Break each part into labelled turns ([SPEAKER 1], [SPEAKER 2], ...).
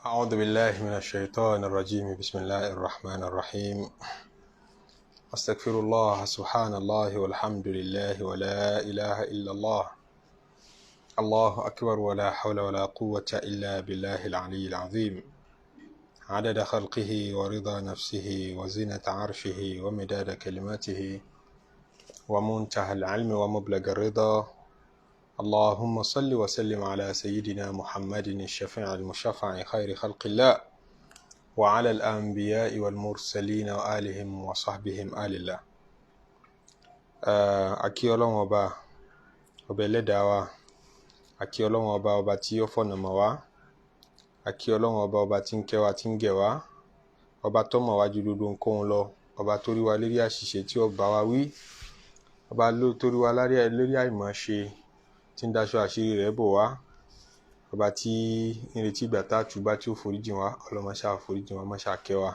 [SPEAKER 1] أعوذ بالله من الشيطان الرجيم. بسم الله الرحمن الرحيم. أستغفر الله، سبحان الله والحمد لله ولا إله إلا الله، الله أكبر ولا حول ولا قوة إلا بالله العلي العظيم، عدد خلقه ورضا نفسه وزنة عرشه ومداد كلماته ومنتهى العلم ومبلغ الرضا. اللهم صل وسلم على سيدنا محمد الشفيع المشفع خير خلق الله، وعلى الأنبياء والمرسلين وآلهم وصحبهم آل الله. Akí Ọlọ́run ọba, ọba ẹlẹ́dàá wa. Akí Ọlọ́run ọba, ọba tí ó fọ̀nà mọ̀ wá. Akí Ọlọ́run ọba, ọba tí ń kẹ́ wa, tí ń gẹ̀ wá, ọba tó mọ̀ wá ju gbogbo nǹkan lọ, ọba tó rí wa lérí àṣìṣe tí ó bá wa wí, ọba tó rí wa lérí àìmọ̀ ṣe tí ń daṣọ àṣírí rẹ̀ bò wá, ọba tí ń retí ìgbà tá a túbá tí ó foríjìn wá. Ọlọ́mọṣá foríjìn wá, mọ́ṣá kẹ́ wa.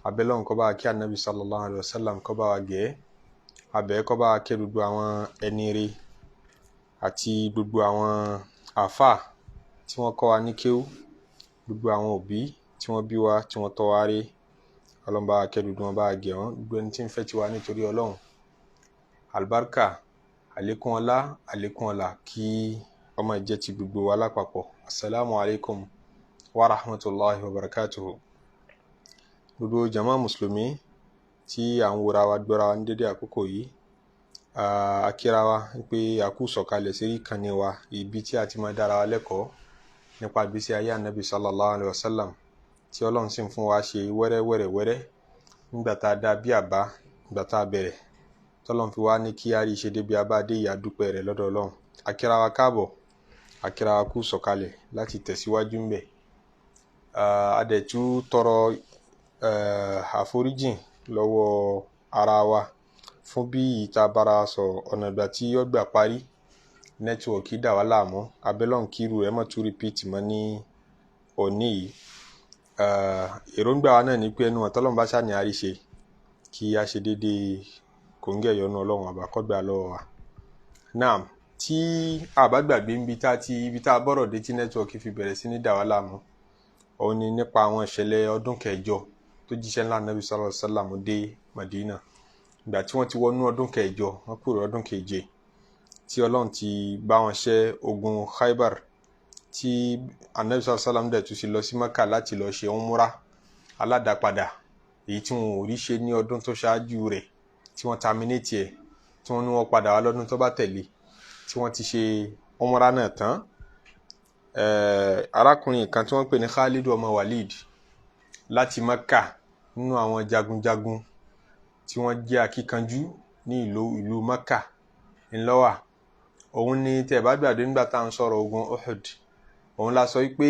[SPEAKER 1] Abẹ́lọ́run kó bá wa kí Ànábì sallallahu alayhi wa sallam, kó bá wa gẹ̀ abẹ́, kó bá wa kẹ́ gbogbo àwọn ẹni rere àti gbogbo àwọn àáfà tí wọ́n kọ́ wa ní kéwú, gbogbo àwọn òbí tí wọ́n bí wa, tí wọ́n tọ́ wa rí. Ọlọ́run bá wa kẹ́ gbogbo wọn, bá wa gẹ̀ wọ́n, gbogbo ẹni tí ń fẹ́ tiwa nítorí Ọlọ́run. Àlùbáríkà, àlékún ọlá, àlékún ọlá kí ọmọ ìjẹ́ ti gbogbo wa lápapọ̀. Asalaamu alaykum wa rahmatulahi wa barakatuhu. Gbogbo jama mùsùlùmí tí à ń wòra wa, gbọ́ra wa ní dédé àkókò yìí, a kíra wa pé a kú sọ̀kalẹ̀ sí ìkànnì wa, ibi tí a ti máa dára wa lẹ́kọ̀ọ́ nípa ìgbésí ayé Ànábì sallallahu alayhi wa sallam, tí Ọlọ́run sì ń fún wa ṣe wẹ́rẹ́ wẹ́rẹ́ wẹ́rẹ́ nígbà tá a dá bí àbá, nígbà tá a bẹ̀rẹ̀, tọ́lọ́n fi wá ní kí á rí ṣe débi abáde. Ìyá dúpẹ́ rẹ̀ lọ́dọ̀ Ọlọ́run. A kíra wa káàbọ̀, a kíra wa kú sọ̀kalẹ̀ láti tẹ̀síwájú ńbẹ̀. A dẹ̀ tún tọrọ àforíjìn lọ́wọ́ ara wa fún bí ìta bára sọ ọ̀nà ìgbà tí ó gbà parí, network dà wá láàmú. Abẹ́lọ́n kírú ẹ̀ mọ́ tún repeat mọ́ ní òní yìí. Èròǹgbà wa náà ni pé ẹnu ọ̀tọ́lọ́n bá ṣàní àríṣe kí a ṣe déédéé kòńgẹ́ ìyọ́nú Ọlọ́run àbá kọ́gbà lọ́wọ́ wa. Naam, tí a bá gbàgbé níbi tá ti ibi tá a bọ̀rọ̀ dé tí network fi bẹ̀rẹ̀ sí ní dà wá láàmú, òun ni nípa àwọn ìṣẹ̀lẹ̀ ọdún kẹjọ tó jíṣẹ́ ńlá Nabi sallallahu alaihi wasallam dé Madina. Ìgbà tí wọ́n ti wọnú ọdún kẹjọ, wọ́n kúrò ọdún keje tí Ọlọ́run ti bá wọn ṣẹ́ ogun Khaybar, tí Anabi sallallahu alaihi wasallam dẹ̀ tún ti lọ sí Mẹ́kà láti lọ ṣe umra aládàpadà, èyí tí wọn ò rí ṣe ní ọdún tó ṣáájú rẹ̀, tí wọ́n terminate ẹ̀, tí wọ́n ní wọ́n padà wá lọ́dún tó bá tẹ̀lé, tí wọ́n ti ṣe umra náà tán. Arákùnrin kan tí wọ́n pè ní Khalid ọmọ Walid láti Mẹ́kà, nínú àwọn jagunjagun tí wọ́n jẹ́ akíkanjú ní ìlú Mẹ́kà ńlọ́wà. Òun ni tẹ̀ bá gbàdé nígbà tá à ń sọ̀rọ̀ ogun Uhud, òun la sọ pé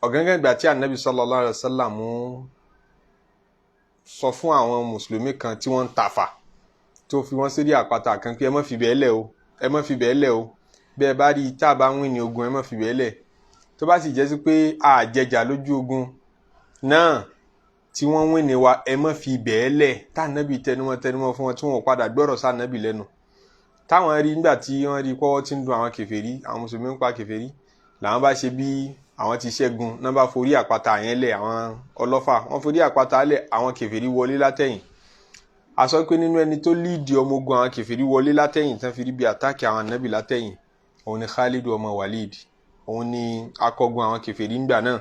[SPEAKER 1] ọ̀gángan ìgbà tí Anabi sallallahu alaihi wasallam sọ fún àwọn mùsùlùmí kan tí wọ́n ń tàfà, tó fi wọ́n sírí àpáta kan pé ẹ má fi bẹ́ẹ̀ lẹ̀ o, ẹ má fi bẹ́ẹ̀ lẹ̀ o, bẹ́ẹ̀ bá rí tá a bá ń wí ní ogun, ẹ má fi bẹ́ẹ̀ lẹ̀. Tó bá sì jẹ́ sí pé àjẹjà lójú ogun náà tí wọ́n ń wí ní wa, ẹ má fi bẹ́ẹ̀ lẹ̀. Tá ànábì tẹnumọ́ tẹnumọ́ fún wọn, tí wọn ò padà gbọ́rọ̀ sí ànábì lẹ́nu. Táwọn rí nígbà tí wọ́n rí pọ́wọ́ tí ń dun àwọn kèfèrí, àwọn mùsùlùmí ń pa kèfèrí, làwọn bá ṣe bí àwọn ti ṣẹ́gun náà, bá forí àpáta yẹn lẹ̀. Àwọn ọlọ́fà wọ́n forí àpáta lẹ̀, àwọn kèfèrí wọlé látẹ̀yìn. A sọ pé nínú ẹni tó líìdì ọmọ ogun àwọn kèfèrí wọlé látẹ̀yìn tán fi rí bí àtàkì àwọn ànábì látẹ̀yìn, òun ni Khalid ọmọ Walid, òun ni akọgun àwọn kèfèrí ńgbà náà.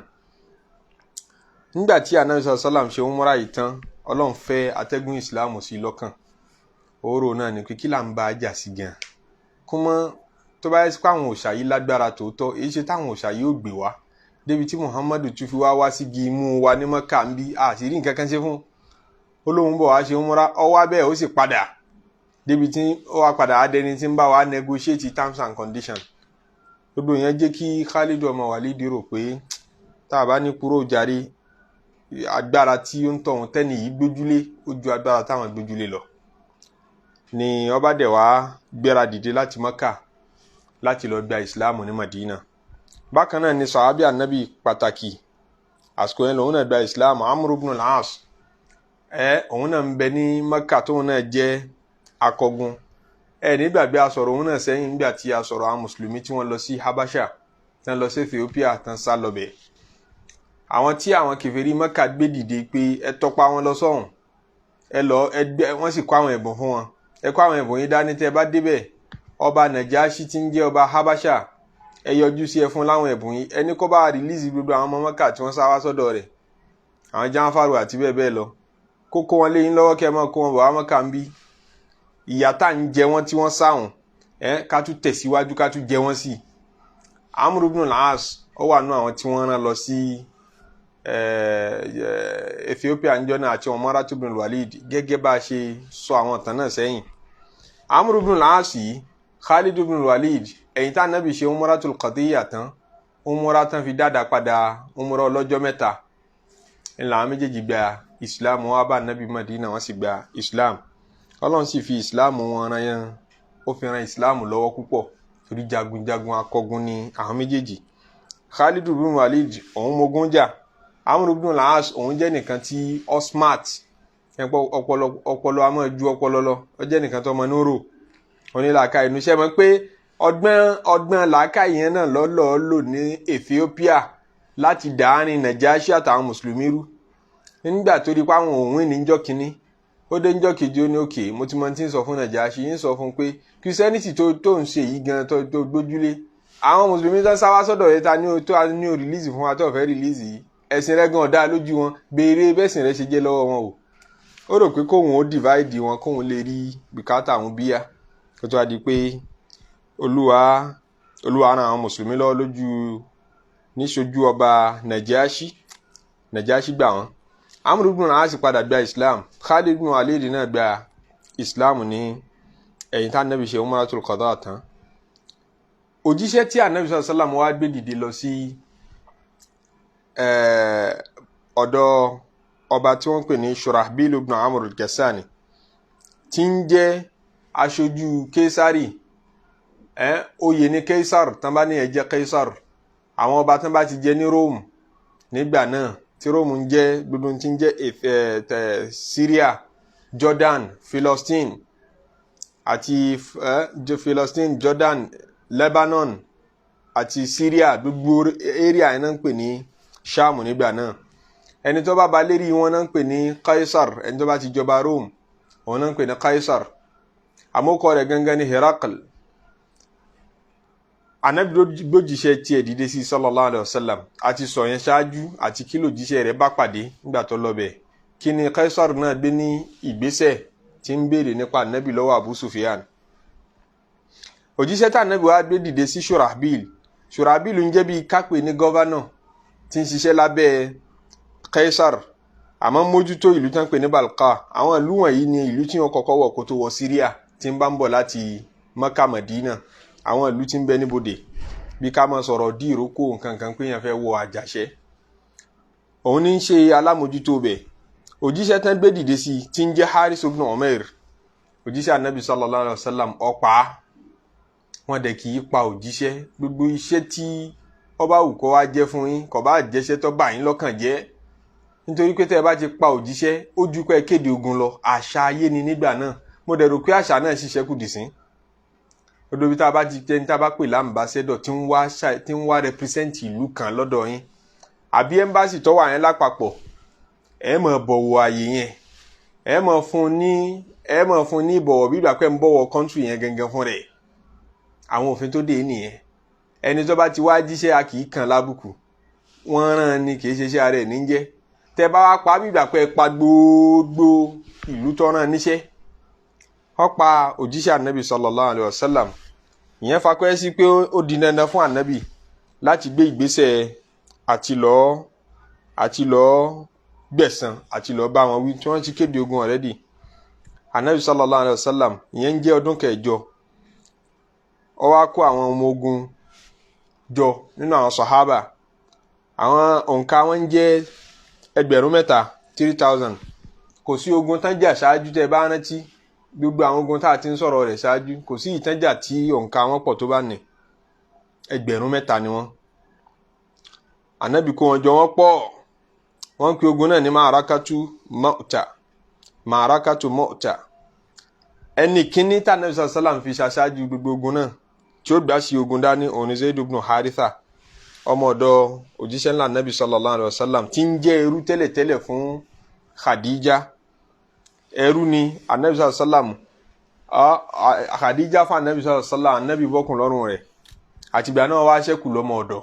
[SPEAKER 1] Nígbà tí anabi sàlám ṣe umra yìí tán, Ọlọ́run fẹ́ atẹ́gùn ìsìláàmù sí lọ́kàn. Òórò náà ni pé kí là ń bá a jà sí gan kó mọ́, tó bá yẹ sí pé àwọn òòṣà yìí lágbára tòótọ́, èyí ṣe táwọn òòṣà yìí ò gbé wá débi tí Muhammadu tún fi wá wá sígi imú wa ní Mọ́kà ń bí àṣírí nǹkan kan ṣe fún ó lóun bọ̀ wá ṣe umra, ọwọ́ abẹ́ ó sì padà débi tí ó wá padà adẹni tí ń bá wa negotiate terms and conditions. Gbogbo yẹn jẹ́ kí Khalid ọmọ Walid rò pé tá a bá ní kúrò jàre, agbára tí ó ń tọ̀hún tẹ́nì yìí gbójúlé ó ju agbára táwọn gbójúlé lọ. Ni ọba dẹ̀ wá gbéra dìde láti Mọ́kà láti lọ gba ìsìláàmù ní Madina. Bákan náà ni sàhábì ànábì pàtàkì àsìkò yẹn lòun náà gba ìsìláàmù, Amr ibn al-As. Òun náà ń bẹ ní Mọ́kà, tóun náà jẹ́ akọgun. Nígbàgbé a sọ̀rọ̀ òun náà sẹ́yìn nígbà tí a sọ̀rọ̀ àwọn mùsùlùmí tí wọ́n lọ sí Habasha. tán lọ sí Ethiopia, tán sá lọ bẹ̀. Àwọn tí àwọn kèfèrí Mẹ́kà gbé dìde pé ẹ tọpa wọn lọ sọ́hùn, ẹ lọ ẹgbẹ́ wọ́n sì kó àwọn ẹ̀bùn fún wọn. Ẹ kó àwọn ẹ̀bùn yín dání, tẹ́ ẹ bá débẹ̀, ọba Nàjáṣì tí ń jẹ́ ọba Habasha, ẹ yọjú sí ẹ fún láwọn ẹ̀bùn yín, ẹni kó bá rìlíìsì gbogbo àwọn ọmọ Mẹ́kà tí wọ́n sá wá sọ́dọ̀ rẹ̀, àwọn Jáfàrù àti bẹ́ẹ̀ bẹ́ẹ̀ lọ, kó kó wọn léyìn lọ́wọ́ kẹ́ ẹ máa kó wọn bọ̀ wá Mẹ́kà ń bí. Ìyà tá ń jẹ wọ́n tí wọ́n sáwọn ẹ ká tún tẹ̀síwájú, ká tún jẹ wọ́n sí i. Amr ibn al-As ó wà nú àwọn tí wọ́n rán lọ sí Ethiopia níjọ́ náà àti Umaratu ibn al-Walid, gẹ́gẹ́ bá a ṣe sọ àwọn ìtàn náà sẹ́yìn. Amr ibn al-As yìí, Khalid ibn al-Walid, ẹ̀yìn tá ànábì ṣe Umratul Qadiyya tán, umra tán fi dáadáa padà, umra ọlọ́jọ́ 3 ńlá, àwọn méjèèjì gba Islam. Wọn bá ànábì Madina, wọ́n sì gba Islam. Ọlọ́run sì fi Islam wọn ran yẹn, ó fi ran Islam lọ́wọ́ púpọ̀, torí jagunjagun akọgun ni àwọn méjèèjì. Khalid ibn Walid òun mogun jà, Amr ibn al-As òun jẹ́ nìkan tí ó smart, ọpọlọ ọpọlọ a máa ju ọpọlọ lọ, ó jẹ́ nìkan tó mọ nóró onílàákà inú iṣẹ́ mọ̀ pé ọgbọ́n ọgbọ́n làákà yẹn náà lọ́lọ́ lò ní Ethiopia láti dàárín Nàjáṣì àtàwọn mùsùlùmí rú. Nígbà tó di pa àwọn òun níjọ́ kínní, ó dé níjọ́ kejì, ó ní òkè, mo ti mọ tí ń sọ fún Nàjáṣì yín, sọ fún pé Christianity tó ń ṣe yìí gan tó gbójúlé, àwọn mùsùlùmí tó ń sáwá sọ́dọ̀ rẹ̀ ta ní o tó ní o release fún wa tó fẹ́ release yìí, ẹ̀sìn rẹ̀ gan ọ̀dá lójú wọn, béèrè bẹ́sìn rẹ̀ ṣe jẹ́ lọ́wọ́ wọn o. Ó rò pé kóun ó divide wọn, kóun lè rí bùkátà àwọn bíyà, kó tó wá di pé Olúwa ran àwọn mùsùlùmí lọ́wọ́ lójú níṣojú ọba Nàjáṣì. Nàjáṣì gbà wọ́n. Amr ibn al-As padà gba Islam, Khalid ibn Walid náà gba Islam ní ẹ̀yìn tá ànábì ṣe Umratul Qada tán. Òjíṣẹ́ tí ànábì sallallahu alaihi wasallam wá gbé dìde lọ sí ọ̀dọ̀ ọba tí wọ́n ń pè ní Shurahbil ibn Amr al-Gassani, tí ń jẹ́ aṣojú Kesari. Oyè ní Kaisar, tán bá ní ẹ jẹ́ Kaisar, àwọn ọba tán bá ti jẹ ní Rome nígbà náà, tí Rome ń jẹ́ gbogbo tí ń jẹ́ Syria, Jordan, Philistine àti Philistine, Jordan, Lebanon àti Syria, gbogbo area yẹn náà ń pè ní Sham nígbà náà. Ẹni tó bá ba lérí wọn náà ń pè ní Kaisar. Ẹni tó bá ti jọba Rome, òun náà ń pè ní Kaisar. Àmókọ rẹ̀ gangan ní Herakl. Anabi gbójíṣẹ́ tiẹ̀ dìde sí sallallahu alayhi wa sallam, àti sọ yẹn ṣáájú, àti kí lòjíṣẹ́ rẹ̀ bá pàdé nígbà tó lọ bẹ̀, kí ni Kaisar náà gbé ní ìgbésẹ̀ tí ń béèrè nípa anabi lọ́wọ́ Abu Sufyan. Òjíṣẹ́ tá anabi wá gbé dìde sí Shurahbil, Shurahbil ń jẹ́ bíi kápẹ́ ní governor tí ń ṣiṣẹ́ lábẹ́ Kaisar, àmọ́ mójútó ìlú tán pè ní Balqa. Àwọn ìlú wọ̀nyí ni ìlú tí wọ́n kọ́kọ́ wọ̀ kó tó wọ Syria, tí ń bá ń bọ̀ láti Mecca, Madina, àwọn ìlú tí ń bẹ níbodè, bí ká máa sọ̀rọ̀ dí ìrókò nǹkan kan pé yẹn fẹ́ wọ Àjàṣẹ́, òun ní í ṣe alámòjútó bẹ̀. Òjíṣẹ́ tán gbé dìde sí tí ń jẹ́ Haris ibn Umair, òjíṣẹ́ anabi sallallahu alayhi wa sallam, ọ̀pá wọn dẹ̀ kì í pa òjíṣẹ́. Gbogbo iṣẹ́ tí ọba wù kó wá jẹ́ fún yín, kò bá jẹ́ṣẹ́ tó bà yín lọ́kàn jẹ́, nítorí pé tẹ́ ẹ bá ti pa òjíṣẹ́, ó ju pé kéde ogun lọ. Àṣà ayé ni nígbà náà. Mo dẹ̀ rò pé àṣà náà ṣiṣẹ́ kù dì sí odò bí tá a bá ti jẹ́ ní tá a bá pè l'ambassador tí ń wá represent ìlú kan lọ́dọ̀ yín, àbí embassy tó wà yẹn lápapọ̀, ẹ máa bọ̀wọ̀ àyè yẹn, ẹ máa fún ní ìbọ̀wọ̀ bí ìgbà pé ń bọ̀wọ̀ country yẹn gangan fún rẹ̀. Àwọn òfin tó dé nìyẹn. Ẹni tó bá ti wá jíṣẹ́, a kì í kàn lábùkù. Wọ́n rán ni, kì í ṣe iṣẹ́ ara ẹ̀ níjẹ́. Tẹ bá wá pa, bí ìgbà pé ẹ pa gbogbo ìlú tó rán níṣẹ́. Wọ́n pa òjíṣẹ́ ànábì sallallahu alayhi wa sallam. Ìyẹn fakọ́ sí pé ó di dandan fún ànábì láti gbé ìgbésẹ̀ àti lọ́ọ́ gbẹ̀san àti lọ́ọ́ bá wọn wí tí wọ́n ti kéde ogun already. Ànábì sallallahu alayhi wa sallam, ìyẹn ń jẹ́ ọdún kẹjọ, ó wá kó àwọn ọmọ ogun jọ nínú àwọn sàhábà. Àwọn òǹkà wọn ń jẹ́ 3,000, 3,000. Kò sí ogun tán jà ṣáájú. Tẹ́ bá rántí gbogbo àwọn ogun tá a ti ń sọ̀rọ̀ rẹ̀ ṣáájú, kò sí ìtànjà tí òǹkà wọn pọ̀ tó bá ní. 3,000 ni wọ́n. Ànábì kó wọn jọ, wọ́n pọ̀. Wọ́n ń pe ogun náà ní Ma'arakatu Mu'ta, Ma'arakatu Mu'ta. Ẹnì kíní tá ànábì sàlám fi ṣaṣáájú gbogbo ogun náà tí ó gbà sí ogun dání, òun ni Zaid ibn Haritha. ọmọ ọ̀dọ̀ òjíṣẹ́ ńlá anabi sallallahu alayhi wa sallam, tí ń jẹ́ ẹrú tẹ́lẹ̀tẹ́lẹ̀ fún Khadija. Ẹrú ni anabi sallallahu alayhi wa sallam. Khadija fún anabi sallallahu alayhi wa sallam, anabi bọ́kùn lọ́rùn rẹ̀. Àtìgbà náà wá ṣẹ́kù lọ́mọ ọ̀dọ̀.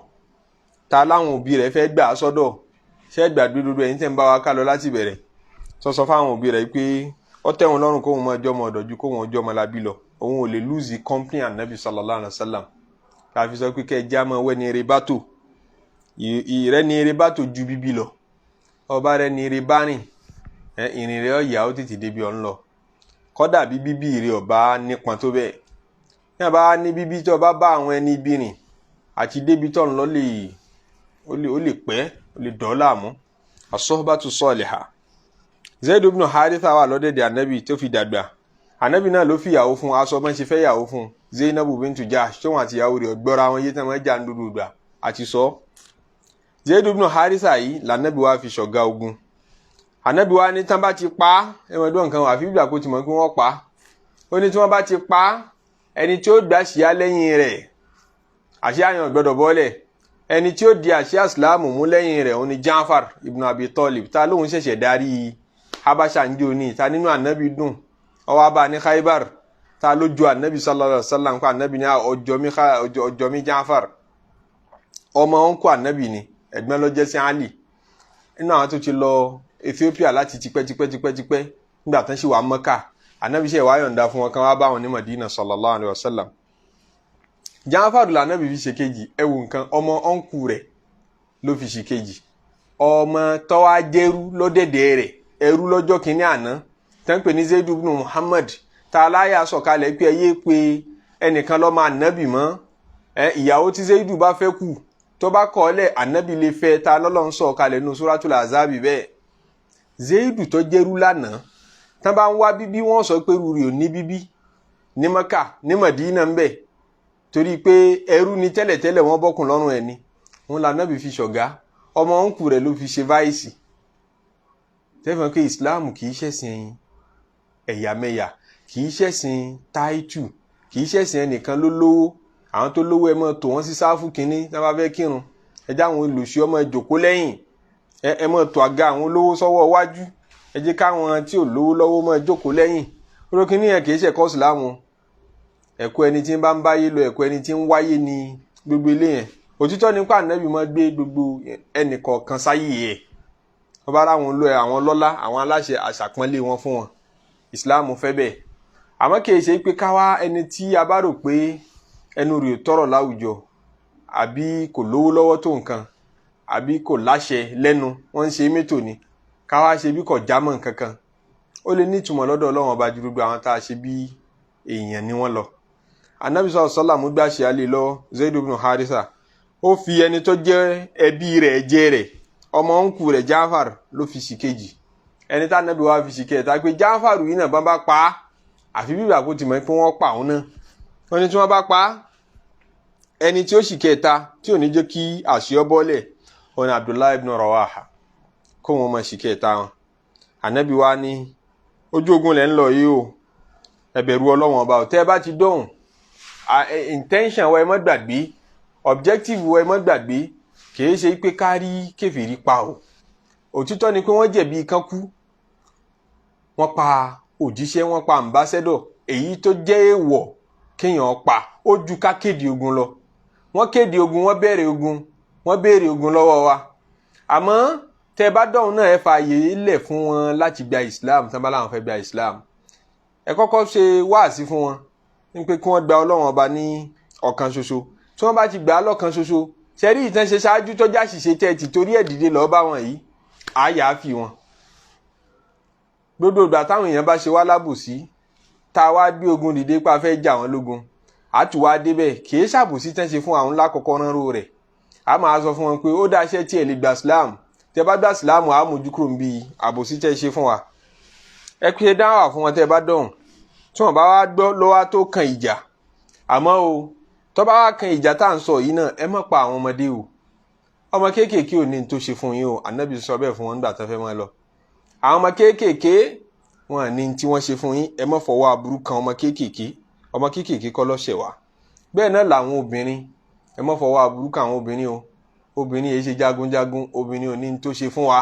[SPEAKER 1] Ta láwọn òbí rẹ̀ fẹ́ gbà á sọ́dọ̀? Ṣẹ́ gbàgbé dodo ẹ̀yin tẹ́ ń bá wa ká lọ láti bẹ̀rẹ̀? Sọsọ fáwọn òbí rẹ̀ pé ó tẹ́ wọn lọ́rùn kóun máa jọmọ ọ̀dọ̀ ju kóun ọjọ́ ọmọlábí lọ. Òun ò lè lose company anabi sallallahu alayhi wa sallam. Káfi sọ pé kẹ́ ẹ já mọ́ wẹ́ ní eré bá tò, ìrẹ́ ní eré bá tò ju bíbí lọ. Ọba rẹ ní eré bá rìn, ìrìn rẹ ọ̀yà ó tètè débi ọ̀ ń lọ. Kọ́dà bí bíbí rẹ ọba nípọn tó bẹ́ẹ̀, ní àbá ní bíbí tó bá bá àwọn ẹni ibi rìn àti débi tó ń lọ lè ó lè pẹ́, ó lè dọ́ láàmú. As-suhbatu salihah. Zaid ibn Haritha wà lọ́dẹ̀dẹ̀ anabi tó fi dàgbà. Anabi náà ló fi ìyàwó fún, aṣọ bọ́n ṣe fẹ́ ìyàwó fún, Zainabu bintu Jahsh, tóun àti ìyàwó rẹ̀ gbọ́ra wọn yé tán máa jà ń dúdú gbà àti sọ. Zaid ibn Haritha yìí lànàbí wa fi ṣọ̀gá ogun. Anabi wa ní tán bá ti pa á, ẹ̀wọ̀n ẹ̀dùn nǹkan àfi gbà kó ti mọ̀ pé wọ́n pa á. Ó ní tí wọ́n bá ti pa á, ẹni tí ó gbà ṣíá lẹ́yìn rẹ̀, àṣíá yẹn ò gbọ́dọ̀ bọ́lẹ̀. Ẹni tí ó di àṣíá ìsìláàmù mú lẹ́yìn rẹ̀ òun ni Ja'far ibn Abi Talib, ta lóun ṣẹ̀ṣẹ̀ darí Habasha ń jò ní ta nínú anabi dùn ọwọ́ abá ní Khaybar, ta ló ju anabi sallallahu alaihi wasallam kó anabi ní ọjọ́ mi Ja'far, ọmọ ọ̀nkú anabi ni, ẹ̀gbọ́n ló jẹ́ sí Ali. Nínú àwọn tó ti lọ Ethiopia láti tipẹ́tipẹ́tipẹ́ nígbà tán sì wà Mẹ́kà, anabi ṣe wá yọ̀ǹda fún wọn kan wá bá wọn ní Madina sallallahu alaihi wasallam. Ja'far la anabi fi ṣe kejì. Ẹwù nǹkan, ọmọ ọ̀nkú rẹ̀ ló fi ṣe kejì, ọmọ tọ́wá jẹ́rú lọ́dẹ̀dẹ̀ rẹ̀, ẹrú lọ́jọ́ kìíní àná tẹ́ ń pè ní Zaid ibn Muhammad, ta aláya sọ̀kalẹ̀ pé ẹ yé pé ẹnìkan ló máa nábì mọ́. Ìyàwó tí Zaidu bá fẹ́ kù tó bá kọ̀ ọ́ lẹ̀, ànábì lè fẹ́, ta lọ́lọ́ ń sọ̀kalẹ̀ nínú Suratul Azabi bẹ́ẹ̀. Zaidu tó jẹ́rú lánàá, tán bá ń wá bíbí wọ́n sọ pé rúri ò ní bíbí ní Mẹ́kà ní Mẹ̀dínà ń bẹ̀, torí pé ẹrú ni tẹ́lẹ̀tẹ́lẹ̀, wọ́n bọ́kùn lọ́rùn ẹ̀ ni. Òun lànàbì fi ṣọ̀gá, ọmọ òǹkù rẹ̀ ló fi ṣe váìsì. Tẹ́fọ̀n pé Islam kì í ṣẹ̀sìn ẹ̀yàmẹ̀yà, kì í ṣẹ̀sìn táìtù, kì í ṣẹ̀sìn ẹnìkan ló lówó. Àwọn tó lówó ẹ máa tò wọ́n sí sáfù kínní tí wọ́n bá fẹ́ kírun, ẹ jẹ́ àwọn olùsí ọmọ ìjòkó lẹ́yìn, ẹ máa tò àga àwọn olówó sọ́wọ́ iwájú, ẹ jẹ́ káwọn tí ò lówó lọ́wọ́ máa jókòó lẹ́yìn. Olókìní yẹn kì í ṣẹ̀kọ́ Ìsìlámù. Ẹ̀kọ́ ẹni tí ń bá ń báyé lọ, ẹ̀kọ́ ẹni tí ń wáyé ni gbogbo ilé yẹn. Òtítọ́ nípa Ànábì máa gbé gbogbo ẹnìkọ̀ọ̀kan sáyé ẹ̀. Wọ́n bá ráwọn olóyè, àwọn lọ́lá, àwọn aláṣẹ, àṣàpọ́nlé wọn fún wọn. Ìsìláàmù fẹ́ bẹ́ẹ̀. Àmọ́ kì í ṣe pé káwá ẹni tí a bá rò pé ẹnu rẹ̀ tọrọ láwùjọ, àbí kò lówó lọ́wọ́ tó nǹkan, àbí kò láṣẹ lẹ́nu, wọ́n ń ṣe mẹ́tò ni, káwá ṣe bí kò jámọ́ nǹkan kan. Ó lè ní ìtumọ̀ lọ́dọ̀ Ọlọ́run ọba ju gbogbo àwọn tá a ṣe bí èèyàn ni wọ́n lọ. Ànábì sallallahu alaihi wasallam gbà ṣe àlè lọ Zaid ibn Haritha. Ó fi ẹni tó jẹ́ ẹbí rẹ̀ jẹ́ rẹ̀, ọmọ òǹkù rẹ̀ Ja'far ló fi sì kejì. Ẹni tá Ànábì wá fi sì kẹta pé Ja'far yìí náà bá pa á, àfi bíbà kó ti mọ̀ pé wọ́n pa òun náà. Wọ́n ní tí wọ́n bá pa á, ẹni tí ó sì kẹta tí ò ní jẹ́ kí àṣẹ bọ́lẹ̀ òun ni Abdullahi ibn Rawaha, kó wọn máa sì kẹta wọn. Ànábì wá ní ojú ogun lẹ́ ń lọ yìí o, ẹ bẹ̀rù Ọlọ́run ọba ò. Tẹ́ ẹ bá ti dọ̀hùn, intention wa ẹ má gbàgbé, objective wa ẹ má gbàgbé, kìí ṣe pé kárí kèfèrí pa o. Òtítọ́ ni pé wọ́n jẹ̀bi kan kú, wọ́n pa òjíṣẹ́, wọ́n pa ambassador, èyí tó jẹ́ èèwọ̀ kéèyàn pa, ó ju ká kéde ogun lọ. Wọ́n kéde ogun, wọ́n bẹ̀rẹ̀ ogun, wọ́n béèrè ogun lọ́wọ́ wa. Àmọ́ tẹ́ bá dọ̀hún náà, ẹ fààyè lẹ̀ fún wọn láti gba Islam tán bá láwọn fẹ́ gba Islam. Ẹ kọ́kọ́ ṣe wáàsí fún wọn ní pé kí wọ́n gba Ọlọ́run ọba ní ọ̀kan ṣoṣo. Tí wọ́n bá ti gbà á lọ́kan ṣoṣo, sẹ́rí ìtàn ṣe ṣáájú tọ́jà ṣìṣe tẹ́ ti torí ẹ̀ dìde lọ́ọ́ bá wọn yìí, àyà fi wọn. Gbogbo ìgbà táwọn èèyàn bá ṣe wá lábòsí, tá a wá gbé ogun dìde pa fẹ́ jà wọ́n lógun, àtúwá débẹ̀ kìí ṣàbòsí tán ṣe fún àwọn lákọ̀ọ́kọ́ ránró rẹ̀. A máa sọ fún wọn pé ó dáṣẹ́ tí ẹ̀ lè gba Islam, tẹ́ bá gba Islam á mójú kúrò níbi àbòsí tẹ́ ṣe fún wa. Ẹ pé dáwà fún wọn tẹ́ bá dọ̀hùn, tí wọ́n bá wá gbọ́ lọ́wọ́ tó kan ìjà. Àmọ́ o, tó bá wá kan ìjà tá à ń sọ yìí náà, ẹ má pa àwọn ọmọdé o. Ọmọ kéékèèké ò ní tó ṣe fún yín o. Ànábì sọ bẹ́ẹ̀ fún wọn nígbà tó fẹ́ máa lọ. Àwọn ọmọ kéékèèké wọn ní tí wọ́n ṣe fún yín, ẹ má fọwọ́ aburú kan ọmọ kéékèèké. Ọmọ kéékèèké kọ́ ló ṣẹ̀ wá. Bẹ́ẹ̀ náà làwọn obìnrin, ẹ má fọwọ́ aburú kan àwọn obìnrin o. Obìnrin yìí ṣe jagunjagun, obìnrin ò ní tó ṣe fún wa,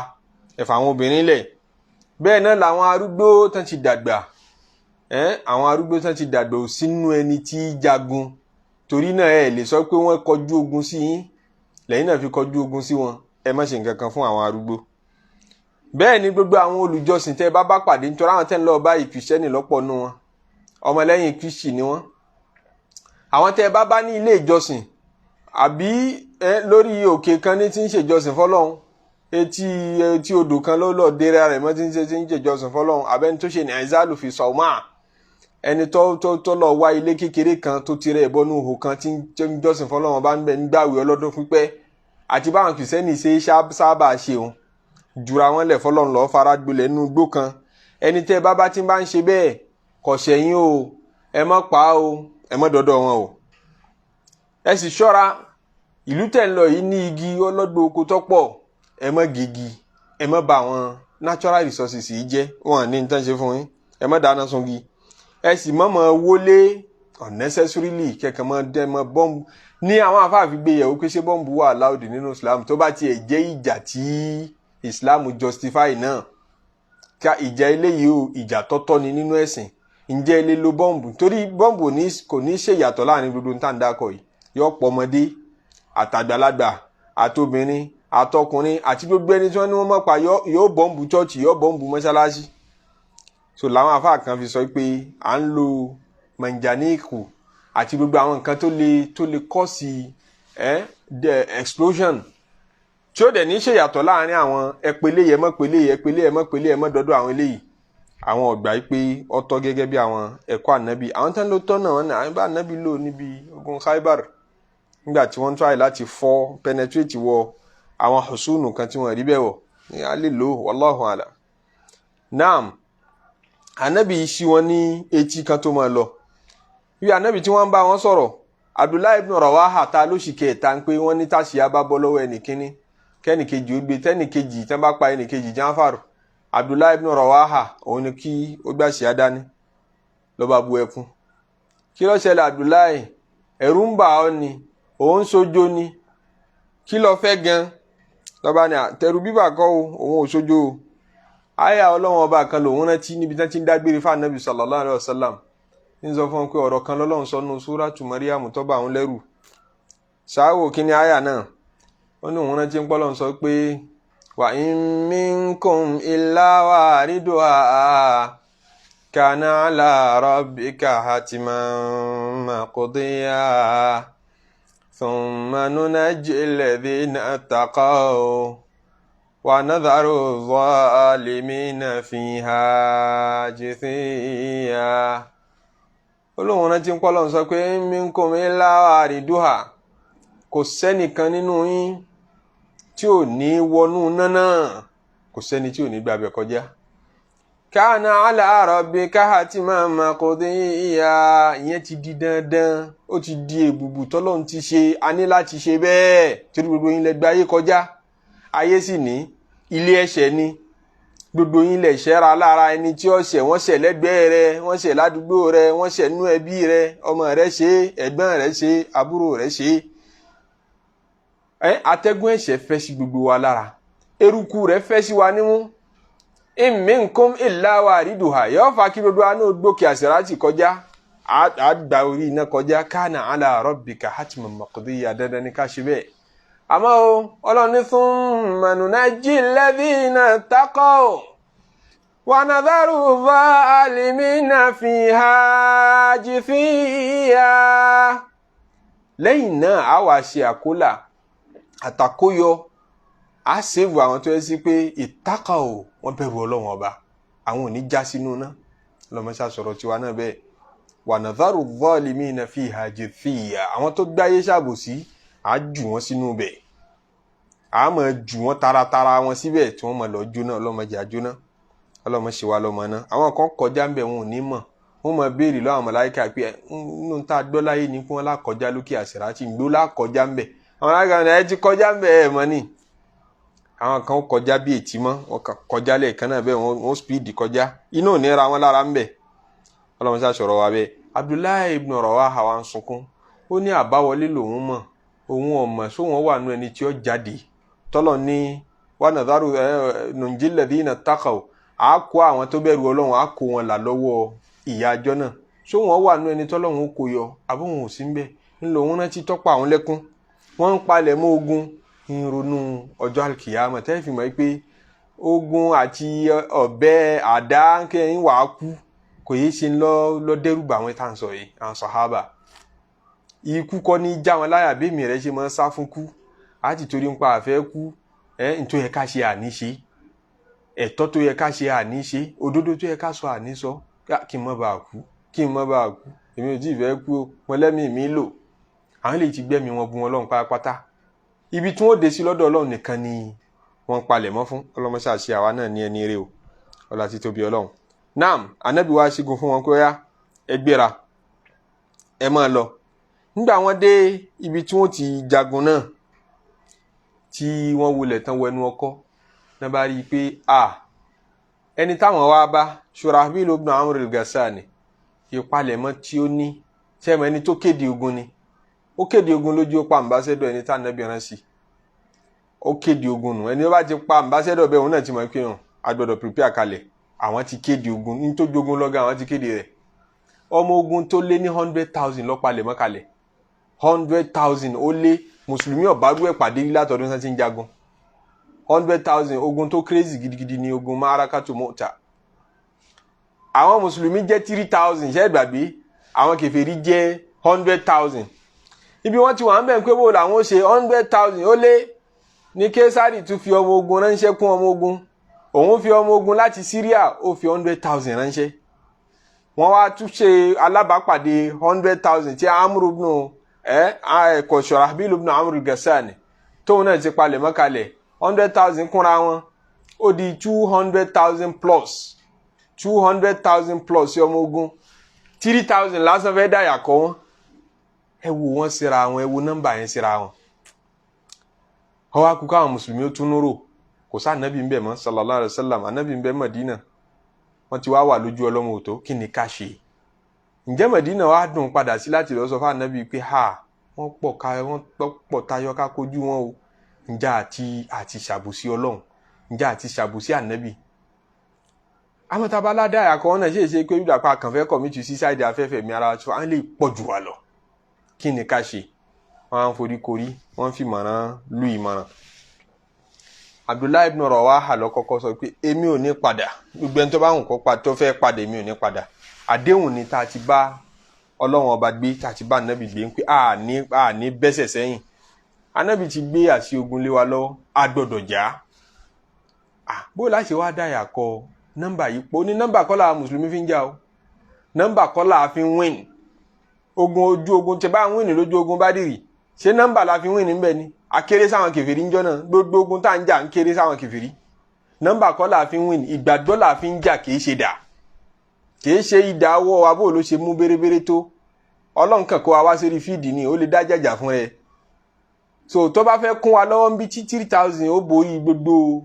[SPEAKER 1] ẹ fà àwọn obìnrin lẹ̀. Bẹ́ẹ̀ náà làwọn arúgbó tán ti dàgbà, àwọn arúgbó tán ti dàgbà ò sínú ẹni tí jagun. Torí náà ẹ lè sọ pé wọ́n kọjú ogun sí yín, lẹ́yìn náà fi kọjú ogun sí wọn. Ẹ má ṣe nǹkan kan fún àwọn arúgbó. Bẹ́ẹ̀ ni gbogbo àwọn olùjọsìn tẹ́ bá bá pàdé, nítorí àwọn tẹ́ ń lọ báyìí kìrìsìtẹ́nì lọ́pọ̀ nù wọn, ọmọlẹ́yìn Kristi ni wọ́n. Àwọn tẹ́ bá bá ní ilé ìjọsìn àbí lórí òkè kan ní tí ń ṣèjọsìn fọlọ́hún, etí odò kan ló lọ dérà rẹ̀ mọ́ tí ń ṣèjọsìn fọlọ́hún, àbẹ́ni tó ṣe ní àìsàlù fi sọ̀mà, ẹni tó lọ wá ilé kékeré kan tó tirẹ̀ ìbọnú ihò kan tí ń jọ́sìn fọlọ́hún bá ń bẹ nígbàwé ọlọ́dún pípẹ́, àti báwọn kìrìsìtẹ́nì ṣe sábà ṣeun jura wọn lẹ̀ fọlọ́hún lọ́ọ́ fara gbolẹ̀ nínú igbó kan. Ẹni tẹ́ bá bá ti bá ń ṣe bẹ́ẹ̀ kò ṣẹ̀yìn o, ẹ má pa á o, ẹ má dọ́dọ̀ wọn o. Ẹ sì ṣọ́ra, ìlú tẹ̀ ń lọ yìí ní igi ọlọ́gbọ́ oko tó pọ̀, ẹ má gègì, ẹ má bà àwọn natural resources yìí jẹ́, wọn ní nǹkan ṣe fún yín, ẹ má dáná sungi, ẹ sì má máa wọlé unnecessarily kẹ̀kẹ́ mọ́ dẹ́ mọ́ bọ́ǹbù. Ní àwọn afáàfin gbé yẹ̀wò pé ṣé bọ́ǹbù wà allowed nínú Islam, tó bá tiẹ̀ jẹ́ ìjà tí Islam justify náà, ká ìjà eléyìí o, ìjà tọ́tọ́ ni nínú ẹ̀sìn. Ǹjẹ́ ilé lo bọ́ǹbù? Torí bọ́ǹbù kò ní ṣe ìyàtọ̀ láàrin gbogbo nǹkan dákọ̀ yìí. Yọ pọ̀ ọmọdé àtàgbàlagbà àtobìnrin àtọkùnrin àti gbogbo ẹni tí wọ́n ní wọ́n mọ̀ pa, yóò bọ́ǹbù chọ́ọ̀chì, yóò bọ́ǹbù mọ́ṣáláṣí. So làwọn afáà kan fi sọ pé à ń lo manjaniku àti gbogbo àwọn nǹkan tó lè cause the explosion tí ó dẹ̀ ní ṣe ìyàtọ̀ láàrin àwọn ẹpẹlẹ yẹ mọ́pẹlẹ yẹ ẹpẹlẹ yẹ mọ́pẹlẹ yẹ mọ́dọ́dọ́ àwọn eléyìí. Àwọn ọ̀gbà yìí pé ọ̀tọ̀ gẹ́gẹ́ bí àwọn ẹ̀kọ́ ànábì, àwọn tán ló tọ́ náà wọn náà bá ànábì lò níbi ogun Khaibar nígbà tí wọ́n try láti fọ́ penetrate wọ àwọn husunu kan tí wọ́n rí bẹ́ẹ̀ wọ̀ ní a lè lò, wallahu alam. Naam, ànábì sí wọn ní etí kan tó máa lọ ibi ànábì tí wọ́n ń bá wọn sọ̀rọ̀. Abdullahi ibn Rawaha ta ló sì kẹta ń pé wọ́n ní tàṣíyá bá bọ́ lọ́wọ́ ẹnìkíní, kẹ́nìkejì ó gbé, tẹ́nìkejì tẹ́ bá pa ẹnìkejì Jáfàr, Abdullahi ibn Rawaha òun ni kí ó gbà ṣíá dání. Ló bá bu ẹkún. Kí ló ṣẹlẹ̀ Abdullahi? Ẹ̀rù ń bà ọ́ ni, òun sojo ni, kí ló fẹ́ gan? Lọ́ba ni tẹ̀rù bíbà kọ́ o, òun ò sojo o. Àyà ọlọ́wọ́n ọba kan lòun rántí níbi tí wọ́n ti ń dágbére fún anabi sallallahu alayhi wa sallam, ń sọ fún wọn pé ọ̀rọ̀ kan lọ́lọ́run sọ nínú súrátù Maryam tó bá òun lẹ́rù. Ṣááwò kí ni àyà náà? Ó ní òun rántí ń pọ́ lọ́run sọ pé wa in minkum illa wariduha kana ala rabbika hatiman maqdiya thumma nunajji alladhina taqaw wa nadharu zalimina fiha jithiya. Olóhùn rántí ń pọ́ lọ́run sọ pé minkum illa wariduha, kò sẹ́nìkan nínú yín tí ò ní wọnú nánà, kò sẹ́ni tí ò ní gbàbẹ̀ kọjá. Kana ala rabbika hatiman maqdiya, ìyẹn ti di dandan, ó ti di èbùbù tọ́lọ́run ti ṣe, a ní láti ṣe bẹ́ẹ̀ torí gbogbo yín lẹ gba ayé kọjá. Ayé sì ní ilé ẹ̀ṣẹ̀ ni, gbogbo yín lẹ ṣẹ́ra lára ẹni tí ó ṣẹ̀, wọ́n ṣẹ̀ lẹ́gbẹ̀ẹ́ rẹ, wọ́n ṣẹ̀ ládùúgbò rẹ, wọ́n ṣẹ̀ nú ẹbí rẹ, ọmọ rẹ ṣe, ẹ̀gbọ́n rẹ ṣe, àbúrò rẹ ṣe. Atẹ́gùn ẹ̀ṣẹ̀ fẹ́ sí gbogbo wa lára, eruku rẹ̀ fẹ́ sí wa nímú. In minkum illa wariduha, yóò fa kí gbogbo wa náà gbókè àṣíráàtì kọjá, àgbà orí iná kọjá. Kana ala rabbika hatman maqdiya, dandan ní ká ṣe bẹ́ẹ̀. Àmọ́ o, ọlọ́run ní thumma nunajji alladhina taqaw wa nadharu zalimina fiha jithiya. Lẹ́yìn náà a wá ṣe àkólà àtàkóyọ, a ṣèwò àwọn tó yẹ sí pé ìtàkà o, wọ́n bẹ̀rù ọlọ́run ọba, àwọn ò ní já sínú náà. Lọ́mọṣá sọ̀rọ̀ tiwa náà bẹ́ẹ̀. Wa nadharu zalimina fiha jithiya, àwọn tó gbáyé ṣàbòsí á jù wọ́n sínú bẹ̀, á máa jù wọ́n taratara wọn síbẹ̀ tí wọ́n máa lọ jóná. Ọlọ́mọdé àjóná, ọlọ́mọ ṣe wá lọ́mọ náà. Àwọn kan kọjá ń bẹ̀, wọn ò ní mọ̀, wọ́n máa béèrè lọ́wọ́ àwọn màláíkà pé nínú tá a gbọ́ láyé ni kí wọ́n lákọjá lókè àṣíráàtì ń gbó lákọjá ń bẹ̀. Àwọn màláíkà ní ẹ ti kọjá ń bẹ̀ ẹ̀ mọ́ ni. Àwọn kan kọjá bí ètí mọ́, wọ́n kọjá lẹ́ẹ̀kan náà bẹ́ẹ̀, wọ́n speed kọjá, iná ò ní ra wọn lára ń bẹ̀. Ọlọ́mọ ṣe àṣọrọ̀ wa bẹ́ẹ̀. Abdullahi ibn Rawaha wa ń sunkún, ó ní àbáwọlé lòun mọ̀, Òun ọ̀mọ̀ sóhun wà nù ẹni tí ó jáde tọ́lọ̀ ní wà nàdàrú ẹ nunjil ladhina taqaw, á kó àwọn tó bẹ̀rù Ọlọ́run, á kó wọn là lọ́wọ́ ìyà àjọ náà. Sóhun wà nù ẹni tọ́lọ́run ó kó yọ, àbóhun ò sí ń bẹ̀? Ńlọ òun rántí tọ́pa àwọn lẹ́kún, wọ́n ń palẹ̀ mọ́ ogun, ń ronú ọjọ́ àlùkìyámà. Tẹ́ fi mọ̀ pé ogun àti ọ̀bẹ àdá kẹ́yìn wàá kú kò yéé ṣe lọ lọ dẹ́rù bà wọ́n tá à ń sọ yìí. Àwọn sàhábà, ikú kọ́ ní já wọn láyà. Bí èmi rẹ̀ ṣe máa ń sá fún kú á ti torí ń pa àfẹ́ kú ẹ̀ ń tó yẹ ká ṣe àníṣe, ẹ̀tọ́ tó yẹ ká ṣe àníṣe, òdodo tó yẹ ká sọ àníṣọ, kí n má bàa kú, kí n má bàa kú, èmi ò tí ì fẹ́ kú o, wọn lẹ́mìí mi lò. Àwọn lè ti gbẹ́mìí wọn bu wọn lọ́run pátápátá. Ibi tí wọ́n dé sí lọ́dọ̀ Ọlọ́run nìkan ni wọ́n palẹ̀ mọ́ fún. Ọlọ́mọṣà ṣe àwa náà ní ẹni rẹ o, ọlá ti tóbi Ọlọ́run. Naam, anabi wa ṣígun fún wọn pé ó yá, ẹ gbéra, ẹ máa lọ. Nígbà wọ́n dé ibi tí wọ́n ti jagun náà, tí wọ́n wulẹ̀ tán wẹnu ọkọ́ náà, bá rí i pé a ẹni táwọn wá bá, Shurahbil ibn Amr al-Ghassani, ìpalẹ̀mọ́ tí ó ní sẹ́mi ẹni tó kéde ogun ni. Ó kéde ogun lójú, ó pa ambassador ẹni tá anabi rán sí. Ó kéde ogun nù. Ẹni tó bá ti pa ambassador bẹ́ẹ̀, òun náà ti mọ̀ pé hàn a gbọ́dọ̀ prepare kalẹ̀. Àwọn ti kéde ogun ní tó jogun lọ́gán, àwọn ti kéde rẹ̀. Ọmọ ogun tó lé ní 100,000 ló palẹ̀ mọ́ kalẹ̀, 100,000 ó lé. Mùsùlùmí ọ̀bárú ẹ̀ pàdé rí látọ̀dún sá ti ń jagun. 100,000, ogun tó crazy gidigidi ni ogun Ma'arakatu Mu'ta. Àwọn mùsùlùmí jẹ́ 3,000, ṣẹ́ gbàgbé, àwọn kèfèrí jẹ́ 100,000. Ibi wọ́n ti wà ń bẹ̀ pé bó làwọn ó ṣe 100,000 ó lé ní. Késàrì tún fi ọmọ ogun ránṣẹ́ kún ọmọ ogun. Òun fi ọmọ ogun láti Syria, ó fi 100,000 ránṣẹ́. Wọ́n wá tún ṣe alábàápàdé 100,000 tí Amru ibn ẹ kò Shurahbil ibn Amr al-Ghassani tóun náà ti palẹ̀ mọ́ kalẹ̀. 100,000 kúnra wọn, ó di 200,000 plus, 200,000 plus ọmọ ogun. 3,000 lásán fẹ́ dàyà kọ́ wọn. Ẹ wo wọn síra wọn, ẹ wo nọ́mbà yẹn síra wọn. Ọwọ́ akókò àwọn mùsùlùmí ó tún rò. Kò sá ànábì ń bẹ̀ mọ́, sallallahu alayhi wa sallam. Ànábì ń bẹ Mọ̀dínà, wọ́n ti wá wà lójú ọlọ́mọ òtó. Kí ni ká ṣe? Ǹjẹ́ Mọ̀dínà wá dùn padà sí láti lọ sọ fún ànábì pé ha, wọ́n pọ̀ ká, wọ́n pọ̀ tayọ ká kojú wọn o? Ǹjẹ́ àti ṣàbùsí Ọlọ́run? Ǹjẹ́ àti ṣàbùsí ànábì? Amọ̀tàbálá dáyà kan náà ṣe é ṣe pé ìdàpọ̀ àkànfẹ́ commit suicide, afẹ́fẹ́ mi ara tó à ń lè pọ̀ jù wá lọ. Kí ni ká ṣe? Wọ́n á ń forí korí, wọ́n fi ìmọ̀ràn lu ìmọ̀ràn. Abdullahi ibn Rawaha ló kọ́kọ́ sọ pé èmi ò ní padà. Gbogbo ẹni tó bá wùn kó pa tó fẹ́ padà, èmi ò ní padà. Àdéhùn ni tá a ti bá Ọlọ́run ọba gbé, tá a ti bá ànábì gbé, ń pé a ní bẹ́sẹ̀ sẹ́yìn. Ànábì ti gbé àṣì ogun lé wa lọ́wọ́, a gbọ́dọ̀ jà á. Bó láṣẹ wá dáyà kọ nọ́mbà yìí pọ̀ ní nọ́mbà kọ́ làwọn mùsùlùmí fi ń jà o, nọ́mbà kọ́ làá fi ń win ogun. Ojú ogun tẹ bá ń win lójú ogun Bádìrì, ṣé nọ́mbà la fi ń win níbẹ̀ ni? Akéré sáwọn kèfèrí ńjọ́ náà. Gbogbo ogun tá à ń jà ń kéré sáwọn kèfèrí. Nọ́mbà kọ́ la fi ń win, ìgbàgbọ́ la fi ń jà. Kì í ṣe dà, kì í ṣe ìdá ọwọ́ wa. Bó ló ṣe mú bérebére tó, Ọlọ́run kàn kó wa wá sórí field ni, ó lè dá jàjà fún rẹ. So tó bá fẹ́ kún wa lọ́wọ́ ń bí tí 3,000 ó borí gbogbo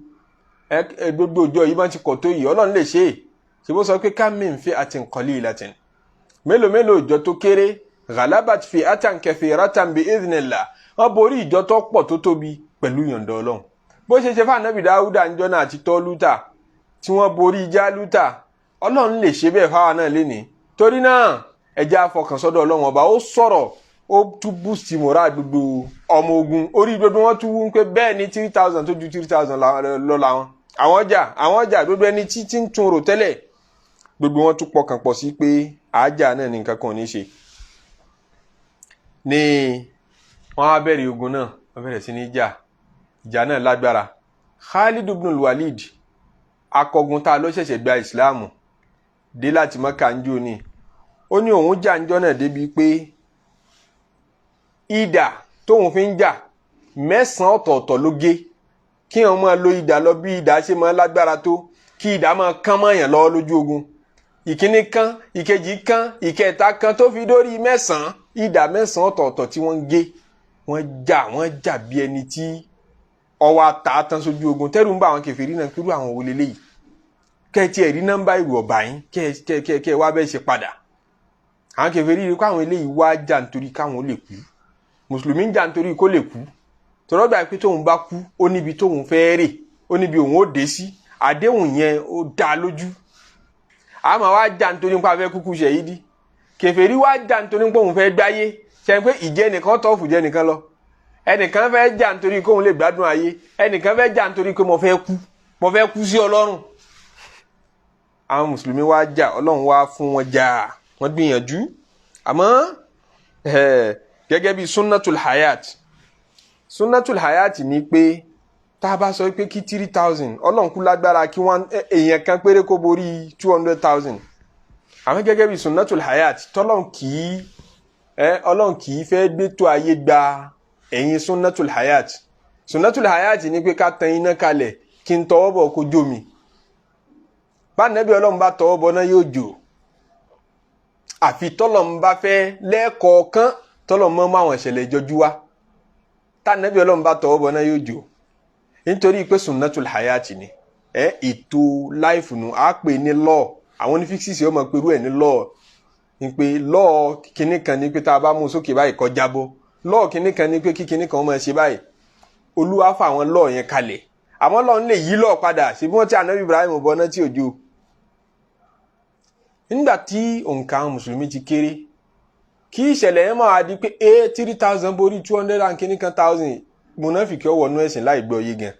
[SPEAKER 1] ẹ gbogbo òjò yìí bá ti kọ̀ tó yìí, Ọlọ́run lè ṣe é. Ṣe bó sọ pé kam min fi'atin qalilatin, mélòó mélòó ìjọ tó kéré, ghalabat fi'atan kathiratan bi idhnillah, wọ́n borí ìjọ tó pọ̀ tó tóbi pẹ̀lú yọ̀ǹda Ọlọ́run. Bó ṣe ṣe fún anabi Dáúdà ńjọ́ náà àti Tọ́lútà tí wọ́n borí Jálútà, Ọlọ́run lè ṣe bẹ́ẹ̀ fáwa náà lénìí. Torí náà, ẹ jẹ́ á fọkàn sọ́dọ̀ Ọlọ́run ọba. Ó sọ̀rọ̀, ó tún boost moral gbogbo ọmọ ogun. Orí gbogbo wọn tún wú pé bẹ́ẹ̀ ni 3,000 tó ju 3,000 lọ làwọn àwọn ọjà àwọn ọjà. Gbogbo ẹni tí tí ń tún rò tẹ́lẹ̀, gbogbo wọn tún pọkàn pọ̀ sí pé àájà náà ní nǹkan kan ò ní ṣe ní. Wọ́n á bẹ̀rẹ̀ ogun náà, wọ́n bẹ̀rẹ̀ sí ní jà. Ìjà náà lágbára. Khalid ibn al-Walid, akọgun tá a lọ ṣẹ̀ṣẹ̀ gba ìsìláàmù dé láti Mọ́kà ń jò ní, ó ní òun jà ń jọ́ náà débi pé idà tóun fi ń jà, 9 ọ̀tọ̀ọ̀tọ̀ ló gé. Kí wọn máa lo idà lọ, bí idà ṣe máa lágbára tó, kí idà máa kán mọ́yàn lọ́wọ́ lójú ogun. Ìkíní kán, ìkejì kán, ìkẹta kán, tó fi dórí 9, idà 9 ọ̀tọ̀ọ̀tọ̀ tí wọ́n ń gé. Wọ́n jà, wọ́n jà bí ẹni tí ọwọ́ ata tán sójú ogun. Tẹ́rù ń bá àwọn kèfèrí náà kúrú àwọn wọlé léyìí. Kẹ́ ẹ tiẹ̀ rí nọ́mbà ìrù ọ̀bà yín, kẹ́ ẹ kẹ́ kẹ́ wá bẹ́ẹ̀ ṣe padà. Àwọn kèfèrí rí káwọn eléyìí wá jà nítorí káwọn lè kú. Mùsùlùmí ń jà nítorí kó lè kú, tọ́lọ́gbà pé tóun bá kú ó níbi tóun fẹ́ rè, ó níbi òun ó dé sí, àdéhùn yẹn ó dá lójú. Àmọ́ wá jà nítorí pé a fẹ́ kúkú ṣẹ̀yídì. Kèfèrí wá jà nítorí pé òun fẹ́ gbáyé. Ṣe pé ìjẹ́ nìkan tọ́ọ̀fù jẹ́ nìkan lọ. Ẹnìkan fẹ́ jà nítorí kóun lè gbádùn ayé, ẹnìkan fẹ́ jà nítorí pé mo fẹ́ kú, mo fẹ́ kú sí Ọlọ́run. Àwọn mùsùlùmí wá jà, Ọlọ́run wá fún wọn jà, wọ́n gbìyànjú. Àmọ́ gẹ́gẹ́ bí sunnatul hayat, sunnatul hayat ni pé tá a bá sọ pé kí 3,000, Ọlọ́run kú lágbára kí wọ́n èèyàn kan péré kó borí 200,000. Àmọ́ gẹ́gẹ́ bí sunnatul hayat, tọ́lọ́run kì í Ọlọ́run kì í fẹ́ gbé tó ayé gba ẹ̀yin sunnatul hayat. Sunnatul hayat ni pé ká tan iná kalẹ̀ kí n tọwọ́ bọ̀ kó jó mi. Bá nẹ́bí Ọlọ́run bá tọwọ́ bọ̀ náà yóò jó. Àfi tọ́lọ́run bá fẹ́ lẹ́ẹ̀kọ̀ọ̀kan, tọ́lọ́run mọ́ mọ́ àwọn ìṣẹ̀lẹ̀ ìjọjú wa. Tá nẹ́bí Ọlọ́run bá tọwọ́ bọ̀ náà yóò jó, nítorí pé sunnatul hayat ni ètò láìfù nù, á pè ní law. Àwọn onífísìsì ọmọ pẹ̀lú ẹ̀ ní law, ní pé law kinní kan ní pé tá a bá mú sókè báyìí kó jábọ́, law kinní kan ní pé kí kinní kan máa ṣe báyìí. Olúwa fà àwọn law yẹn kalẹ̀, àmọ́ law ń lè yí law padà. Ṣe bí wọ́n ti ànábì Ibrahim bọ́ náà tí ò jó. Nígbà tí òǹkà àwọn mùsùlùmí ti kéré, kí ìṣẹ̀lẹ̀ yẹn máa di pé 3,000 borí 200 and kinní kan thousand, mùnáfìkì ọwọ́ nú ẹ̀sìn láì gbọ́ yé gan.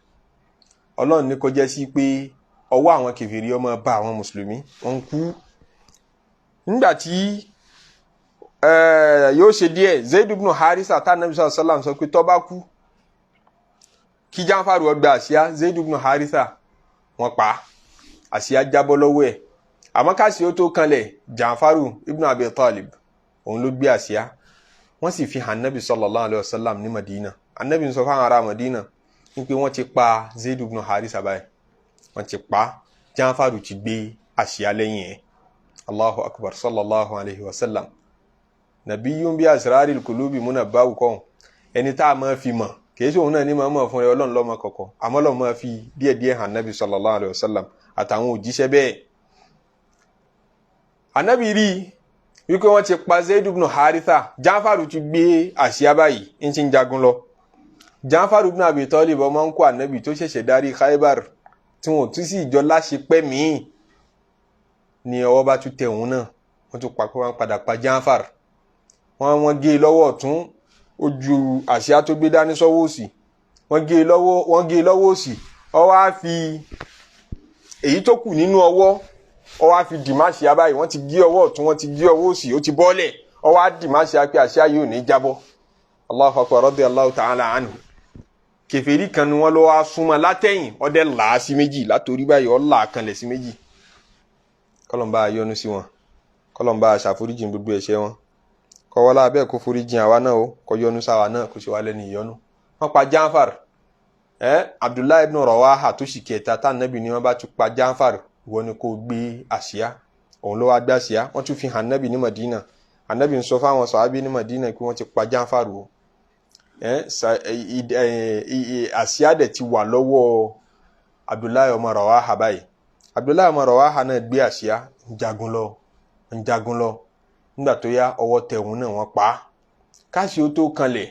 [SPEAKER 1] Ọlọ́run ní kó jẹ́ sí pé ọwọ́ àwọn kèfèrí ọmọ bá àwọn mùsùlùmí, wọ́n ń kú. Nígbà tí yóò ṣe díẹ̀, Zaid ibn Harisa tá nàbí sallam sọ pé tó bá kú kí Jáfàrù ọgbà àsíá, Zaid ibn Harisa wọ́n pa, àsíá jábọ́ lọ́wọ́ ẹ̀. Àmọ́ káàsì ó tó kanlẹ̀, Jáfàrù ibn Abi Talib òun ló gbé àsíá. Wọ́n sì fi hàn nàbí sallallahu alayhi wa sallam ní Madina. Anabi sọ fáwọn ará Madina ní pé wọ́n ti pa Zaid ibn Harisa báyìí, wọ́n ti pa, Jáfàrù ti gbé àsíá lẹ́yìn ẹ̀. Allahu akbar, sallallahu alayhi wa sallam. Nabiyyun bí asraril kulubi munabbahu kọ́ ẹni tá a máa fi mọ̀, kìí ṣe òun náà ní máa mọ̀ fún ẹ, Ọlọ́run lọ́mọ kọ̀kọ̀, àmọ́ Ọlọ́run máa fi díẹ̀díẹ̀ hàn nabi sallallahu alayhi wa sallam àtàwọn òjíṣẹ́ bẹ́ẹ̀. Anabi rí wípé wọ́n ti pa Zaid ibn Haritha, Jáfàrù ti gbé àsíá báyìí, ń ti ń jagun lọ. Jáfàrù ibn Abi Talib ọmọ ń kó anabi tó ṣẹ̀ṣẹ̀ darí Khaybar tí wọn ò tún sí ìjọ láṣepẹ́ míì ni ọwọ́ bá tún tẹ òun náà, wọ́n tún pa pé wọ́n padà pa Jáfàr. Wọ́n gé e lọ́wọ́ ọ̀tún, ojú àsíá tó gbé dání sọ́wọ́ òsì, wọ́n gé e lọ́wọ́, wọ́n gé e lọ́wọ́ òsì. Ó wá fi èyí tó kù nínú ọwọ́, ó wá fi dìmá àsíá báyìí. Wọ́n ti gé ọwọ́ ọ̀tún, wọ́n ti gé ọwọ́ òsì, ó ti bọ́lẹ̀, ó wá dìmá àsíá pé àsíá yìí ò ní jábọ́. Allahu akbar, radiyallahu ta'ala anhu. Kèfèrí kan ni wọ́n lọ wá súnmọ́ látẹ̀yìn, ọdẹ là á sí méjì látòrí báyìí, ó là á kanlẹ̀ sí méjì. Kọ́lọ́mbà yọ́nú sí wọn, kọ́lọ́mbà ṣàforíjìn gbogbo ẹ̀ṣẹ̀ wọn, kọ́wọ́lá abẹ́ kó foríjìn àwa náà, ó kó yọ́nú sáwa náà, kó ṣe wá lẹ́nu ìyọ́nú. Wọ́n pa Jáfàr Abdullahi ibn Rawaha tó sì kẹta tá nàbì ni wọ́n bá tún pa Jáfàr, ìwọ ni kò gbé àsíá. Òun ló wá gbé àsíá, wọ́n tún fi hàn nàbì ní Madina. Ànábì ń sọ fáwọn sàhábì ní Madina pé wọ́n ti pa Jáfàr o. Àsíá dẹ̀ ti wà lọ́wọ́ Abdullahi ọmọ Rawaha báyìí. Abdullahi ọmọ Rawaha náà gbé àsíá, ń jagun lọ, ń jagun lọ. Nígbà tó yá, ọwọ́ tẹ̀ òun náà, wọ́n pa á. Káàsì ó tó kanlẹ̀,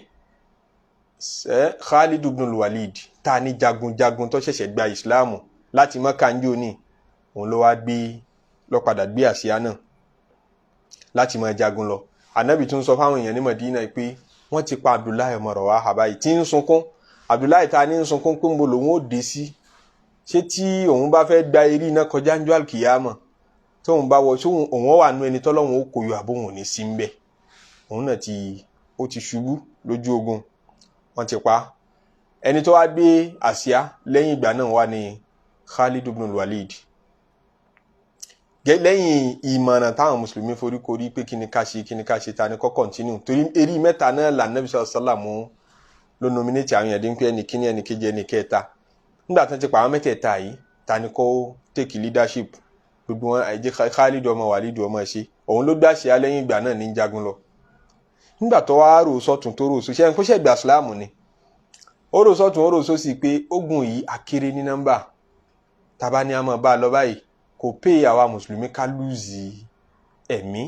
[SPEAKER 1] Khalid ibn Walid tá a ní jagunjagun tó ṣẹ̀ṣẹ̀ gba ìsìláàmù láti Mọ́kà ń jò ní, òun ló wá gbé lọ padà gbé àsíá náà láti máa jagun lọ. Anabi tún sọ fáwọn èèyàn ní Madina pé wọ́n ti pa Abdullahi ọmọ Rawaha báyìí, tí ń sunkún. Abdullahi ta ní ń sunkún pé ń bo lòun ó dé sí, ṣé tí òun bá fẹ́ gba eré iná kọjá ń jọ àlùkìyàmọ̀, tóun bá wọ, ṣé òun wà nú ẹni tọ́lọ́hun ó kò yọ àbóhùn ní sí ń bẹ̀. Òun náà ti ó ti ṣubú lójú ogun, wọ́n ti pa. Ẹni tó wá gbé àsíá lẹ́yìn ìgbà náà wà ní Khalid ibn Walid. Lẹ́yìn ìmọ̀ràn táwọn mùsùlùmí foríkorí pé kí ni ká ṣe, kí ni ká ṣe, ta ni kó continue, torí eré mẹ́ta náà là Nabi sallallahu alaihi wasallam ló nominate àwọn èèyàn dín pé ẹnì kíní, ẹnì kejì, ẹnì kẹta. Nígbà tó ti pa àwọn mẹ́tẹ̀ẹ̀ta yìí, ta ni kó take leadership? Gbogbo wọn àìjẹ́ Khalid ọmọ Walid ọmọ ṣe, òun ló gbàṣẹ lẹ́yìn ìgbà náà ní jagun lọ. Nígbà tó wá rò sọ́tún tó rò sósì, ẹni kó ṣe gbà sílámù ni, ó rò sọ́tún ó rò sósì pé ogun yìí akéré ní nọ́mbà tàbá ní a máa bá a lọ báyìí, kò pé àwa mùsùlùmí ká lose ẹ̀mí,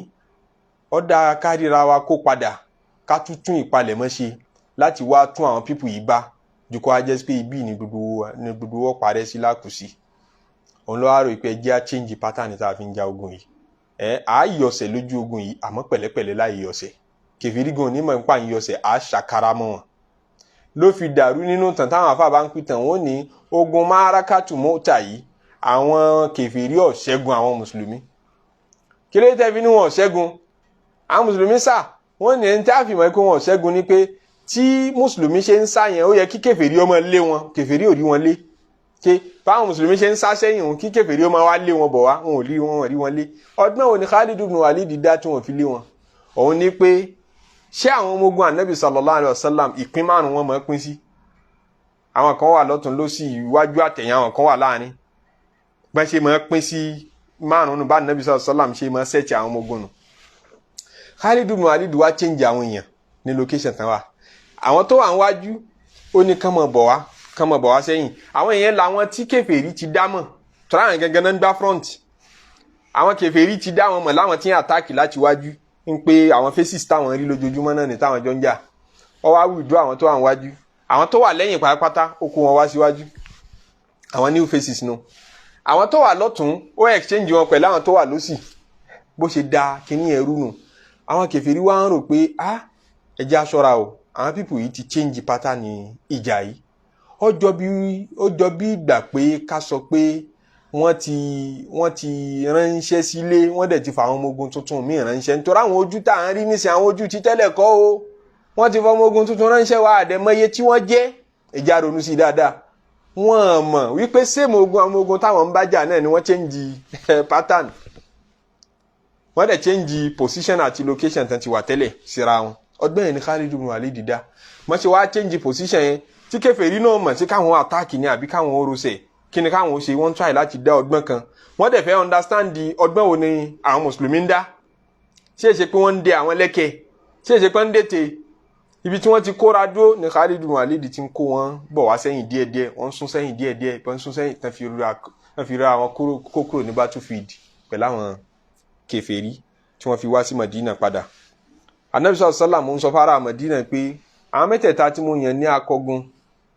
[SPEAKER 1] ó dáa káríra wa kó padà. Ká tún tún ìpalẹ̀mọ́ ṣe láti wá tún àwọn people yìí bá ju kó wá jẹ́ pé ibi ní gbogbo wọ́n parẹ́ sí lákùsí. Òun ló wá rò pé jẹ́ á change pattern tá a fi ń ja ogun yìí. Ẹ à á yọ̀sẹ̀ lójú ogun yìí, àmọ́ pẹ̀lẹ́pẹ̀lẹ́ láì yọ̀sẹ̀. Kèfèrí gan onímọ̀ nípa ń yọ̀sẹ̀, à á ṣàkárá mọ́ wọn. Ló fi dàrú nínú tàn táwọn afá bá ń pìtàn, wọ́n ní ogun Márákàtù Mọ́tà yìí, àwọn kèfèrí ò ṣẹ́gun àwọn mùsùlùmí. Kí ló tẹ́ fi ní wọn ò ṣẹ́gun àwọn mùsùlùmí sà? Wọ́n ní ẹni tí a fi mọ̀ pé wọn ò ṣẹ́gun ni pé tí mùsùlùmí ṣe ń sá yẹn, ó yẹ kí kèfèrí ó máa lé wọn, kèfèrí ò rí wọn lé. Ṣé báwọn mùsùlùmí ṣe ń sá sẹ́yìn òun, kí kèfèrí ó máa wá lé wọn bọ̀ wá, wọn ò rí wọn, rí wọn lé. Ọdún wo ni Khalid ibn Walid dá tí wọn fi lé wọn? Òun ni pé ṣé àwọn ọmọ ogun Anabi sallallahu alayhi wa sallam, ìpín márùn wọn máa pín sí. Àwọn kan wà lọ́tún lósì, iwájú àtẹ̀yìn, àwọn kan wà láàrin. Bá ṣe máa pín sí márùn bá Anabi sallallahu alayhi wa sallam ṣe máa set àwọn ọmọ ogun nù. Khalid ibn Walid wá change àwọn èèyàn ní location tán wà. Àwọn tó wà níwájú, ó ní kán máa bọ̀ wá, kán máa bọ̀ wá sẹ́yìn. Àwọn èèyàn làwọn tí kèfèrí ti dá mọ̀ tọ́lá, àwọn gangan náà ń gbá front. Àwọn kèfèrí ti dá wọn mọ̀ láwọn tí ń attack láti wájú, ń pé àwọn faces táwọn rí lójoojúmọ́ náà ní táwọn jọ ń jà. Ó wá withdraw àwọn tó wà níwájú, àwọn tó wà lẹ́yìn pátápátá, ó kó wọn wá síwájú, àwọn new faces nu. Àwọn tó wà lọ́tún, ó exchange wọn pẹ̀lú àwọn tó wà lósì. Bó ṣe da kíní ẹrú nù, àwọn kèfèrí wá ń rò pé, ah, ẹ jẹ́ á ṣọ́ra o, àwọn people yìí ti change pattern ìjà yìí. Ó jọ bí ìgbà pé ká sọ pé wọ́n ti ránṣẹ́ sílé, wọ́n dẹ̀ ti fa àwọn ọmọ ogun tuntun míì ránṣẹ́, nítorí àwọn ojú tá à ń rí nísìnyí, àwọn ojú ti tẹ́lẹ̀ kọ́ o. Wọ́n ti fọ ọmọ ogun tuntun ránṣẹ́ wa, àdẹ̀mọye tí wọ́n jẹ́. Ẹ jẹ́ á ronú sí i dáadáa. Wọ́n mọ̀ wípé same ogun, àwọn ogun táwọn ń bá jà náà ni wọ́n change pattern, wọ́n dẹ̀ change position àti location tán ti wà tẹ́lẹ̀ síra wọn. Ọgbọ́n yẹn ni Khalid ibn Walid dá. Wọ́n ṣe wá change position yẹn tí kèfèrí náà mọ̀ sí káwọn attack ni àbí káwọn orosẹ̀, kí ni káwọn ṣe. Wọ́n try láti dá ọgbọ́n kan, wọ́n dẹ̀ fẹ́ understand di ọgbọ́n wo ni àwọn mùsùlùmí ń dá. Ṣé èṣe pé wọ́n ń dẹ àwọn lẹ́kẹ̀? Ṣé èṣe pé ń dètè? Ibi tí wọ́n ti kóra dúró ní Khalid ibn Walid ti ń kó wọn bọ̀ wá sẹ́yìn díẹ̀díẹ̀. Wọ́n ń sún sẹ́yìn díẹ̀díẹ̀, wọ́n ń sún sẹ́yìn tán fi ra àwọn kó kúrò ní battlefield pẹ̀lú àwọn kèfèrí tí wọ́n fi wá sí Madina padà. Anabi sọ̀rọ̀ sọ́là ń sọ fara Madina pé àwọn mẹ́tẹ̀ẹ̀ta tí mo yàn ní akọgun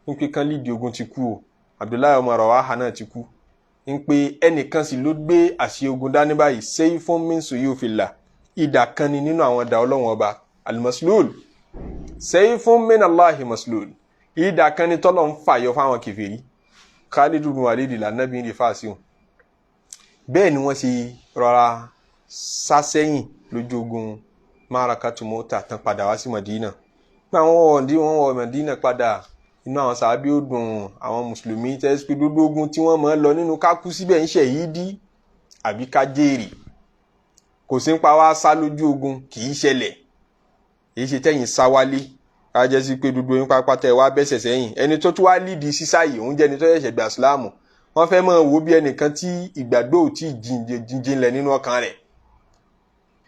[SPEAKER 1] ń pé kán lead ogun ti kú o. Abdullahi ọmọ Rawaha náà ti kú, ń pé ẹnìkan sì ló gbé àṣẹ ogun dání báyìí, sayfun min suyufillah, ìdà kan ni nínú àwọn ìdà Ọlọ́wọ́n Ọba al-maslul, sayfun min Allahi maslul, ìdà kan ni tọ́lọ̀ ń fàyọ fáwọn kèfèrí. Khalid ibn Walid lànàbí ń rí fàásì hùn. Bẹ́ẹ̀ ni wọ́n ṣe rọra sá sẹ́yìn lójú ogun Márakatu Mọ́tà tán padà wá sí Madina. Pé àwọn wọ̀ndí wọ́n wọ Madina padà, inú àwọn sàábí ó dùn. Àwọn mùsùlùmí tẹ́sí pé dúdú ogun tí wọ́n máa ń lọ nínú ká kú síbẹ̀ ń ṣe yìí dí àbí ká jèrè, kò sí ń pa wá sá lójú ogun, kì í ṣẹlẹ̀. Èyí ṣe tẹ́yìn sá wálé, ká jẹ́ sí pé dúdú yín pápátá ẹ̀ wá bẹ́sẹ̀ sẹ́yìn. Ẹni tó tún wá lead sísá yìí, òun jẹ́ ẹni tó ṣẹ̀ṣẹ̀ gbà síláàmù. Wọ́n fẹ́ máa wò bí ẹnìkan tí ìgbàgbọ́ ò tí jinlẹ̀ nínú ọkàn rẹ̀.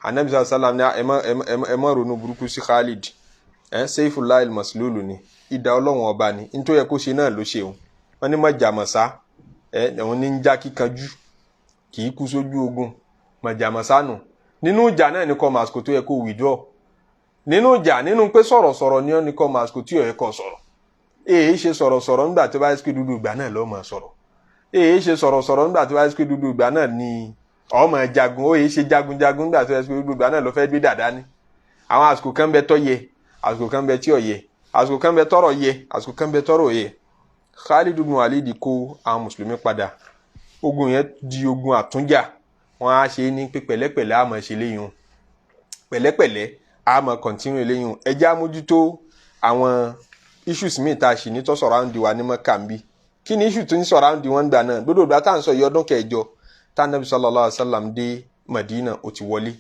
[SPEAKER 1] Anabi sallam ní ẹ má ronú burúkú sí Khalid. Ẹ Sayfullah al-Maslulu ni, ìdá Ọlọ́wọ́n Ọba ni. Nítorí yẹ kó ṣe náà ló ṣe òun. Wọ́n ní mọ̀jàmọ̀sá ẹ òun ní ń já kíkanjú, kì í kú sójú ogun. Mọ̀jàmọ̀sá nù nínú ìjà náà ní kọ́ màsìkò tó yẹ kó withdraw nínú ìjà, nínú pé sọ̀rọ̀sọ̀rọ̀ ni ó ní kọ́ màsìkò tí ó yẹ kó sọ̀rọ̀. Èyí ṣe sọ̀rọ̀sọ̀rọ̀ nígbà tó bá yẹ kó dúdú ìgbà náà lọ́ọ́ máa sọ̀rọ̀. Èyí ṣe sọ̀rọ̀sọ̀rọ̀ nígbà tó bá yẹ kó dúdú ìgbà náà ni ọmọ jagun. Ó yẹ ṣe jagunjagun nígbà tó yẹ kó dúdú ìgbà náà ló fẹ́ gbé dàda ní. Àwọn àsìkò kan bẹ tó yẹ, àsìkò kan bẹ tí ò yẹ, àsìkò kan bẹ tọrọ yẹ, àsìkò kan bẹ tọrọ yẹ. Khalid ibn Walid kó àwọn mùsùlùmí padà. Ogun yẹn di ogun àtúnjà. Wọn á ṣe ní pé pẹ̀lẹ́pẹ̀lẹ́ àmọ́ ṣe léyìn, pẹ̀lẹ́pẹ̀lẹ́ àmọ́ continue léyìn. Ẹ jẹ́ àmójútó àwọn issues míì tá a ṣì ní tó surround wa ní Mẹ́kà ń bí. Kí ni issue tó ń surround wọn gbà náà? Gbọdọ̀ gbà tá à ń sọ yìí, ọdún kẹjọ tá Nabi sallallahu alaihi wasallam dé Madina, ó ti wọlé.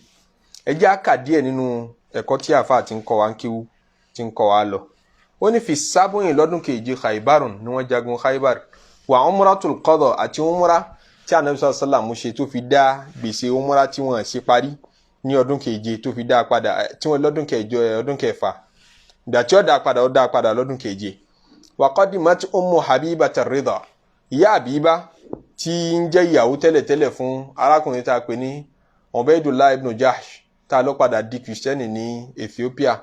[SPEAKER 1] Ẹ jẹ́ á kà díẹ̀ nínú ẹ̀kọ́ tí àfa ti ń kọ́ wa ń kéwú, ti ń kọ́ wa lọ. Ó ní fi sábòyìn lọ́dún keje Khaibarun ni wọ́n jagun Khaibar wà umratul qada àti umra tí Anabi sallallahu alaihi wasallam ṣe tó fi dá gbèsè umra tí wọ́n ṣe parí ní ọdún keje tó fi dá padà, tí wọ́n lọ́dún kẹjọ, ọdún kẹfà. Ìgbà tí ó dá padà, ó dá padà lọ́dún keje. Wa qadimat Ummu Habibata Rida, ìyá Àbíbá tí ń jẹ́ ìyàwó tẹ́lẹ̀tẹ́lẹ̀ fún arákùnrin tá a pè ní Ubaydullah ibn Jahsh, tá a lọ padà di kìrìsìtẹ́nì ní Ethiopia.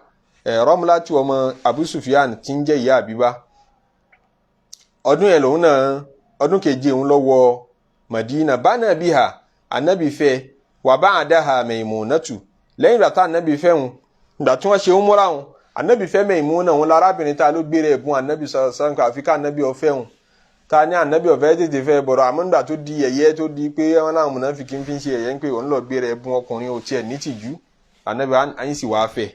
[SPEAKER 1] Ramlatu ọmọ Abu Sufyan tí ń jẹ́ ìyá Àbíbá. Ọdún yẹn lòun náà, ọdún keje òun lọ wọ Madina. Bánà bíhà anabi fẹ́ wà bá àdáhà Maimunatu. Lẹ́yìn ìgbà tá anabi fẹ́ wọn, ìgbà tí wọ́n ṣe ń múra wọn, anabi fẹ́ Maimuna wọn lárábìnrin tá ló gbére ẹ̀bùn anabi sọ̀rọ̀ sọ̀rọ̀ àfi ká anabi ọ̀fẹ́ wọn. Ta ní anabi ọ̀fẹ́ tètè fẹ́ bọ̀rọ̀, àmọ́ nígbà tó di ẹ̀yẹ tó di pé wọn náà mùnáfíkí ń fi ń ṣe ẹ̀yẹ ń pé òun lọ gbére ẹ̀bùn ọkùnrin ò tiẹ̀ ní tìjú, anabi ayin sì wàá fẹ́.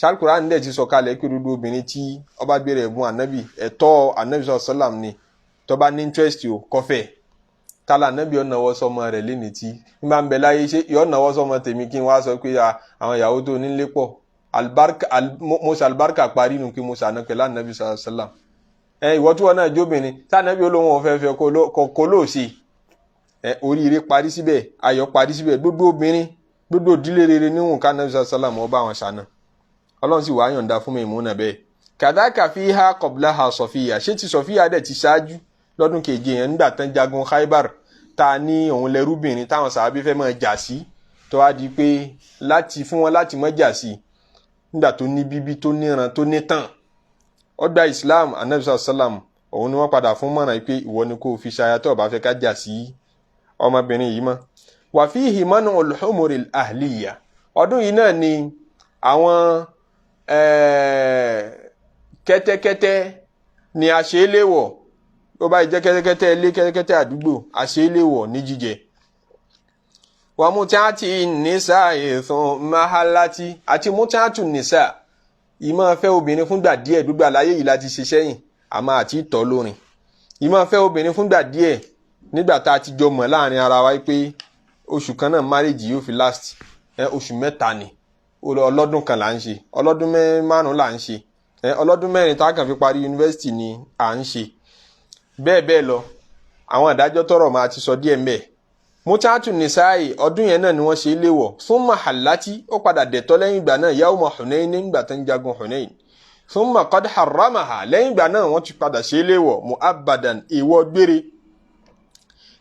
[SPEAKER 1] Ṣálkùránì dẹ̀ ti sọ kalẹ̀ pé dúdú obìnrin tí ó bá gbére ẹ̀bùn anabi, ẹ̀tọ́ anabi sọ̀rọ̀ sọ́làm ni, tó bá ní interest o kọfẹ́. Tala anabi ọ̀ nàwọ́ sọmọ rẹ̀ léni tí n bá ń bẹ láyé, ṣé yọ̀ nàwọ́ sọmọ tèmi kí n wá sọ pé àwọn ìyàwó tó nílé pọ̀ alibarika musa alibarika parí nu kí musa àná pẹ̀lú anabi sọ̀rọ̀ sọ́làm. Ẹ ìwọ tí wọn náà jóbìnrin tí anabi olóhùn ọ̀fẹ́ fẹ́ kó lóòsì, ẹ oríire parí síbẹ̀, ayọ̀ parí síbẹ̀. Gbogbo obìnrin, gbogbo ìdílé rere níwọ̀n ká anabi sọ̀rọ̀ sọ́làm ọba àwọn ṣàna. Ọlọ́run sì wàá yọ̀ǹda fún Maimuna bẹ́ẹ̀. Kàdákà fi ha kọ̀bílà ha Sọ̀fíyà, ṣé ti Sọ̀fíyà dẹ̀ ti ṣáájú lọ́dún keje yẹn nígbà tán jagun Khaibar, ta ní òun lẹ́rúbìnrin táwọn sàábí fẹ́ máa jà sí, tó wá di pé láti fún wọn láti má jà sí nígbà tó ní bíbí tó níran tó nítàn. Ó gba Islam, anabi sàlám òun ni wọ́n padà fún mọ̀ràn pé ìwọ ni kò fi ṣaya tó bá fẹ́ ká jà sí ọmọbìnrin yìí mọ́. Wà fihi man'ul humuril ahliya, ọdún yìí náà ni àwọn kẹ́tẹ́kẹ́tẹ́ ni a ṣe é léwọ̀. Ó bá jẹ́ kẹ́tẹ́kẹ́tẹ́ ilé, kẹ́tẹ́kẹ́tẹ́ àdúgbò, a ṣe é léwọ̀ ní jíjẹ. Wà mutati nisa ìthun mahalati, àti mutatu nisa, ìmọ̀ fẹ́ obìnrin fúngbà díẹ̀. Gbogbo àlàyé yìí láti ṣe sẹ́yìn, àmọ́ àti ìtọ́ lórin. Ìmọ̀ fẹ́ obìnrin fúngbà díẹ̀ nígbà tá a ti jọ mọ̀ láàrin ara wa pé oṣù kan náà marriage yóò fi last, oṣù mẹ́ta ni, ọlọ́dún kan là ń ṣe, ọlọ́dún márùn-ún là ń ṣe, ọlọ́dún mẹ́rin tá a kàn fi parí yunifásitì ni à ń ṣe, bẹ́ẹ̀ bẹ́ẹ̀ lọ. Àwọn àdájọ́ tọrọ máa ti sọ díẹ̀ mbẹ́. Mutatu nisai, ọdún yẹn náà ni wọ́n ṣe léwọ̀. Thumma halati, ó padà dẹ̀tọ́ lẹ́yìn ìgbà náà, yawma Hunain, nígbà tó ń jagun Hunain. Thumma qad harramaha, lẹ́yìn ìgbà náà wọ́n ti padà ṣe léwọ̀ mu'abbadan, ìwọ gbére.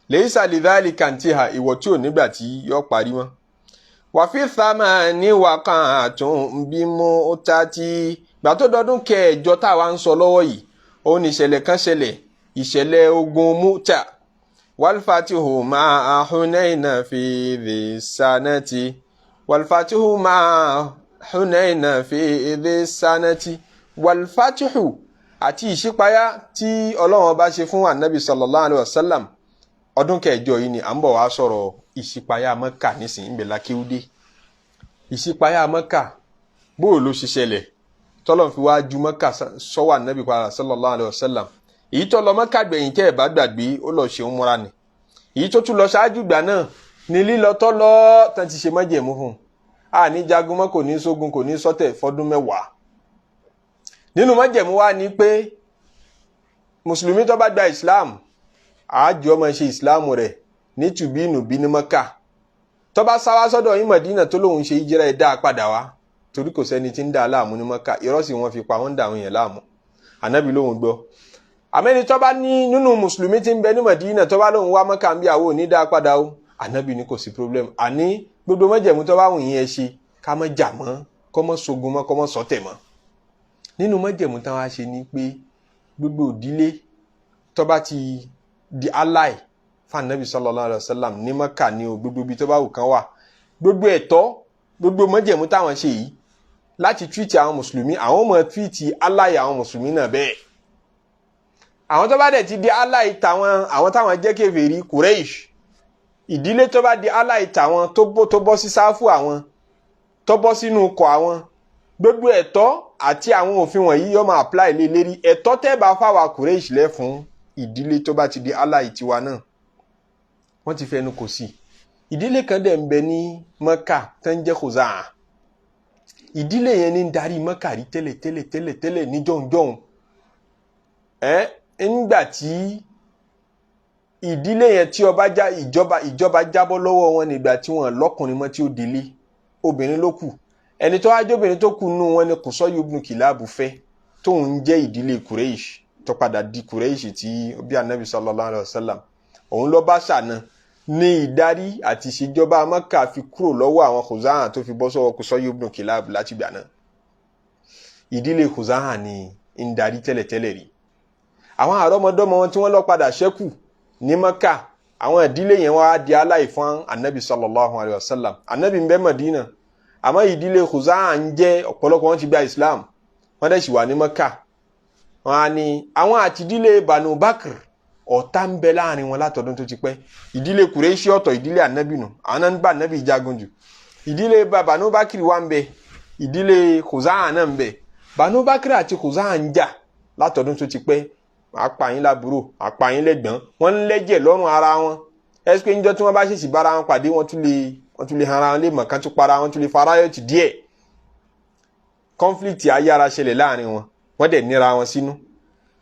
[SPEAKER 1] Laysa lidhalika intiha, ìwọ tí ò nígbà tí yọ parí mọ́. Wàfi thamani waqa'atun bí mutati, gbà tó dọdún kẹjọ táwa ń sọ lọ́wọ́ yìí, òun ní ìṣẹ̀lẹ̀ kan ṣẹlẹ̀, ìṣẹ̀lẹ̀ ogun Mu'ta. Walfatihu ma'a Hunayna fi dhi sanati, walfatihu ma'a Hunayna fi dhi sanati. Walfatihu àti ìṣípayá tí Ọlọ́run bá ṣe fún anabi sallallahu alayhi wa sallam ọdún kẹjọ yìí ni à ń bọ̀ wá sọ̀rọ̀ ìṣípayá Mẹ́kà nísìnyí ń bẹ̀ lákéwúdé. Ìṣípayá Mẹ́kà bóò ló ṣe ṣẹlẹ̀ tọ́lọ́n fi wá ju Mẹ́kà sọ́wọ́ anabi padà sallallahu alayhi wa sallam. Èyí tó lọ Mẹ́kà gbẹ̀yìn tẹ́ ẹ̀ bá gbàgbé, ó lọ ṣe umra ni. Èyí tó tún lọ ṣáájú gbà náà ni lílọ tó lọ tán ti ṣe májẹ̀mú fún un. A ní jagun mọ́, kò ní sógun, kò ní sọ́tẹ̀ fọ́dún mẹ́wàá. Nínú májẹ̀mú wa ni pé mùsùlùmí tó bá gba Islam, àájọ máa ṣe Islam rẹ̀ ní tùbínùbí ní Mẹ́kà. Tó bá sáwá sọ́dọ̀ yín Mọ̀dínà tó lóun ṣe ìjìrá, ẹ̀ dá a padà wá, torí kò sẹ́ni tí ń dá a láàmú ní Mẹ́kà. Irọ́ sì wọ́n fi pa wọ́n ń dà àwọn èèyàn láàmú. Ànábì lóun gbọ́. Àmẹ́ni tó bá ní nínú mùsùlùmí tí ń bẹ ní Mọ̀dínà tó bá lóun wá Mẹ́kà ń bí, àwọn ò ní dá a padà o. Ànábì ní kò sí problem. Àní gbogbo májẹ̀mú tó bá wù yín ẹ ṣe, ká má jà mọ́, kó má sogun mọ́, kó má ṣọ̀tẹ̀ mọ́. Nínú májẹ̀mú táwọn á ṣe ni pé gbogbo ìdílé tó bá ti di ally fún Ànábì sallallahu alaihi wasallam ní Mẹ́kà ní o, gbogbo ibi tó bá wù kán wà, gbogbo ẹ̀tọ́, gbogbo májẹ̀mú táwọn ṣe yìí láti treat àwọn mùsùlùmí, àwọn máa treat ally àwọn mùsùlùmí náà bẹ́ẹ̀. Àwọn tó bá dẹ̀ ti di ally tàwọn, àwọn táwọn jẹ́ kèfèrí Quraysh, ìdílé tó bá di ally tàwọn, tó bọ́ sí sáfù àwọn, tó bọ́ sínú ikọ̀ àwọn, gbogbo ẹ̀tọ́ àti àwọn òfin wọ̀nyí yóò máa apply lé lérí. Ẹ̀tọ́ tẹ́ bá fáwa Quraysh lẹ́ fún ìdílé tó bá ti di ally tiwa náà. Wọ́n ti fẹnu kò sí. Ìdílé kan dẹ̀ ń bẹ ní Mẹ́kà tó ń jẹ́ Khuzaa. Ìdílé yẹn ní ń darí Mẹ́kà rí tẹ́lẹ̀ tẹ́lẹ̀ tẹ́lẹ̀ tẹ́lẹ̀ ní jọ̀hún-jọ̀hún. Ẹ́ ńgbà tí ìdílé yẹn tí ọba já ìjọba jábọ́ lọ́wọ́ wọn nígbà tí wọ́n lọ́kùnrin mọ́ tí ó délé, obìnrin ló kù. Ẹni tó wájú obìnrin tó kù nù wọn ni Qusayyu ibn Kilab fẹ́, tóun jẹ́ ìdílé Quraysh tó padà di Quraysh tí bí anabi sallallahu alayhi wa sallam. Òun ló bá ṣàna ní ìdarí àti ìṣèjọba Mẹ́kà fi kúrò lọ́wọ́ àwọn Khuzaa tó fi bọ́ sọ́wọ́ Qusayyu ibn Kilab láti gbà náà. Ìdílé Khuza'a ni ń darí tẹ́lẹ̀tẹ́lẹ̀ rí. Àwọn àrọ́mọdọ́mọ wọn tí wọ́n lọ padà ṣẹ́kù ní Maka, àwọn ìdílé yẹn wá di aláìfọ́n anabi sallallahu alayhi wa sallam. Anabi ń bẹ Madina, àmọ́ ìdílé Khuza'a ń jẹ́ ọ̀pọ̀lọpọ̀ wọn ti gba Islam, wọ́n dẹ̀ sì wà ní Maka. Wọ́n á ní àwọn àti ìdílé Banu Bakr, ọ̀tá ń bẹ láàrin wọn látọdún tó ti pẹ́. Ìdílé Kùrẹ́ṣì ọ̀tọ̀, ìdílé anabi nù, àwọn náà ń bá anabi jagun jù. Ìdílé Banu Bakr wà ń bẹ, ìdílé Khuza'a náà ń bẹ. Banu Bakr àti Khuza'a ń jà látọdún tó ti pẹ́. Màá pa yín lábúrò, màá pa yín lẹ́gbọ̀n, wọ́n ń lẹ́jẹ̀ lọ́rùn ara wọn. Ẹsẹ pé níjọ́ tí wọ́n bá ṣèṣì bára wọn pàdé, wọ́n tún lè hanra wọn lè mọ̀ kán tún para wọn, tún lè farayọ̀tì díẹ̀. Kọ́nfílìtì ayára ṣẹlẹ̀ láàrin wọn, wọ́n dẹ̀ níra wọn sínú.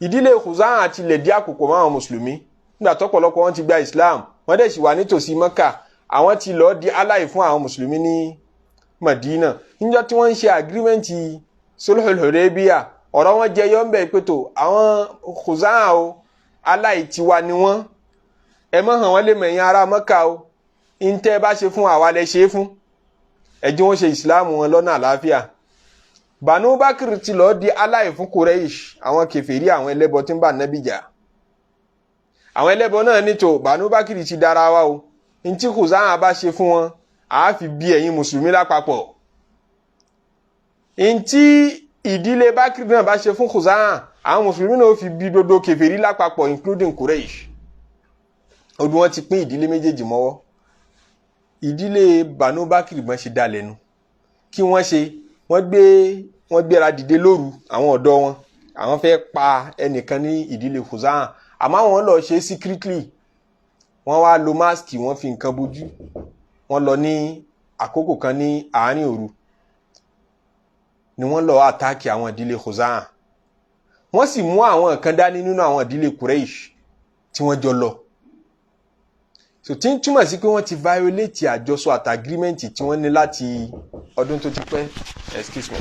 [SPEAKER 1] Ìdílé Khuza'a àti lẹ̀dí àkókò máwọn mùsùlùmí nígbà tọ́pọ̀lọpọ̀ wọn ti gba Islam, wọ́n dẹ̀ sì wà nítòsí Mẹ́kà. Àwọn ti lọ́ọ́ di aláì fún àwọn mùsùlùmí ní Madina. Níjọ́ tí wọ́n ń ṣe agirímẹ́ǹtì Sulhul Hudaybiyah, ọ̀rọ̀ wọn jẹyọ ń bẹ̀ pé tó àwọn Khuza'a o, aláìtiwa ni wọ́n, ẹ mọ̀ hàn wọ́n lè mẹ̀yìn ará Mọ́kà o, ntẹ́ bá ṣe fún àwa lẹ ṣe é fún, ẹ jẹ́ wọ́n ṣe ìsìláàmù wọn lọ́nà àlàáfíà. Banu Bakr ti lọ́ọ́ di aláì fún Quraysh, àwọn kèfèrí, àwọn ẹlẹ́bọ tí ń bá Nábì jà. Àwọn ẹlẹ́bọ náà nítò Banu Bakr ti dára wa o, ntí Khuza'a bá ṣe fún wọn àá fi bí ẹ̀yin mùsùlùmí lápapọ̀. Ntí ìdílé Bakr náà bá ṣe fún Khuza'a, àwọn mùsùlùmí náà fi bí gbogbo kèfèrí lápapọ̀, including Quraysh. Ọdún wọn ti pín ìdílé méjèèjì mọ́wọ́. Ìdílé Banu Bakr bọ́n ṣe dá lẹ́nu kí wọ́n ṣe, wọ́n gbéra dìde lóru, àwọn ọ̀dọ́ wọn, àwọn fẹ́ pa ẹnìkan ní ìdílé Khuza'a, àmọ́ àwọn lọ ṣe secretly. Wọ́n wá lo máàsì, wọ́n fi nǹkan bojú, wọ́n lọ ní àkókò kan ní àárín òru ni wọ́n lọ àtàkì àwọn ìdílé Khuza'a. Wọ́n sì mú àwọn kan dání nínú àwọn ìdílé Quraysh tí wọ́n jọ lọ. So tí ń túmọ̀ sí pé wọ́n ti violate àjọsọ àti agreement tí wọ́n ní láti ọdún tó ti pẹ́. Excuse me.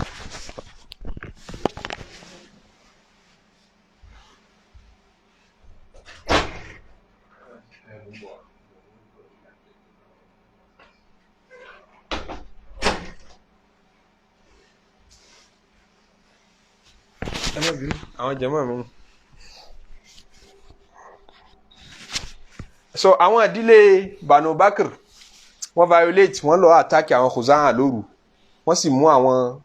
[SPEAKER 1] Ẹ má bínú, àwọn jẹmọ́ mi. So àwọn ìdílé Banu Bakr wọ́n violate, wọ́n lọ àtàkì àwọn Khuza'a lóru, wọ́n sì mú àwọn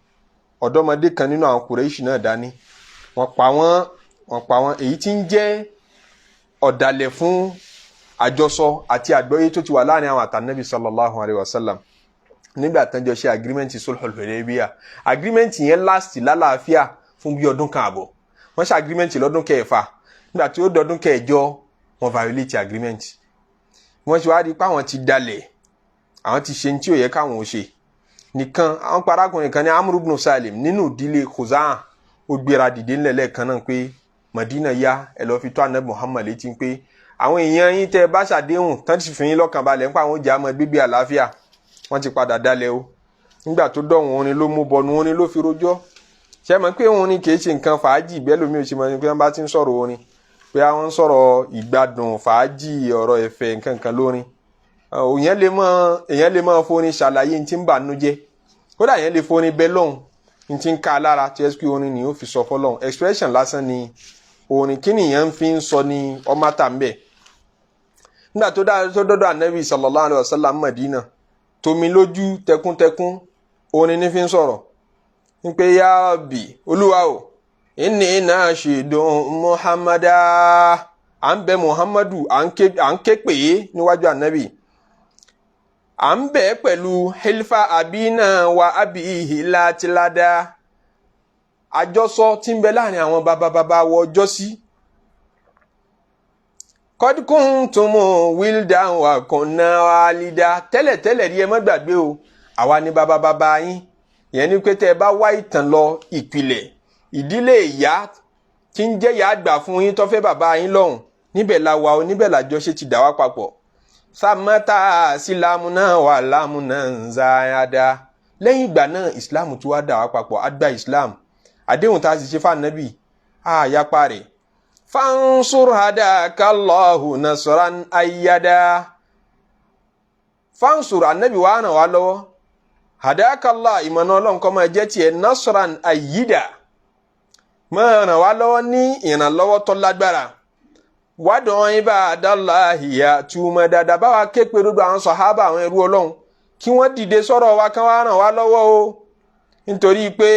[SPEAKER 1] ọ̀dọ́mọdé kan nínú àwọn Quraysh náà dání, wọ́n pa wọ́n. Èyí tí ń jẹ́ ọ̀dàlẹ̀ fún àjọsọ àti àgbọ́yé tó ti wà láàrin àwọn àtànẹ́bí sallallahu alayhi wa sallam nígbà tán jọ ṣe agreement Sulhul Hudaybiyah. Agreement yẹn last lálàáfíà fún bí ọdún kan àbọ̀. Wọ́n ṣe agreement lọ́dún kẹfà, nígbà tí ó dọdún kẹjọ wọ́n violate agreement. Wọ́n ṣe wá rí i pé àwọn ti dalẹ̀, àwọn ti ṣe ní tí ò yẹ káwọn ò ṣe nìkan. Àwọn parákùnrin kan ní Amr ibn Salim nínú ìdílé Khuza'a, ó gbéra dìde ńlẹ̀ lẹ́ẹ̀kan náà pé Madina yá, ẹ lọ́ọ́ fi tó Ànábì Muhammad létí pé àwọn èèyàn yín tẹ́ ẹ bá ṣàdéhùn tán ti fi yín lọ́kàn balẹ̀ ń pa àwọn oúnjẹ àmọ́ gbígbé àlàáfíà, wọ́n ti padà dalẹ̀ o. Nígbà tó dọ̀hún, orin ló mú bọnu, orin ló fi rojọ́. Ṣé mọ̀ pé orin kìí ṣe nǹkan fàájì bẹ́ẹ̀ lómi ò ṣe mọ̀ pé wọ́n bá ti ń sọ̀rọ̀ orin pé àwọn ń sọ̀rọ̀ ìgbádùn fàájì, ọ̀rọ̀ ẹ̀fẹ̀ nǹkan kan lórin. Èèyàn lè mọ̀ forin ṣàlàyé ní ti ń bà nú jẹ́, kódà èèyàn lè forin bẹ́ lọ́hùn ní ti ń ká lára tí ẹ pé orin ni ó fi sọ fọlọ́hùn. Expression lásán ni orin, kí nìyẹn fi ń sọ ní ọmọ tà ń bẹ̀. Nígbà tó dọ́dọ̀ Ànábì sallallahu alaihi wasallam Mádínà, tomi lójú tẹkúntẹkún, orin ní fi ń sọ̀rọ̀ ń pé ya Rabbi, olúwa o, inni nashidun Muhammada, à ń bẹ Muhammadu, à ń ké pè é níwájú Ànábì, à ń bẹ pẹ̀lú hilfa abina wa abihi látilada, àjọsọ tí ń bẹ láàrin àwọn bàbá wọ ọjọ́ sí. Kọ́díkùn-tùmù wíldà wà kùnà wàlídà, tẹ́lẹ̀tẹ́lẹ̀ rí ẹ má gbàgbé o, àwa ni bàbá yín. Ìyẹn ni pé tẹ́ ẹ bá wá ìtàn lọ ìpìlẹ̀ ìdílé ìyá tí ń jẹ́ ìyá àgbà fún yín tó fẹ́ bàbá yín lọ́hùn, níbẹ̀ la wà o, níbẹ̀ làjọṣe ti dà wá papọ̀. Sàmọ́tà sílámù náà wà lámù náà ń záyàdá. Lẹ́yìn ìgbà náà ìsìláàmù tí wàá dà wá papọ̀, á gba ìsìláàmù. Àdéhùn tá a sì ṣe fànàbì àyapa rẹ̀. Fansur hadakallahu nasran ayyada. Fansur anabi wa ràn wá lọ́wọ́. Hadakallah, ìmọ̀nà Ọlọ́run kó máa jẹ́ tiẹ̀, nasran ayyida. Máa ràn wá lọ́wọ́ ní ìrànlọ́wọ́ tó lágbára. Wádùn ibadallahi túmọ̀ dáadáa, báwa ké pe gbogbo àwọn sàhábà, àwọn ẹrú Ọlọ́run, kí wọ́n dìde sọ̀rọ̀ wa, kán wá ràn wá lọ́wọ́ o, nítorí pé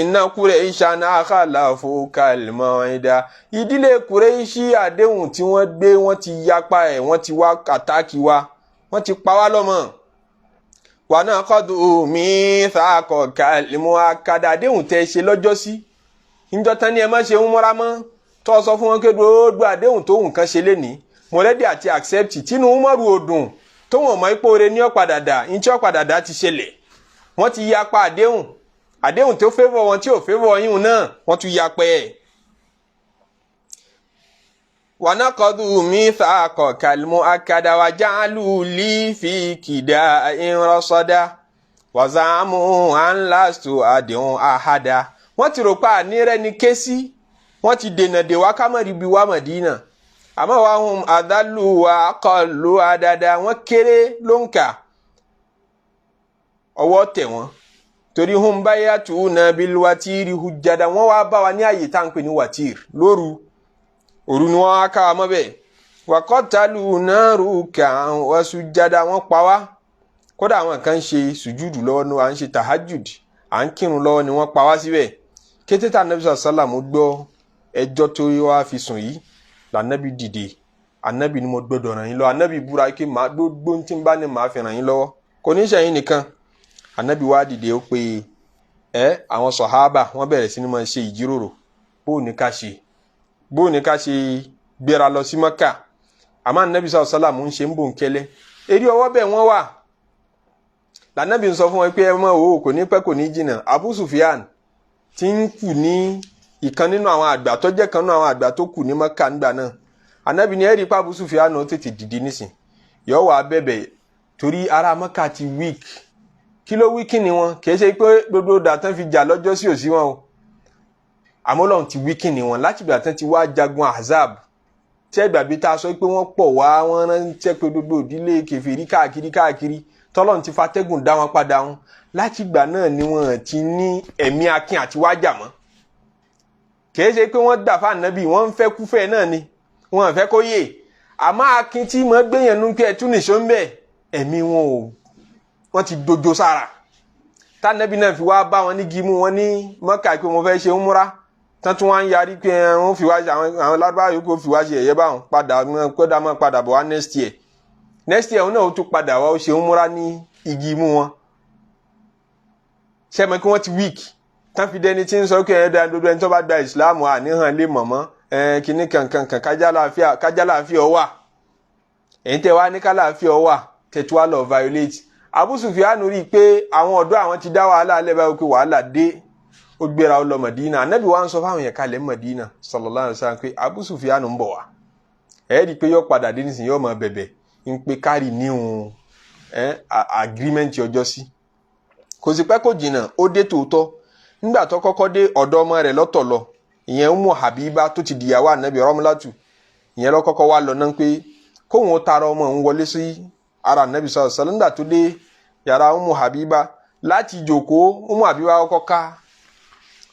[SPEAKER 1] inna Quraishan khalafu al-maw'ida. Ìdílé Kùrẹ́ṣì, àdéhùn tí wọ́n gbé, wọ́n ti yapa ẹ̀, wọ́n ti wá attack wa, wọ́n ti pa wá lọ́mọ. Wa naqadu mithaqaka al-mu'akkada. Àdéhùn tẹ́ ṣe lọ́jọ́ sí níjọ́ tán ní ẹ má ṣe ń múra mọ́, tó sọ fún wọn pé gbogbo àdéhùn tó nǹkan ṣe lénìí, mo ready àti accept, tínú Umaru ò dùn, tó wọn mọ ipò rẹ ní ọ̀padàdà ní tí ọ̀padàdà ti ṣẹlẹ̀. Wọ́n ti yapa àdéhùn, àdéhùn tó favour wọn, tí ò favour yín náà, wọ́n tún yapa ẹ̀. Wa naqadu mithaqaka al-mu'akkada wa ja'alu li fi kida'in rasada wa za'amu an lastu ad'u ahada. Wọ́n ti rò pa ànírẹ́ ni ké sí, wọ́n ti dènà dè wá kámẹ́rì bí wá Mọ̀dínà, àmọ́ wa hum adallu wa aqallu adada. Wọ́n kéré ló ń kà, ọwọ́ tẹ̀ wọ́n, torí hum bayatuna bil watiri hujjada. Wọ́n wá bá wa ní àyè tá à ń pè ní watir lóru òru ni wọ́n á ká wa mọ́ bẹ́ẹ̀. Wa qataluna ruk'an wa sujjada. Wọ́n pa wá, kódà àwọn kan ń ṣe sùjúdù lọ́wọ́ ní, à ń ṣe tahajjud, à ń kírun lọ́wọ́ ni wọ́n pa wá síbẹ̀. Kété tá anabi sàlámù gbọ́ ẹjọ́ tó wá fi sùn yìí, lànàbí dìde. Anabi ni mo gbọ́dọ̀ ràn yín lọ́wọ́. Anabi búra pé màá gbogbo tí ń bá ní màá fi ràn yín lọ́wọ́, kò ní sẹ́yìn nìkan. Anabi wá dìde, ó pe ẹ àwọn sọ̀hábà, wọ́n bẹ̀rẹ̀ sí ni máa ṣe ìjíròrò, bóò ní ká ṣe, bóò ní ká ṣe gbéra lọ sí Mọ́kà. Àmọ́ anabi sàlámù ń ṣe ń bò ń kẹ́lẹ́ eré ọwọ́ bẹ́ẹ̀ wọ́n wà. Lànàbí ń sọ fún wọn pé ẹ mọ̀ o, kò ní pẹ́, kò ní jìnnà. Abu Sufyan tí ń kù ní ìkan nínú àwọn àgbà tó jẹ́ kan nínú àwọn àgbà tó kù ní Mọ́kà nígbà náà, anabi ní ẹ̀rí pa Abu Sufyan ó tètè dìde nísìn, yọ wà bẹ̀bẹ̀, torí ara Mọ́kà ti weak. Kí ló weak ni wọn? Kì í ṣe pé gbogbo dàtán fi jà lọ́jọ́ sí òsí wọn o, àmọ́ Ọlọ́run ti weak ni wọn láti ìgbà tán ti wá jagun Ahzab, tí ẹgbàgbé tá a sọ pé wọ́n pọ̀ wá, wọ́n ránṣẹ́ pé gbogbo ìdílé kèfèrí káàkiri káàkiri, tọ́lọ́run ti fatẹ́gùn dá wọn padà wọn. Láti ìgbà náà ni wọ́n ti ní ẹ̀mí akin àti wájà mọ́. Kìí ṣe pé wọ́n dà fún ànábì, wọ́n ń fẹ́ kúfẹ́ náà ni, wọ́n fẹ́ kó yè, àmọ́ akin tí mo gbéyàn nú pé ẹtú nìṣó ń bẹ̀, ẹ̀mí wọn ò, wọ́n ti dojo sára. Tànábì náà fi wá bá wọn ní gímú wọn ní Mọ́kà pé mo fẹ́ ṣe ń múra tán, tún wá ń yarí pé wọ́n fi wá ṣe àwọn lárúbáwá yòókù fi wá ṣe ẹ̀yẹ báwọn padà, kódà máa padà bọ̀ wá next year. Next year òun náà ó tún padà wá, ó ṣe ń múra ní igi imú wọn. Ṣé mọ̀ kí wọ́n ti weak tán fi dẹni tí ń sọ pé ẹ̀ẹ́dá gbogbo ẹni tó bá gba ìsìláàmù àníhàn lè mọ̀mọ́ ẹ̀ kínní kankan kan, kájá láàfíà wà. Ẹ̀yin tẹ́ wá ní kálàáfíà wà, tẹ̀tù wá lọ violate. Abu Sufyan rí i pé àwọn ọ̀dọ́ àwọn ti dá wàhálà alẹ́ báyìí, pé wàhálà dé, ó gbéra, ó lọ Mọ̀dínà. Anabi wa ń sọ fáwọn yẹn kalẹ̀ Mọ̀dínà sallallahu alaihi wasallam pé Abu Sufyan ń bọ̀ wá. Ẹ̀ rí i pé yóò padà dé nísìnyí, yóò máa bẹ̀bẹ̀ ń pé kárì níhun ẹ̀ agreement ọjọ́ sí. Kò sì pẹ́ kò jìnnà, ó dé tòótọ́. Nígbà tó kọ́kọ́ dé, ọ̀dọ̀ ọmọ rẹ̀ lọ́tọ̀ lọ, ìyẹn Ummu Habiba tó ti dìyàwó anabi, Ramlatu, ìyẹn lọ kọ́kọ́ wá lọ náà pé kóun ó tara ọmọ òun wọlé sí ara anabi sallallahu alaihi wasallam. Nígbà tó dé yàrá Ummu Habiba láti jòkóó, Ummu Habiba kọ́kọ́ ká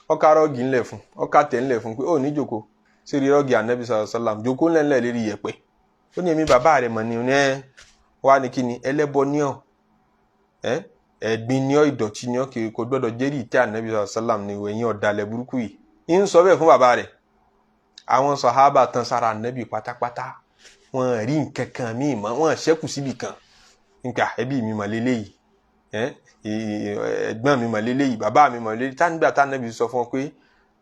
[SPEAKER 1] ọkà rug ńlẹ̀ fún, ọkà tẹ̀ ńlẹ̀ fún pé ó ní jòkó sírí rug anabi sallallahu alaihi wasallam, jòkó ńlẹ̀ńlẹ̀ lérí yẹ̀pẹ̀. Ó ní èmi bàbá rẹ̀ mọ̀ ní ẹ wá ní kíni, ẹlẹ́bọ ní ọ, ẹ ẹ̀gbin ní ọ, ìdọ̀tí ní ọ, kì kò gbọ́dọ̀ jẹ́rìí ìtẹ́ anabi sallallahu alaihi wasallam ní ẹ̀yìn ọ̀dàlẹ̀ burúkú yìí. Ń sọ bẹ́ẹ̀ fún bàbá rẹ̀. Àwọn sàhábà tán sára anabi pátápátá, wọn rí nǹkan kan míì mọ́, wọn ṣẹ́kù síbì kan nípa ẹbí mi mọ̀ lélẹ́yìí, ẹ̀gbọ́n mi mọ̀ lélẹ́yìí, bàbá mi mọ̀ lélẹ́yìí. Tánígbà tánábì sọ fún ọ pé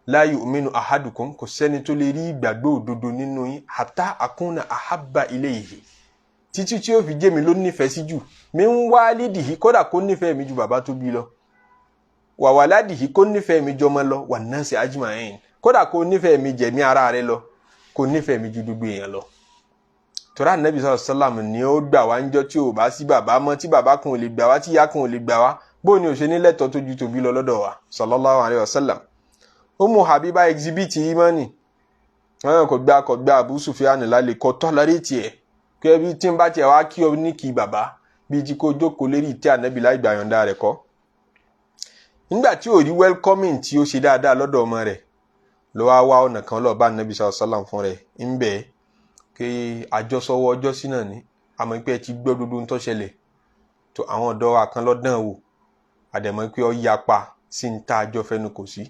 [SPEAKER 1] la yu'minu ahadukum, kò sẹ́ni tó lè rí ìgbàgbọ́ òdodo nínú yín, hatta akuna ahabba ilayhi, títí tí ó fi jẹ́ mi ló nífẹ̀ẹ́ sí jù, min walidihi, kódà kó nífẹ̀ẹ́ mi ju bàbá tó bí lọ, wa waladihi, kó nífẹ̀ẹ́ mi jọmọ lọ, wan nasi ajma'in, kódà kó nífẹ̀ẹ́ mi jẹ̀mí ara rẹ lọ, kó nífẹ̀ẹ́ mi ju gbogbo èèyàn lọ. Tọ́lá nàbí sọ̀rọ̀ sálàmù ni ó gbà wá ń jọ́ tí ò bá sí bàbá mọ́, tí bàbá kan ò lè gbà wá, tí ìyá kan ò lè gbà wá, bóun ni ò ṣe ní lẹ́tọ̀ọ́ tó ju tòbí lọ lọ́dọ̀ wa, sallallahu alayhi wa sallam. Ummu Habiba exhibit imani wọn, kò gba Abu Sufyan lálẹ́, kò tolerate ẹ̀ kí ẹbí tí ń bá tiẹ̀ wá kí ọ ní kí bàbá bíi tí kò jókòó lérí ìtẹ́ ànábì láì gbà yọ̀ǹda rẹ̀ kọ́. Nígbà tí ò rí welcoming tí ó ṣe dáadáa lọ́dọ̀ ọmọ rẹ̀, Ló wá wá ọ̀nà kan lọ́ọ́ bá anabi sallam fún rẹ̀ ń bẹ̀ kí àjọsọwọ́ ọjọ́ sí náà ni, àmọ́ pé ẹ ti gbọ́ gbogbo ń tó ṣẹlẹ̀ tó àwọn ọ̀dọ́ wa kan lọ́dàn wò, àdẹ̀mọ́ pé ọ yapa sí ń tá àjọ fẹnu kò sí.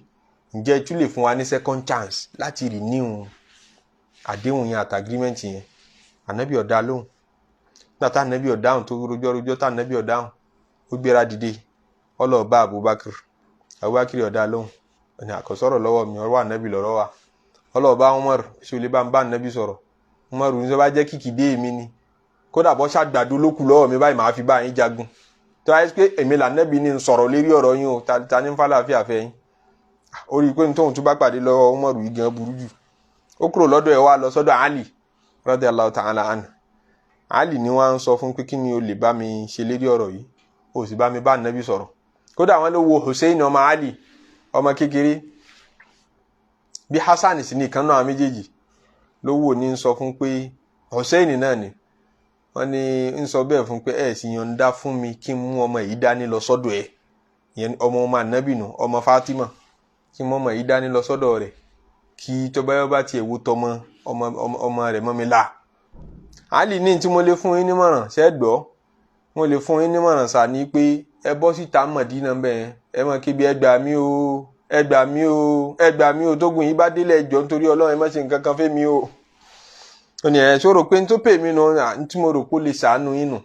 [SPEAKER 1] Ǹjẹ́ ẹ tún lè fún wa ní second chance láti renew àdéhùn yẹn àti agreement yẹn? Ànábì ọ̀dá lóhùn. Nígbà tá ànábì ọ̀dáhùn tó rojọ́ rojọ́ tá ànábì ọ̀dáhùn, ó gbéra dìde, ó lọ bá Abubakar. Abubakar ọ̀dá lóhùn, ẹni àkọsọ̀rọ̀ lọ́wọ́ mi, ọ̀rọ̀ ànábì lọ́rọ̀ wa. Ó lọ bá Umar, ṣé o lè bá ń bá ànábì sọ̀rọ̀? Umar ní sọ bá jẹ́ kìkì dé èmi ni, kódà bọ́ ṣàgbàdo ló kù lọ́wọ́ mi báyìí, màá fi bá yín jagun. Tó wáyé pé èmi lànàbì ní sọ̀rọ̀ lérí ọ̀rọ̀ yín o, ta ní fàlàáfíà fẹ́ yín? Ó rí i pé tóun tún bá pàdé lọ́wọ́ Umar yìí gan burú jù. Ó kúrò lọ́dọ̀ ẹ̀ wá lọ sọ́dọ̀ Ali radiyallahu ta'ala anhu. Ali ni wọ́n á ń sọ fún pé kí ni o lè bá mi ṣe lérí ọ̀rọ̀ yìí, o sì bá mi bá ànábì sọ̀rọ̀. Kódà wọ́n ló wo Hussein ọmọ Ali, ọmọ kékeré bí Hasan sì ní ìkan náà méjèèjì ló wò ní ń sọ fún pé Hussein náà ni wọ́n ní ń sọ bẹ́ẹ̀ fún pé ẹ̀ sì yọ̀ǹda fún mi kí n mú ọmọ yìí dání lọ sọ́dọ̀ ẹ̀, ìyẹn ọmọ ọmọ ànábì nù, ọmọ Fatima, kí n mú ọmọ yìí dání lọ sọ́dọ̀ rẹ̀, kí tọ́ba yọ bá tiẹ̀ wo tọmọ ọmọ ọmọ rẹ̀ mọ́ mi là. Ali ní tí mo lè fún yín nímọ̀ràn, ṣẹ́ gbọ́, mo lè fún yín nímọ̀ràn sà ní pé ẹ bọ́ síta Mọ̀dínà bẹ́ẹ̀, ẹ mọ̀ kébi ẹ gbà mí o, ẹ gbà mí o, ẹ gbà mí o, tógun yìí bá délẹ̀ ẹjọ́ nítorí Ọlọ́run, ẹ má ṣe nǹkan kan fẹ́ mi o. Ó ní ẹ ṣòro pé n tó pè mí nù tí mo rò pé ó lè ṣàánú yín nù.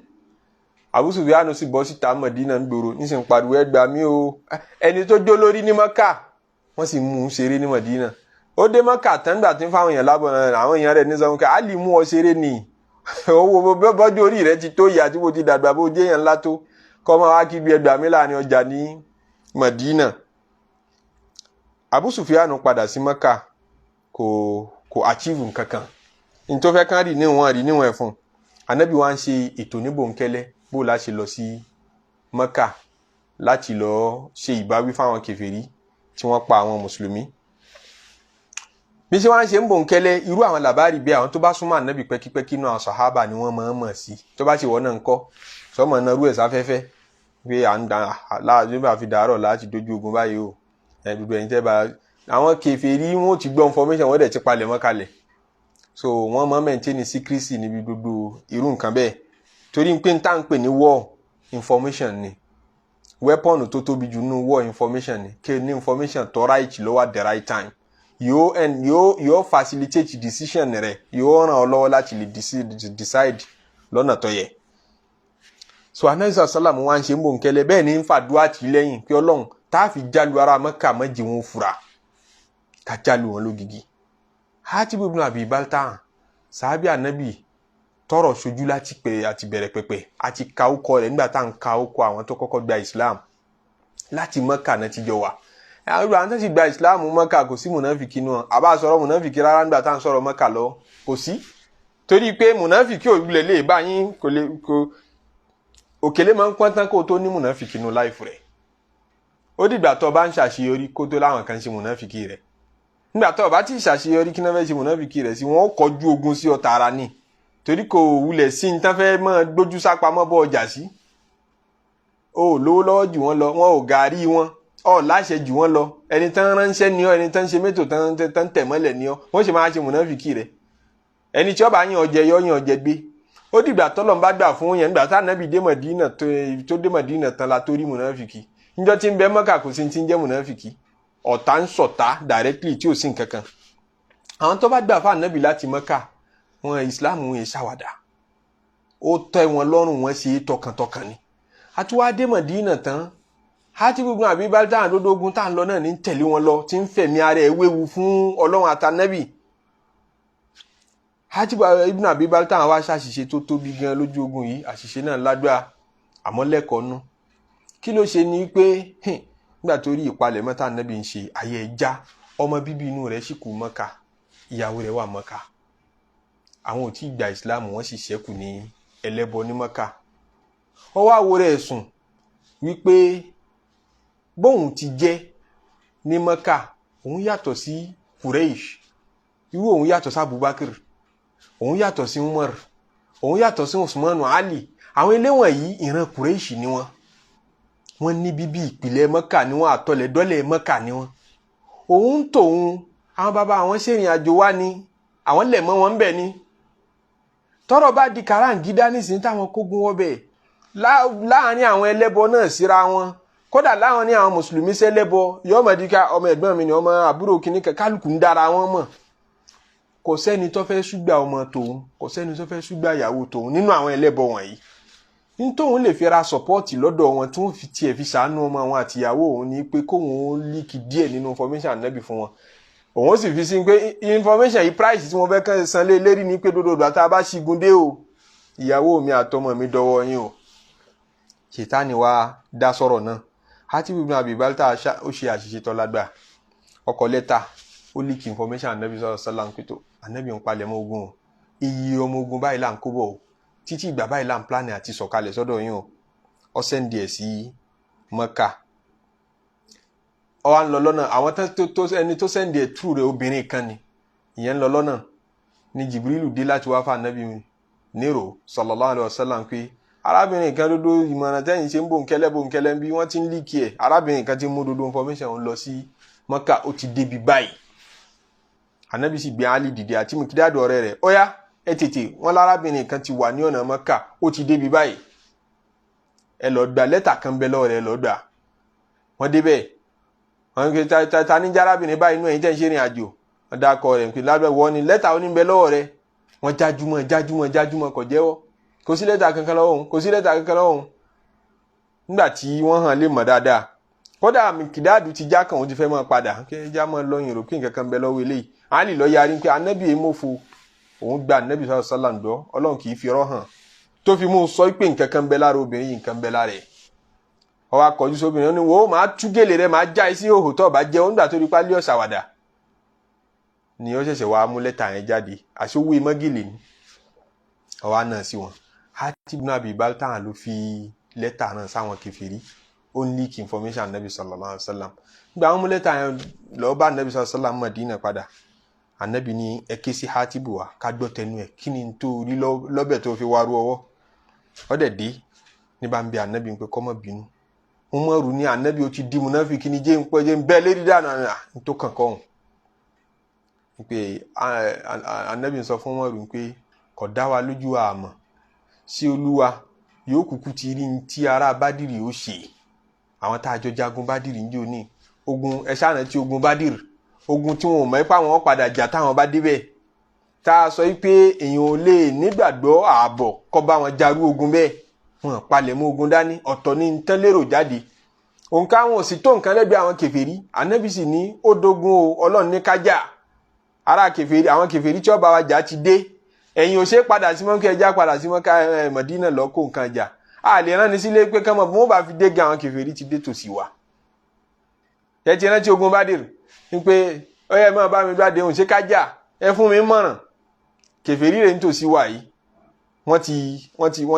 [SPEAKER 1] Abu Sufyan sì bọ́ síta Mọ̀dínà ń gbòòrò nísìnyí pariwo ẹ gbà mí o. Ẹni tó jó lórí ní Mọ́kà, wọ́n sì mú un ṣeré ní Mọ̀dínà. Ó dé Mọ́kà tán, gbà tí ń fáwọn èèyàn lábọ̀ náà, àwọn èèyàn rẹ̀ ní sọ pé Ali mú ọ ṣeré ni, owó bọ́jú orí rẹ̀ ti tó ìyá tí mo ti dàgbà bó jẹ́ èèyàn ńlá tó kọ́ máa wá kíbi ẹ gbà mí láàrin ọjà ní Mọ̀dínà. Abu Sufyan padà sí Mọ́kà, kò achieve nǹkankan nítorí fẹ́ kán rí níwọ̀n rí níwọ̀n ẹ̀ fún. Anabi wa ń ṣe ètò ní bòńkẹ́lẹ́ bó la ṣe lọ sí Mọ́kà láti lọ ṣe ìbáwí fáwọn kèfèrí tí wọ́n pa àwọn mùsùlùmí. Bí ṣe wá ń ṣe ń bòńkẹ́lẹ́, irú àwọn làbárì bí àwọn tó bá súnmọ́ ànábì pẹ́kípẹ́kí náà, àwọn sàhábà ni wọ́n máa ń mọ̀ sí. Tó bá ṣe wọ́n náà ń kọ́ sọmọ náà rú ẹ̀ sáfẹ́fẹ́ pé à ń da láàbí bá fi dàárọ̀ láti dojú ogun báyìí o. Ẹ gbogbo ẹ̀yin tẹ́ bá àwọn kèfèrí, wọn ò ti gbọ́ information, wọ́n dẹ̀ ti palẹ̀ mọ́ kalẹ̀. So wọ́n máa maintain secrecy níbi gbogbo irú nǹkan bẹ́ẹ̀, torí pé n tá ń pè ní war, information ni weapon tó tóbi jù nínú war. Information ni kí ní information tó right lọ́wọ́ at the right time, yóò and yóò facilitate decision rẹ, yóò ràn ọ́ lọ́wọ́ láti lè decide lọ́nà tó yẹ. So Anabi sàlámù wa ń ṣe ń bò ń kẹlẹ bẹ́ẹ̀ ni ń fàdúrà tì í lẹ́yìn pé Ọlọ́run, tá a fi jálu ara Mẹ́kà, mọ́jì wọn fura ká jálu wọn lógìgì. Hatib ibn Abi Balta'a, sàábì Anabi tọrọ sojú láti pè àti bẹ̀rẹ̀ pẹ̀pẹ̀ àti ka ókọ rẹ̀ nígbà tá à ń ka ókọ àwọn tó kọ́kọ́ gba Islam láti Mẹ́kà náà ti jọ wà. Àwọn tó sì gba Islam Mẹ́kà, kò sí mùnàfìkì nù. Àbá sọ̀rọ̀ mùnàfìkì rárá nígbà tá à ń sọ̀rọ̀ Mẹ́kà lọ, kò sí, torí pé mùnàfìkì ò lè lè bá yín, kò lè kò òkèlè máa ń pọ́n tán kó tó ní mùnàfìkì nù láìfù rẹ̀. Ó dìgbà tó o bá ń ṣàṣeyọrí kó tó láwọn kan ṣe mùnàfìkì rẹ̀. Nígbà tó o bá ti ṣàṣeyọrí, kí náà fẹ́ ṣe mùnàfìkì rẹ̀ sí? Wọn ó kọjú ogun sí ọ tààrà ni, torí kò wulẹ̀ sí ní tán fẹ́ máa gbójú sápamọ́ bọ́ ọjà sí. O ò lówó lọ́wọ́ jù wọ́n lọ, wọn ò gàrí wọn, ọ láṣẹ jù wọ́n lọ, ẹni tán ránṣẹ́ ni ọ, ẹni tán ṣe mẹ́tò tán tẹ̀ mọ́lẹ̀ ni ọ. Wọ́n ṣe máa ṣe mùnàfìkì rẹ̀? Ẹni tí ó bá yàn ọjẹ yọ yàn ọjẹ gbé. Ó dìgbà tọ́lọ̀ ń bá gbà fún yẹn, nígbà tá ànábì dé Mọ̀dínà, tó dé Mọ̀dínà tán la tó rí mùnàfìkì. Níjọ́ tí ń bẹ Mọ́kà, kò sí ti ń jẹ́ mùnàfìkì, ọ̀tá ń sọ̀tá directly tí ò sí nǹkan kan. Àwọn tó bá gbà fún ànábì láti Mọ́kà, wọn Islam wọn yẹn ṣàwàdà, ó tẹ́ wọn lọ́rùn, wọn ṣe é tọkàntọkàn ni. Àtiwá dé Mọ̀dínà tán, Hatib ibn Abi Balta'a àdódógún tá à ń lọ náà ní tẹ̀lé wọn lọ, tí ń fẹ̀mí ara ẹ̀ wéwu fún Ọlọ́run àtànábì. Hatib ibn Abi Balta'a wá ṣàṣìṣe tó tóbi gan lójú ogun yìí. Àṣìṣe náà lágbára, àmọ́ lẹ́kọ̀ọ́ nú. Kí ló ṣe ni pé nígbà tó rí ìpalẹ̀mọ́ tá ànábì ń ṣe, ayé ẹ̀ já. Ọmọ bíbí inú rẹ̀ sì kú Mọ́kà, ìyàwó rẹ̀ wà Mọ́kà, àwọn ò tí ì gba Ìsìláàmù, wọ́n sì ṣẹ́kù ní ẹlẹ́bọ ní Mọ́kà. Ó wá wo rẹ̀ sùn wípé bóun ti jẹ́ ní Mọ́kà, òun yàtọ̀ sí Quraysh, irú òun yàtọ̀ sí Abubakar, òun yàtọ̀ sí Umar, òun yàtọ̀ sí Usman, Ali. Àwọn ilé wọ̀nyí, ìran Quraysh ni wọ́n. Wọ́n ní bíbí ìpìlẹ̀ Mọ́kà ni wọ́n, àtọlẹ̀dọ́lẹ̀ Mọ́kà ni wọ́n. Òun tòun Àwọn bàbá àwọn ṣèrìn àjò wá ni, àwọn lẹ̀ mọ́ wọn bẹ̀ ni. Tọ́rọ̀ bá di kàráǹgídá nísìnyí táwọn kógun wọ́n bẹ̀ láàrin àwọn ẹlẹ́bọ náà síra wọn, kódà láwọn ní àwọn mùsùlùmí sẹ́lẹ́bọ, yọọ mọ̀ díkà ọmọ ẹ̀gbọ́n mi ni, ọmọ àbúrò kìíní, kálukú ń dára wọn mọ̀. Kò sẹ́ni tó fẹ́ ṣúgbà ọmọ tòun, kò sẹ́ni tó fẹ́ ṣúgbà ìyàwó tòun nínú àwọn ẹlẹ́bọ wọ̀nyí. Nítòun lè fi ra sọ́pọ́ọ̀tì lọ́dọ̀ wọn tí wọ́n fi tiẹ̀ fi ṣàánú ọmọ àwọn àtìyàwó òun ni pé kóun ó leak díẹ̀ nínú information ànábì fún wọn. Òun ó sì fi sí pé information yìí, price tí wọ́n fẹ́ kàn san lé lérí ni pé dodo àtà bá ṣígun dé o, ìyàwó mi àtọmọ mi dọwọ́ yín o. Ṣètánì wa dá sọ̀rọ̀ náà. Hatib ibn Abi Balta ó ṣe àṣìṣe tọ́lágbà, ọkọ̀ lẹ́tà, ó leak information ànábì sọ̀rọ̀ sọ́lá ń pètò ànábì ń palẹ̀mọ́ ogun o, iye ọmọ ogun báyìí là ń kó bọ̀ o, títí ìgbà báyìí là ń plan àti sọ̀kalẹ̀ sọ́dọ̀ yín o. Ó send ẹ̀ sí Mọ́kà. Ó wá ń lọ lọ́nà, àwọn tó ẹni tó send ẹ̀ tú rẹ̀ obìnrin kan ni, ìyẹn ń lọ lọ́nà ni Jibrilu dé láti wá fún ànábì nírò sallallahu alaihi wasallam pé arábìnrin kan dodo ìmọ̀ràn tẹ́yìn ṣe ń bòńkẹ́lẹ́ bòńkẹ́lẹ́ bí wọ́n ti ń leak ẹ̀, arábìnrin kan ti mú dodo information ń lọ sí Mọ́kà, ó ti débi báyìí. Ànábì sì gbé Ali dìde àti Mùkídàdù ọ̀rẹ́ rẹ̀, ó yá, ẹ tètè, wọn lárábìnrin kan ti wà ní ọ̀nà Mọ́kà, ó ti débi báyìí, ẹ lọ gba lẹ́tà kan bẹ lọ́wọ́ rẹ̀, ẹ lọ gbà. Wọ́n débẹ̀, wọ́n ń pe ta ní járábìnrin báyìí inú ẹ̀yìn tẹ́ ń ṣe ìrìn àjò. Wọ́n dákọ̀ rẹ̀ pé lábẹ́ wọ́n ni lẹ́tà ó ní bẹ lọ́wọ́ rẹ̀. Wọ́n jájúmọ́ jájúmọ́ jájúmọ́, kò jẹ́wọ́, kò sí lẹ́tà kankan lọ́wọ́ òun, kò sí lẹ́tà kankan lọ́wọ́ òun. Nígbà tí wọ́n hàn lè mọ̀ dáadáa, kódà Mìkìdáàdù ti já kan, òun ti fẹ́ máa padà kí ẹ já máa lọ́yìn rò kí nǹkan kan bẹ lọ́wọ́ eléyìí. Àlì lọ yarí pé anábì èémọ́fo òun gba anábì sọ́lá sọ́lá ń dọ́, Ọlọ́run kì í fi rọ́ hàn tó fi mú un sọ pé nǹkan kan bẹ lára obìnrin yìí, nǹkan bẹ lára ẹ̀. Ó wá kọjú sóbìnrin, ó ní wo, máa tú gèlè rẹ, máa já sí òhò tó bá jẹ́. Ó nígbà tó rí pálí ọ̀sàwàdà ni ó ṣẹ̀ṣẹ̀ wá mú lẹ́tà yẹn jáde, àṣewó mọ́gìlì ni ó wá náà sí wọn. Hatib ibn Abi Balta'a ló fi lẹ́tà náà sáwọn kèfèrí, ó ń leak information anabi sallallahu alayhi wa sallam. Gba àwọn mú lẹ́tà yẹn lọ́ọ́ bá anabi sallallahu alayhi wa sallam Madina padà. Anabi ní ẹ ké sí Hatibu wa ká gbọ́ tẹnu ẹ̀, kí ni tó rí lọ́bẹ̀ tó fi wá rú ọwọ́. Ó dẹ̀ dé ní bá ń bẹ anabi pé kó má bínú. Umaru ní anabi ó ti di munafiki ní jẹ́ ń pẹ́ jẹ́ ń bẹ́ẹ̀ lérí dáná ní tó kàn kọ́ ọ̀hún pé anabi sọ fún Umaru pé kò dá wa lójú, àmọ́ sí Olúwa yóò kúkú ti rí ní tí ará Bádìrì ó ṣe, àwọn tá a jọ jagun Bádìrì ń jò ní ogun ẹ ṣáà tí ogun Bádìrì, ogun tí wọn ò mọ̀ ẹ́ pé àwọn padà jà táwọn bá débẹ̀, tá a sọ pé èèyàn ò lè nígbàgbọ́ ààbọ̀ kọ́ bá wọn jarú ogun bẹ́ẹ̀. Wọn palẹ̀ mọ́ ogun dání, ọ̀tọ̀ ní tán lérò jáde, òǹkà wọn ò sì tó nǹkan lẹ́gbẹ̀ẹ́ àwọn kèfèrí. Ànábì sì ní ó dogun o, Ọlọ́run ní kájà ará kèfèrí, àwọn kèfèrí tí ó bá wa jà ti dé, ẹ̀yin ò ṣe padà sí mọ́kà, ẹja padà sí mọ́kà ẹ̀ Mọ̀dínà lọ kó nǹkan jà, a lè rán ni sílé pé kánmọ̀ bí wọ́n bá fi dé gan, àwọn kèfèrí ti dé tòsí wa. Ẹ ti rántí ogun Bádìrì ní pé ó yẹ máa bá mi gbàdé òun ṣe kájà, ẹ fún mi mọ̀ràn, kèfèrí rẹ̀ nítòsí wa yìí, wọ́n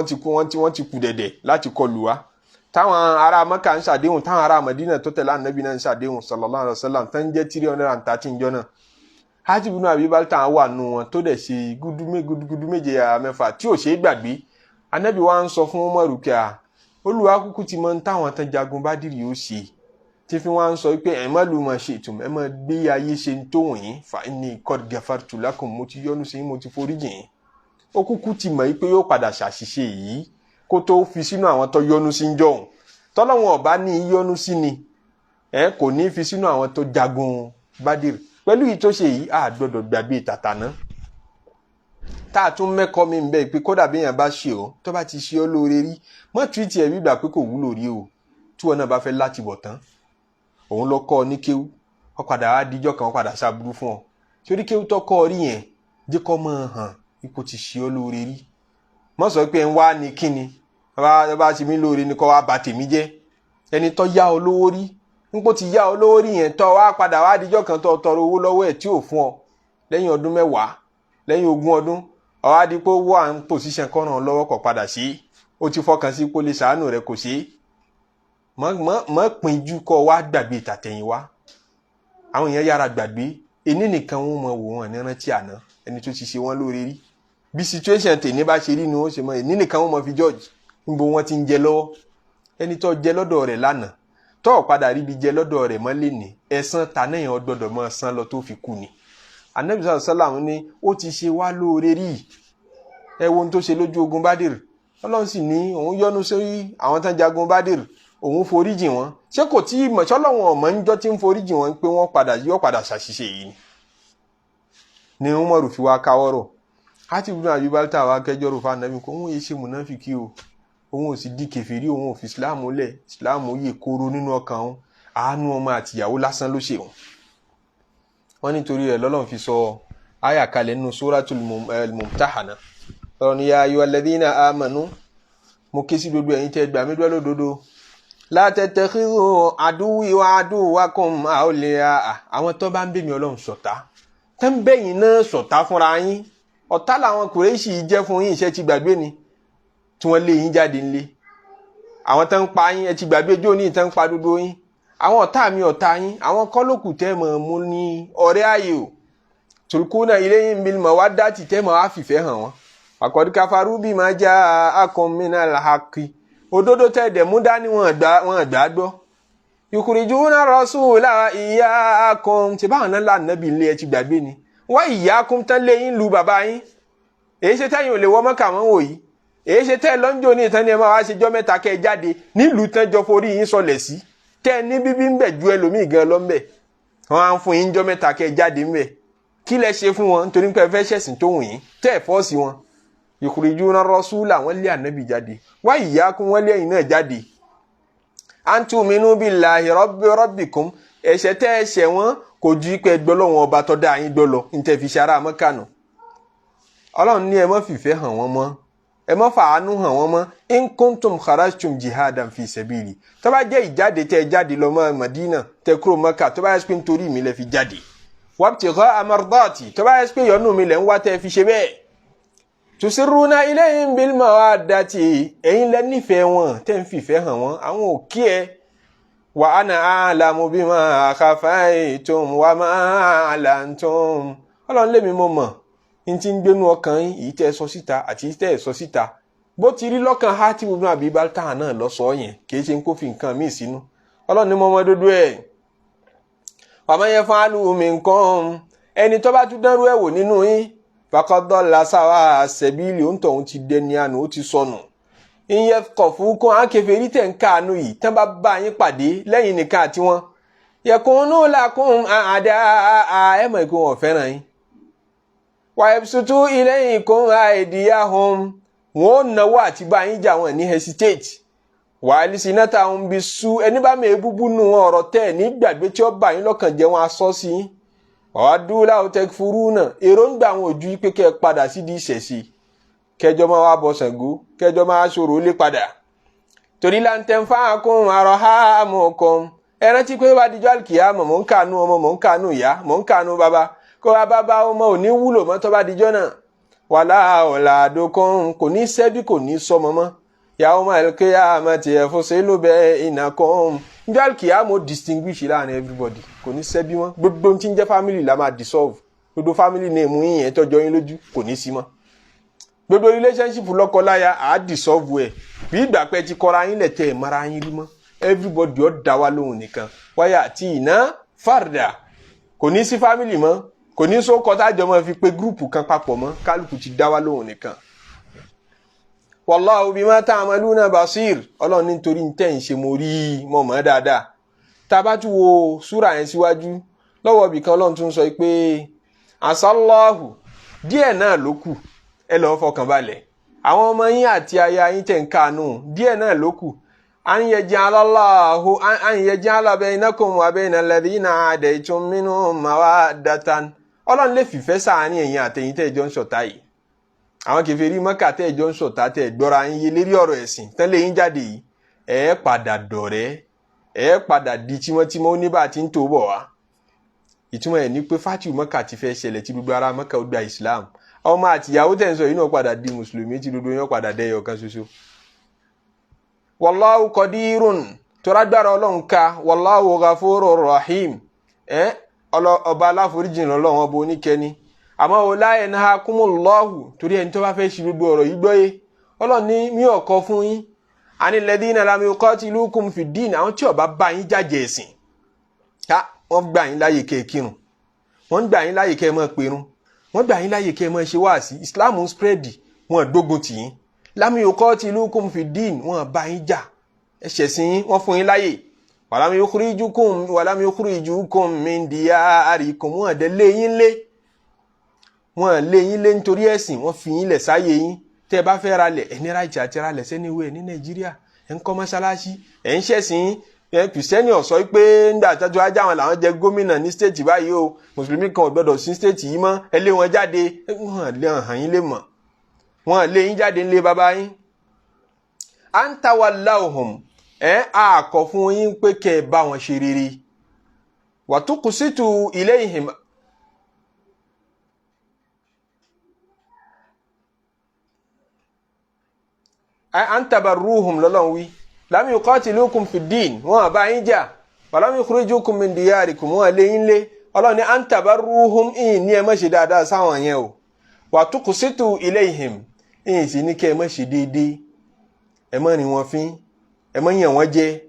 [SPEAKER 1] ti kú, wọ́n ti kú dẹ̀dẹ̀ láti kọlù wa. Táwọn ará Mẹ́kà ń ṣàdéhùn, táwọn ará Mẹdínà tó tẹ̀lé ànábì náà ń ṣàdéhùn sallallahu alaihi wasallam, tán jẹ́ 313 jọ náà. Hatib ibn Abi Balta'a wà nù wọn tó dẹ̀ ṣe gudugudu méje yàrá mẹ́fà tí ò ṣe é gbàgbé. Ànábì wa ń sọ fún Umaru kí a Olúwa kúkú ti mọ táwọn tán jagun Bádìrì ó ṣe, tí fi wá ń sọ pé ẹ má lu mọ̀ ṣe ìtumọ̀, ẹ má gbé ayé ṣe ń tó wọ̀nyí, fa inni qad ghafartu lakum, mo ti yọ́nú sí yín, mo ti foríjì yín. Ó kúkú ti mọ̀ pé yóò padà ṣàṣìṣe yìí kó tó fi sínú àwọn tó yọ́nú sí ń jọ̀hún. Tọ́lọ́wọ́n ọba ní yọ́nú sí ni ẹ kò ní fi sínú àwọn tó jagun Bádìrì. Pẹ̀lú yìí tó ṣe yìí, a gbọ́dọ̀ gbàgbé tàtà náà tá a tún mẹ́kọ́ mi bẹ́ẹ̀ pé kódà bí èèyàn bá ṣe ọ́, tó bá ti ṣe ọ́ lóore rí, mọ́ treat ẹ̀ gbígbà pé kò wúlò rí o. Tí wọn náà bá fẹ́ láti bọ̀ tán, òun lọ kọ́ ọ ní kéwú, ó padà wá díjọ́ kan, ó padà ṣàbúrú fún ọ sórí kéwú tó kọ́ ọ rí yẹn, jẹ́ kó mọ̀ hàn ipò ti ṣe ọ́ lóore rí. Mọ́ sọ pé ń wá ní kíni bá ṣe mí lóore ni kó wá bà tèmi jẹ́. Ẹni tó yá ọ lówó rí, nípò ti yá ọ lówó rí yẹn, tó wá padà wá díjọ́ kan tó tọrọ owó lọ́wọ́ ẹ̀ tí ò fún ọ, lẹ́yìn ọdún 10, lẹ́yìn 20 ọdún, ó wá di pé ó wà ń position kọ́ràn lọ́wọ́, kọ̀ padà sí, ó ti fọkàn sí kó lè ṣàánú rẹ̀, kò sí mọ́ pinjú kọ́ wá gbàgbé tàtẹ̀yìn wá. Àwọn èèyàn yára gbàgbé ení nìkan, wọn mọ wò wọn ní rántí àná ẹni tó ti ṣe wọn lóore rí. Bí situation tèmi bá ṣe rí ni ó ṣe mọ, èní nìkan wọn mọ fi judge níbo wọn ti ń jẹ lọ́wọ́. Ẹni tó jẹ lọ́dọ̀ rẹ̀ lánàá, Tó o padà ríbi jẹ lọ́dọ̀ rẹ̀ mọ́ lẹ́ni, ẹ̀san tàná yẹn gbọ́dọ̀ mọ́ san lọ tó fi kú ni. Anabi sàlám ní ó ti ṣe wá lóore rí. Ẹ wo ohun tó ṣe lójú ogun Bádìrì. Ọlọ́run sì ní òun yọ́nú sí àwọn tán jagun Bádìrì, òun foríjì wọn. Ṣé kò tí mọ̀ ṣọ́lọ́wọ́n ọ̀mọ́ ń jọ́ tí ń foríjì wọn pé wọ́n padà yọ padà ṣàṣìṣe yìí ni? Ni Umaru fi wá káwọ́rọ̀. Hatib ibn Abi Balta'a wá kẹjọ́rò fún anabi kó òun yìí ṣe mùnáfíkí o, òun ò sì di kèfèrí, òun ò fi Islam lẹ̀, Islam yè kóró nínú ọkàn òun, àánú ọmọ àtìyàwó lásán ló ṣe òun. Wọ́n nítorí rẹ̀ lọ́lọ́run fi sọ àyà kalẹ̀ nínú Suratul Mumtahana. Ọ̀rọ̀ ni ya ayyuhal ladhina amanu, mo ké sí gbogbo ẹ̀yin tẹ́ gbà mí gbọ́ lódodo, la tattakhidhu aduwwi wa aduwwakum awliya. Àwọn tó bá ń bẹ̀ mí Ọlọ́run ṣọ̀tá, tẹ́ ń bẹ̀yìn náà ṣọ̀tá fúnra yín, ọ̀tá làwọn Kùrẹ́ṣì jẹ́ fún yín. Iṣẹ́ ti gbàgbé ni tí wọ́n lé yín jáde ńlé, àwọn tó ń pa yín, ẹ ti gbàgbé jó ní ìtàn pa dúdú yín. Àwọn ọ̀tá mi ọ̀tá yín, àwọn kọ́lókù tẹ́ mọ̀ mú ní ọ̀rẹ́ ayò, tulkuna ilayhim bil mawaddati, tẹ́ mọ̀ á fìfẹ́ hàn wọ́n. Faqad kafaru bima ja'akum minal haqqi, òdodo tẹ́ dẹ̀ mú dání wọn gbà gbọ́. Yukhrijuna rasula iyyakum, ṣe báwọn náà lànà bí ilé, ẹ ti gbàgbé ni wọ́n iyyakum tán lé yín lu bàbá yín. Èyí ṣe tẹ́yìn ò lè wọ Mọ́kà mọ́ wò yìí. Èyí ṣe tẹ́ lọ́njọ́ ní ìtàn ni ẹ máa wá ṣe jọ́ mẹ́ta kẹ́ ẹ jáde nílùú tán jọ forí yín sọlẹ̀ sí, tẹ́ ẹ ní bíbí ń bẹ̀ ju ẹlòmíì gan lọ ń bẹ̀. Wọ́n á ń fún yín jọ́ mẹ́ta kẹ́ ẹ jáde ń bẹ̀. Kí lẹ ṣe fún wọn? Nítorí pé ẹ fẹ́ ṣẹ̀sìn tó wù yín, tẹ́ ẹ fọ́ọ̀sì wọn. Yukhrijuna rasula, wọ́n lé ànábì jáde, wá iyyakum, wọ́n lé ẹ̀yin náà jáde. An tu'minu billahi rabbikum, ẹ̀ṣẹ̀ tẹ́ ẹ ṣẹ̀ wọ́n kò ju pé gbọ́ lọ́wọ́n ọba tó dá yín gbọ́ lọ, ní tẹ́ fi ṣe ará Mọ́kà nù. Ọlọ́run ní ẹ má fìfẹ́ hàn wọ́n mọ́, ẹ má fàánú hàn wọ́n mọ́. In kuntum kharajtum jihadan fi sabili, tó bá jẹ́ ìjáde tẹ́ ẹ jáde lọ mọ́ Madina, tẹ́ kúrò Mọ́kà, tó bá yẹ pé nítorí mi lẹ fi jáde, wabtigha mardati, tó bá yẹ pé yọ́nú mi lẹ ń wá tẹ́ fi ṣe bẹ́ẹ̀, tusirruna ilayhim bil mawaddati, ẹ̀yin lẹ nífẹ̀ẹ́ wọn tẹ́ ń fìfẹ́ hàn wọ́n, àwọn ò kí ẹ. Wa ana a'lamu bima khafaytum wa ma a'lantum, Ọlọ́run lèmi mo mọ̀ n ti ń gbénu ọkàn yín, èyí tẹ́ ẹ sọ síta àti èyí tẹ́ ẹ sọ síta. Bó ti rí lọ́kàn Hatib ibn Abi Balta'a náà lọ sọ yẹn, kì í ṣe ń kó fi nǹkan míì sínú. Ọlọ́run ní mo mọ̀ dúdú ẹ̀. Wa man yaf'alhu minkum, ẹni tó bá tún dánrú ẹ̀ wò nínú yín, faqad dalla sawa'a sabili, òun tọ̀hún ti dẹni àná, ó ti sọnù. In yathqafukum, àwọn kèfèrí tẹ̀ ń káànú yìí, tán bá bá yín pàdé lẹ́yìn nìkan àti wọn, yakunu lakum a'daa, ẹ̀ mọ̀ pé wọn ò fẹ́ràn yín. Wa yabsutu ilaykum aydiyahum, wọn ò náwó àti bá yín jà, wọn ní hesitate. Wa alsinatahum bisu, ẹni bá mi búbú nu wọn, ọ̀rọ̀ tẹ́ ẹ̀ ní gbàgbé tí ó bá yín lọ́kàn jẹ́, wọn aṣọ sí yín. Wa waddu law takfuruna, èròǹgbà àwọn ojú pé kẹ́ ẹ padà sídìí ìṣẹ̀ṣe, kẹjọ máa wá bọ Ṣàngó, kẹjọ máa ṣòro lé padà. Torí lan tanfa'akum arhamukum, ẹ rántí pé wàá dijọ́ àlùkìyámọ̀, mò ń kànú ọmọ, mò ń kànú ìyá, mò ń kànú bàbá, kó wá bàbá ọmọ ò ní wúlò mọ́ tó bá dijọ́ náà. Wala auladukum, kò ní sẹ́bí, kò ní sọmọ mọ́. Yawmal qiyamati yafsilu bainakum, njọ́ àlùkìyámọ̀ distinguish láàrin everybody, kò ní sẹ́bí mọ́. Gbogbo tí ń jẹ́ family la máa dissolve. Gbogbo family name yín yẹn tọ́jọ́ yín lójú kò ní sí mọ́. Gbogbo relationship lọ́kọ-láya à á dissolve ẹ̀, bí ìgbà pẹ́ ti kọ́ra yín lẹ̀ tẹ́ ẹ̀ mara yín rí mọ́. Everybody ó dá wa lóhùn nìkan, wáyà àti iná farda, kò ní sí family mọ́, kò ní sókọ tájọ máa fi pé group kan papọ̀ mọ́, kálukú ti dá wa lóhùn nìkan. Wallahu bima ta'maluna basir, Ọlọ́run nítorí ní tẹ́ ń ṣe mo rí mọ̀ mọ́ dáadáa. Tá a bá tún wo súrà yẹn síwájú lọ́wọ́ ibìkan, Ọlọ́run tún sọ pé asallahu, díẹ̀ náà ló kù, ẹ lọ́ọ́ fọkàn balẹ̀. Àwọn ọmọ yín àti aya yín tẹ̀ ń kànú, díẹ̀ náà ló kù. An yaj'alallahu an yaj'ala bainakum wa bayna alladhina adaytum minhum mawaddatan, Ọlọ́run lè fìfẹ́ sáàárín ẹ̀yin àtẹ̀yin tẹ́ ẹ jọ ń ṣọ̀tá yìí. Àwọn kèfèrí Mọ́kà tẹ́ ẹ jọ ń ṣọ̀tá, tẹ́ ẹ gbọ́ra yín yé lérí ọ̀rọ̀ ẹ̀sìn tán lé yín jáde yìí, ẹ padà dọ̀rẹ́, ẹ padà di tímọ́tímọ́. Ó ní bá a ti ń tó bọ̀ wá. Ìtumọ̀ ẹ̀ ní pé fatihu Mọ́kà ti fẹ́ ṣẹlẹ̀, tí gbogbo ará Mọ́kà ó gba Islam. Ọmọ àtìyàwó tẹ̀ ń sọ yìí náà padà di mùsùlùmí, tí gbogbo yẹn padà dẹ́yọ̀ kan ṣoṣo. Wallahu qadirun, tọ́lágbára Ọlọ́run ká. Wallahu ghafurur rahim, ẹ ọba aláforíjìn lọ́lọ́run, ọba oníkẹ́ni. Àmọ́ o la yanhakumullahu, torí ẹni tó bá fẹ́ ṣe gbogbo ọ̀rọ̀ yìí gbọ́yé, Ọlọ́run ní mí ò kọ̀ fún yín. Anil ladhina lam yuqatilukum fid din, àwọn tí ó bá bá yín jàjẹ́ ẹ̀sìn, ká wọ́n gbà yín láàyè kẹ́ ẹ kírun, wọ́n gbà yín láàyè kẹ́ ẹ máa pèrun, wọ́n gbà yín láàyè kẹ́ ẹ máa ṣe wáàsí, Islam ń spread, wọ́n gbógun tì yín. Lam yuqatilukum fid din, wọ́n bá yín jà, ẹ̀ṣẹ̀ sí yín, wọ́n fún yín láàyè. Walam yukhrijukum, walam yukhrijukum min diyarikum, wọ́n dẹ̀ lé yín lé, wọ́n lé yín lé nítorí ẹ̀sìn, wọ́n fi yín lẹ̀ sáyé yín. Tẹ́ ẹ bá fẹ́ ralẹ̀, ẹ ní ráìtì àti ralẹ̀ sẹ́niwé ní Nàìjíríà, ẹ̀ ń kọ́ mọ́ṣáláṣí, ẹ̀ ń ṣẹ̀sìn. Kìrìsìtẹ́nì ó sọ pé ńgbà tọ́jú ajá wọn làwọn jẹ gómìnà ní stéètì báyìí o, mùsùlùmí kan ò gbọdọ̀ sí stéètì yìí mọ́, ẹ lé wọn jáde. Wọ́n lé hàn yín lé mọ̀, wọ́n lé yín jáde ńlé bàbá yín. An tawallawhum, ẹ àkọ́ fún yín pé kẹ́ ẹ bá wọn ṣe rere. Wa tuqsitu ilayhim, an tabarruhum lọ́lọ́run wí. Lam yuqatilukum fi ddin, wọn bá yín jà. Walam yukhrijukum min diyarikum, wọn lé yín lé. Ọlọ́run ní an tabarruhum, ìyìn ní ẹ má ṣe dáadáa sáwọn yẹn o. Wa tuqsitu ilayhim, ìyìn sì ní kẹ́ ẹ má ṣe déédéé, ẹ má rìn wọn fín, ẹ má yàn wọ́n jẹ.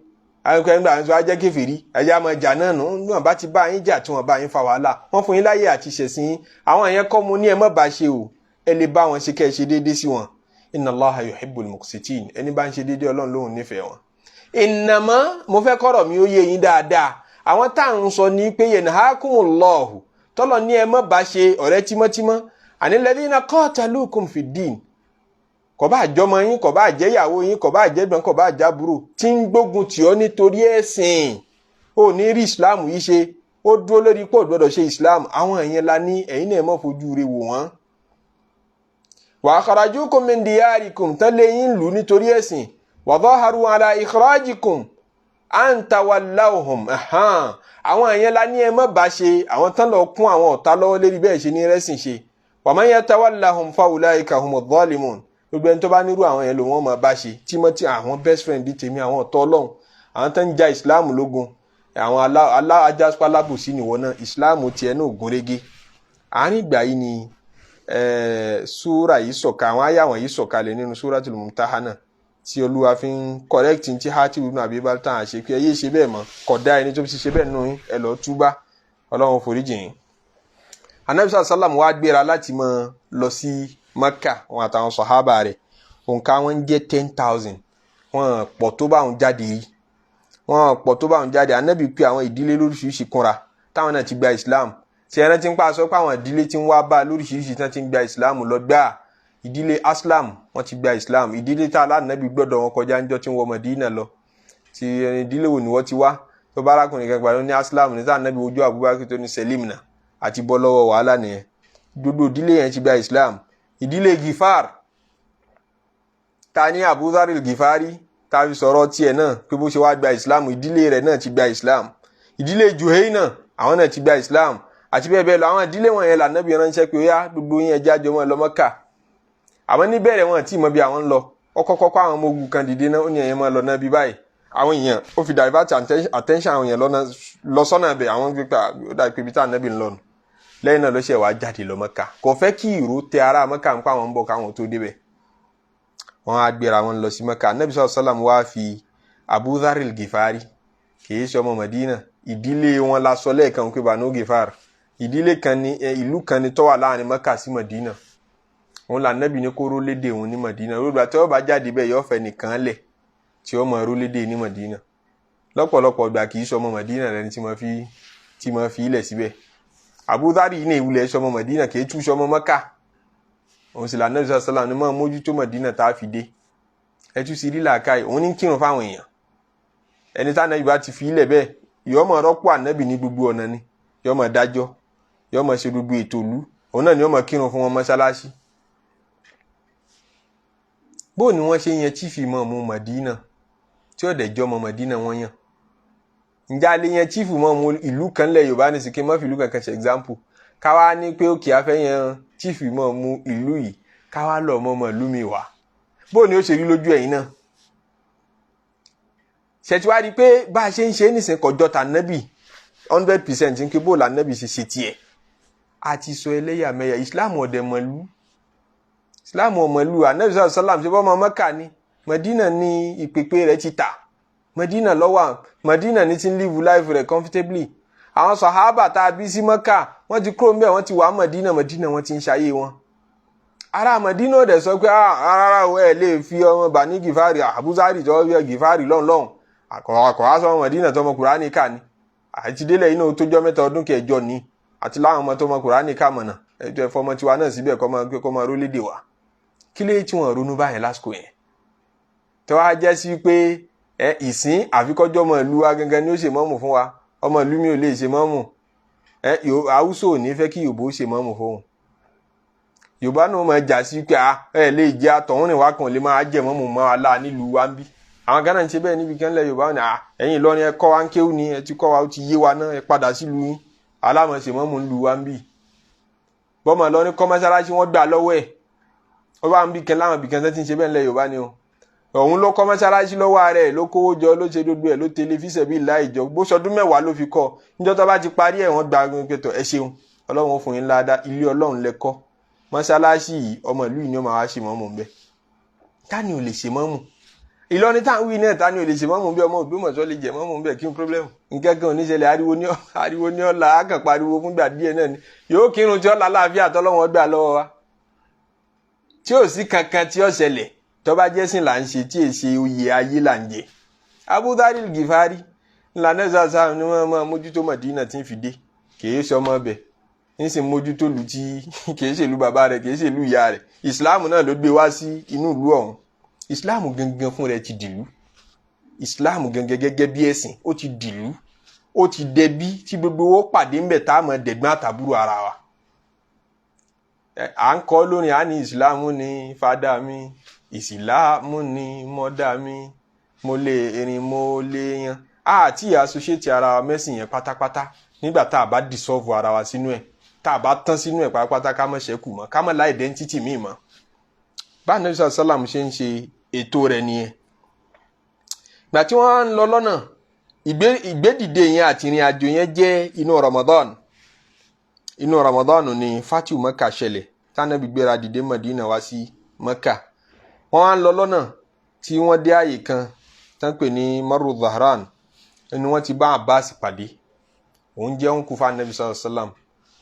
[SPEAKER 1] Akẹ́kọ̀ọ́ nígbà tó ajẹ́ kèfèrí, ẹ̀yà máa jà náà nù. Níwọ̀n bá ti bá yín jà tí wọ́n bá yín fa wàhálà, wọ́n fún yín láyè àti ṣẹ̀sìn. Àwọn yẹn kọ́ mu ní ẹ má bá ṣe o, ẹ lè bá wọn ṣe kẹ́ ẹ ṣe déédéé sí wọn. Inna Allaha yuhibbul muqsitin, ẹni bá ń ṣe déédéé Ọlọ́run lóhùn nífẹ̀ẹ́ wọn. Ìnàmọ́ mo fẹ́ kọ́rọ̀ mi ó yé yín dáadáa. Àwọn tá à ń sọ ní pé yanhakumullahu, tọ́lọ̀ ní ẹ má bá ṣe ọ̀rẹ́ tímọ́tímọ́. Anil ladhina qatalukum fid din, kò bá jọmọ yín, kò bá jẹ́ ìyàwó yín, kò bá jẹ́ ẹ̀gbọ́n, kò bá jábúrò, tí ń gbógun tì ọ́ nítorí ẹ̀sìn, ó ní rí ìsìláàmù yìí ṣe, ó dúró lórí pé ò gbọ́dọ̀ ṣe ìsìláàmù. Àwọn èèyàn la ní ẹ̀yin náà má fojú rẹ̀ wò wọ́n. Wa akhrajukum min diyarikum, tán lé yín lù nítorí ẹ̀sìn. Wa dhaharu ala ikhrajikum an tawallawhum, àwọn èèyàn la ní ẹ má bá ṣe, àwọn tán lọ kún àwọn ọ̀tá lọ́wọ́ lérí bẹ́ẹ̀ ṣe ní rẹ́sìn ṣe. Wa man yatawallahum fa ulaika humu dhalimun, gbogbo ẹni tó bá nírú àwọn yẹn ló wọ́n máa bá ṣe tímọ́tí, àwọn best friend di tèmi, àwọn ọ̀tọ́ Ọlọ́run, àwọn tó ń ja ìsìláàmù lógun, àwọn alájáspa alábòsí nìwọ náà, ìsìláàmù tiẹ̀ náà gúnrégé. Àárín ìgbà yìí ni súrà yìí sọ̀ka, àwọn àyà wọ̀nyí sọ̀kalẹ̀ nínú Súratul Mumtahana, tí Olúwa fi ń correct tí Hatib ibn Abi Balta'a ṣe pé ẹ yé ṣe bẹ́ẹ̀ mọ́, kódà ẹni tó ti ṣe bẹ́ẹ̀ nù yín, ẹ lọ́ọ́ túbá, Ọlọ́run foríjì yín. Anabi sallam wá gbéra láti máa lọ sí Maka, wọn àtàwọn sọ̀hábà rẹ̀, òǹkà wọn jẹ́ 10,000, wọn pọ̀ tó bá wọn jáde yìí, wọn pọ̀ tó bá wọn jáde. Anabi pé àwọn ìdílé lóríṣiríṣi kúnra táwọn náà ti gba Islam. Tí ẹran ti ń pa sọ pé àwọn ìdílé tí ń wá bá lóríṣiríṣi tí wọ́n ti ń gba Islam lọ gbà, ìdílé Aslam wọ́n ti gba Islam, ìdílé tá alánàbí gbọ́dọ̀ wọn kọjá ńjọ́ tí ń wọ Mọ̀dínà lọ, ti ìdílé wo ni wọ́n ti wá tó bá arákùnrin kan gbàdúrà ní Aslam ní tá ànábì ojú Abubakar tó ní Selim náà àti bọ́ lọ́wọ́ wàhálà nìyẹn. Gbogbo ìdílé yẹn ti gba Islam. Ìdílé Gifar ta ní Abu Dharr Gifari ta fi sọ̀rọ̀ tiẹ̀ náà pé bó ṣe wá gba Islam, ìdílé rẹ̀ náà ti gba Islam. Ìdílé Juhayna àwọn náà ti gba Islam àti bẹ́ẹ̀ bẹ́ẹ̀ lọ. Àwọn ìdílé wọn yẹn lànàbí ránṣẹ́ pé ó yá gbogbo yẹn ẹja jọ mọ́ ẹ lọ Mọ́kà. Àmọ́ níbẹ̀rẹ̀ wọn tí mọ bí àwọn ń lọ, ó kọ́kọ́ kọ́ àwọn ọmọ ogun kan dìde náà, ó ní ẹ̀yẹn máa lọ náà bí báyìí. Àwọn èèyàn ó fi divert attention àwọn èèyàn lọ sọ́nà ibẹ̀, àwọn gbígbà ó dàbí pé ibi tá ànábì ń lọ nù. Lẹ́yìn náà ló ṣe wàá jáde lọ Mọ́kà, kò fẹ́ kí ìró tẹ ará Mọ́kà ń pa àwọn ń bọ̀ káwọn tó débẹ̀. Wọ́n á gbéra wọn lọ sí Mọ́kà. Ànábì sallallahu alaihi wasallam wá fi Abu Dharr al-Ghifari, kì í ṣe ọmọ Madina, ìdílé wọn la sọ lẹ́ẹ̀kan pé Banu Ghifar, ìdílé kan ní ìlú kan ní tó wà láàrin Mọ́kà sí Madina. Òun là nẹ́bí ní kó rólédè òun ní Madina. Olùgbà tí wọ́n bá jáde bẹ́ẹ̀ yóò fẹ́ nìkan lẹ̀ tí ó mọ rólédè ní Madina. Lọ́pọ̀lọpọ̀ ìgbà kì í ṣọmọ Madina lẹni tí mo fi ilẹ̀ síbẹ̀. Abu Dharr yìí ní ìwúlẹ̀ ṣọmọ Madina, kì í tú ṣọmọ Mọ́kà. Òun sì là nẹ́bí sàlám ní máa mójútó Madina tá a fi dé. Ẹ tú sí rí làákàyè, òun ní kírun fáwọn èèyàn. Ẹni tá ànábì bá ti fi ilẹ̀ bẹ́ẹ̀ yóò máa rọ́pò ànábì ní gbogbo ọ̀nà ni, yóò máa dájọ́, yóò máa ṣe gbogbo ètò ìlú, òun náà ni yóò máa kírun fún wọn mọ́ṣáláṣí. Bó ni wọ́n ṣe yan chief imam Madina tí ó dẹ̀ jọ́ ọmọ Madina wọ́n yàn? Ǹjẹ́ a lè yan chief imam ìlú kan lẹ̀ Yorùbá ní sìkè má fi ìlú kankan ṣe example, káwá ní pé òkè a fẹ́ yan chief imam ìlú yìí, káwá lọ ọmọ ọmọ ìlú mi wá? Bó ni ó ṣe rí lójú ẹ̀yin náà? Ṣètìwá rí pé bá a ṣe ń ṣe é nìsín kọjọ́ ta nẹ́bì 100% ń ké bó la nẹ́bì ṣe ṣe tiẹ̀. A ti sọ ẹlẹ́yàmẹ̀yà, Islam ọ̀dẹ̀ mọ̀lú, Islam ọ̀mọ̀lú. Anabi sàlám ṣe bọ́ ọmọ Mẹ́kà ni, Madina ní ìpèpè rẹ̀ ti tà, Madina ló wà, Madina ní ti ń live life rẹ̀ comfortably. Àwọn sàhábà tá a bí sí Mọ́kà, wọ́n ti kúrò ńbẹ̀, wọ́n ti wà Madina. Madina wọ́n ti ń ṣayé wọn. Ará Madina ò dẹ̀ sọ pé rárá o, ẹ lè fi ọmọ Bani Gifari, Abuzari tó yẹ Gifari lọ́hùn lọ́hùn àkọ́ aṣọ Madina tọmọ Kùránì kà ní àti délẹ̀ inú tó jọ́ 3 ọdún kẹjọ ní àti láwọn ọmọ tó mọ Kùránì kà mọ̀nà ẹjọ́ ẹ̀fọ́ ọmọ tiwa náà síbẹ̀ kọ́ máa rólédè wa. Kí lè tí wọ́n ronú báyẹn lásìkò yẹn tó wá jẹ́ sí pé ẹ ìsín àfikọ́jọ́ ọmọ ìlú wa gangan ni ó ṣe mọ́mù fún wa, ọmọ ìlú mi ò lè ṣe mọ́mù. Ẹ Haúsá ò ní fẹ́ kí Yorùbá ó ṣe mọ́mù fóun, Yorùbá náà máa jà sí pé ẹ lè jẹ́ àtọ̀húnrìn wa kan lè máa jẹ mọ́mù mọ́ wa láà nílùú wa ń bí. Àwọn Gánà ń ṣe bẹ́ẹ̀ níbi kan lẹ̀ Yorùbá ni ẹ̀yin Ìlọrin ẹ kọ́ wa ń kéwù ni, ẹ ti kọ́ wa, ó ti yé wa náà, ẹ padà sílùú yín, alámọ̀ṣe mọ́mù ń lu wa ń bì. Bọ́mọ Ìlọrin kọ́ mọ́ṣáláṣí, wọ́n gbà lọ́wọ́ ẹ̀, ó bá ń bí kan láwọn ibìkan tó ti ń ṣe bẹ́ẹ̀ ńlẹ̀ Yorùbá ni o. Òun ló kọ́ mọ́ṣáláṣí lọ́wọ́ rẹ̀, ló kówó jọ, ló ṣe gbogbo ẹ̀, ló tẹlifíṣẹ̀ bíi láìjọ bó ṣọdún 10 ló fi kọ́. Níjọ́ tó bá ti parí ẹ̀, wọ́n gba pẹ̀tọ̀, ẹ ṣeun, Ọlọ́run fún yín ládàá, ilé Ọlọ́run lẹ kọ́, mọ́ṣáláṣí yìí ọmọ ìlú yìí ni ó máa wá ṣe mọ́mù ń bẹ́. Ta ni ò lè ṣe mọ́mù Ìlọrin táwọn wí náà? Ta ni ò lè ṣe mọ́mù bí ọmọ Ògbómọ̀ṣọ́ lè jẹ mọ́mù ń bẹ̀? Kí n problem nǹkan kan ò ní ṣẹlẹ̀. Ariwo ní ọ̀la á kàn pariwo fúngbà díẹ̀ náà ni yóò kírun tí ọ̀la láàfin àtọ́lọ́wọ́n gbà lọ́wọ́ wa, tí ò sí kankan tí ó ṣẹlẹ̀. Tó bá jẹ́sìn là ń ṣe, tí èsè oyè ayé là ń jẹ. Abu Dharr Gifari ńlá sáà ni wọ́n máa mójútó Mọ̀dínà tí ń fi dé, kìí ṣe ọmọ bẹ̀, ń sì mójútó lù tí kìí ṣèlú bàbá rẹ̀, kìí ṣèlú ìyá rẹ̀. Ìsìláàmù náà ló gbé wá sí inú ìlú ọ̀hún. Ìsìláàmù gangan fún rẹ̀ ti dìlú. Ìsìláàmù gangan gẹ́gẹ́ bí ẹ̀sìn, ó ti dìlú, ó ti dẹbí tí gbogbo owó pàdé ńbẹ̀ tá a mọ̀ dẹ̀gbọ́n àtàbúrò ara wa. À ń kọ́ lórin, à ní ìsìláàmù ní fádà mi, ìsìláàmù ní mọ́dà mi, mo lè erin, mo lè yan. Àti associate ara wa mẹ́sìn yẹn pátápátá. Nígbà tá a bá dissolve ara wa sínú ẹ̀, tá a bá tán sínú ẹ̀ pátápátá, ká má ṣẹ́kù mọ́, ká má lá identity míì mọ́. Bá Ànábì sàlám ṣe ń ṣe ètò rẹ̀ nìyẹn. Gbà tí wọ́n ń lọ lọ́nà, ìgbédìde yẹn àti ìrìn àjò yẹn jẹ́ inú Ramadan. Inú Ramadan ni Fatihu Mẹ́kà ṣẹlẹ̀, tánàbí gbéra dìde Madina wá sí Mẹ́kà. Wọ́n wá ń lọ lọ́nà tí wọ́n dé àyè kan tán pè ní Maru Zahran, ni wọ́n ti bá Abbas pàdé. Òun jẹ́ òun kú fún Anabi sallallahu alaihi wasallam,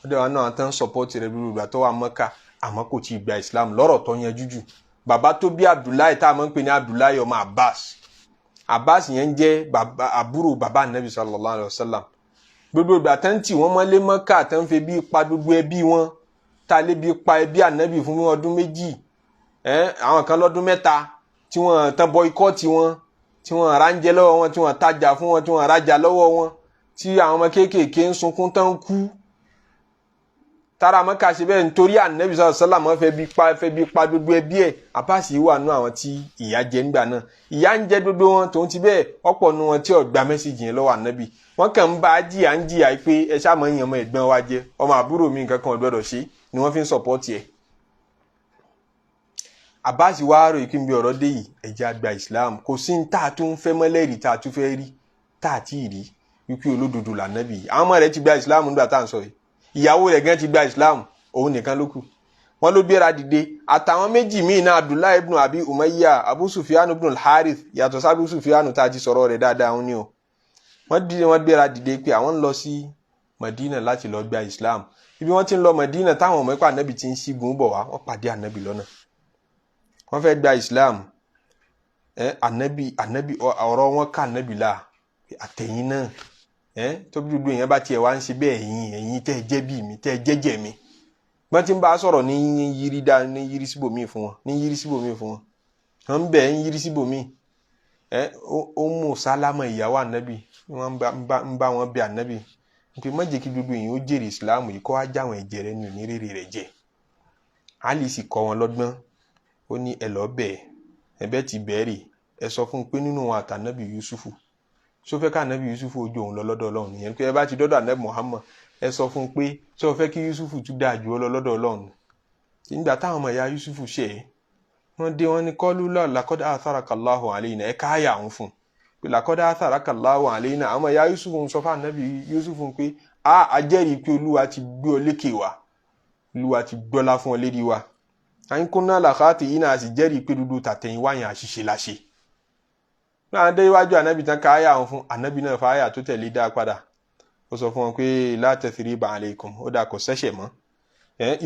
[SPEAKER 1] wọ́n dẹ̀ wọ́n náà tán support rẹ̀ bí ìgbà tó wà Mẹ́kà, àmọ́ kò tí ì gba Islam lọ́rọ̀ tó yanjú jù. Bàbá tó bí Abdullahi tá a máa ń pè ní Abdullahi ọmọ Abbas, Abbas yẹn ń jẹ́ bàbá àbúrò bàbá Anabi sallallahu alaihi wasallam. Gbogbo ìgbà tán tì wọ́n mọ́lé Mẹ́kà, tán fi bí pa gbogbo ẹbí wọn, tá a lè bí pa ẹbí Anabi fún ọdún 2, àwọn kan lọ́dún 3, tí wọ́n tán boycott wọn, tí wọ́n ránjẹ lọ́wọ́ wọn, tí wọ́n tajà fún wọn, tí wọ́n rajà lọ́wọ́ wọn, tí àwọn ọmọ kéékèèké ń sunkún tán kú tára Mẹ́kà ṣe bẹ́ẹ̀ nítorí Ànábì sallallahu alaihi wasallam fẹ́ bí pa gbogbo ẹbí ẹ̀. Abbas yìí wà nú àwọn tí ìyà jẹ nígbà náà. Ìyà ń jẹ gbogbo wọn tòun ti bẹ́ẹ̀, ọ̀pọ̀ nu wọn tí ò gba message yẹn lọ́wọ́ Ànábì. Wọ́n kàn ń bá a jìyà ń jìyà pé ẹ ṣáà mọ̀ ń yan ọmọ ẹ̀gbọ́n wa jẹ, ọmọ àbúrò mi, nǹkan kan ò gbọ́dọ̀ ṣe ni wọ́n fi ń support ẹ̀. Abbas wá rò kí n bí ọ̀rọ̀ dé yìí, ẹ̀jẹ̀ àgbà Islam, kò sí ní tá a tún fẹ́ mọ́lẹ́rìí, tá a tún fẹ́ rí, tá a ti rí wípé olódodo lànàbì. Àwọn ọmọ rẹ̀ ti gba Islam nígbà tá à ń sọ yìí, ìyàwó rẹ̀ gan ti gba Islam, òun nìkan ló kù. Wọ́n ló gbéra dìde àtàwọn méjì míì náà, Abdullahi ibn Abi Umayya, Abu Sufyan ibn al-Harith, yàtọ̀ sí Abu Sufyan tá a ti sọ̀rọ̀ rẹ̀ dáadáa òun ni o. Wọ́n dìde, wọ́n gbéra dìde pé àwọn ń lọ sí Madina láti lọ gba Islam. Ibi wọ́n ti ń lọ Madina, táwọn ọmọ ẹ̀kọ́ ànábì ti ń ṣígun bọ̀ wá, wọ́n pàdé ànábì lọ́nà, wọ́n fẹ́ gba Islam. Ẹ ànábì ọ̀rọ̀ wọn ká ànábì là àtẹ̀yìn náà. Ẹ tó bí gbogbo èèyàn bá tiẹ̀ wá ń ṣe bẹ́ẹ̀, ẹ̀yin tẹ́ ẹ jẹ́ bí mi, tẹ́ ẹ jẹ́jẹ́ mi, wọ́n ti ń bá a sọ̀rọ̀ ní yírí dá ní yírí síbòmíì fún wọn, ní yírí síbòmíì fún wọn, wọ́n ń bẹ̀ ń yírí síbòmíì. Ẹ ó mú sálámà ìyàwó ànábì, wọ́n ń bá wọn bẹ ànábì pé má jẹ́ kí gbogbo èèyàn ó jèrè ìsìláàmù yìí, kó wá jáwọn ẹ̀jẹ̀ rẹ ní onírèrè rẹ̀ jẹ́. Ali sì kọ́ wọn lọ́gbọ́n, ó ní ẹ lọ́ọ́ bẹ̀ ẹ bẹ́ẹ̀ ti bẹ́ẹ̀rì, ẹ sọ fún un pé nínú wọn àtànábì Yusufu, ṣó fẹ́ ká ànábì Yusufu ojú òun lọ lọ́dọ̀ Ọlọ́run nìyẹn? Pé ẹ bá ti dọ́dọ̀ ànábì Muhammad, ẹ sọ fún un pé ṣó fẹ́ kí Yusufu tún dáa jù ọ lọ lọ́dọ̀ Ọlọ́run? Nígbà táwọn ọmọ ìyá Yusufu ṣe é, wọ́n dé, wọ́n ní kọ́lù lọ́ọ̀ laqad atharaka Allahu alayna. Ẹ káyà òun fún un pé laqad atharaka Allahu alayna. Àwọn ọmọ ìyá Yusufu ń sọ fún ànábì Yusufu pé a ajẹ́rìí pé Olúwa ti gbé ọ lékè wa, Olúwa ti gbọ́lá fún ọ lérí wa. Àyín kúnná làkàtì yìí náà sì jẹ́rìí pé dúdú tàtẹ̀yìn wáyàn àṣìṣe la ṣe. Náà dé iwájú ànábì tán ká àyà wọn fún ànábì náà fa àyà tó tẹ̀lé dá padà. Ó sọ fún wọn pé la tathriba alaykum, ó dà kò sẹ́ṣẹ̀ mọ́.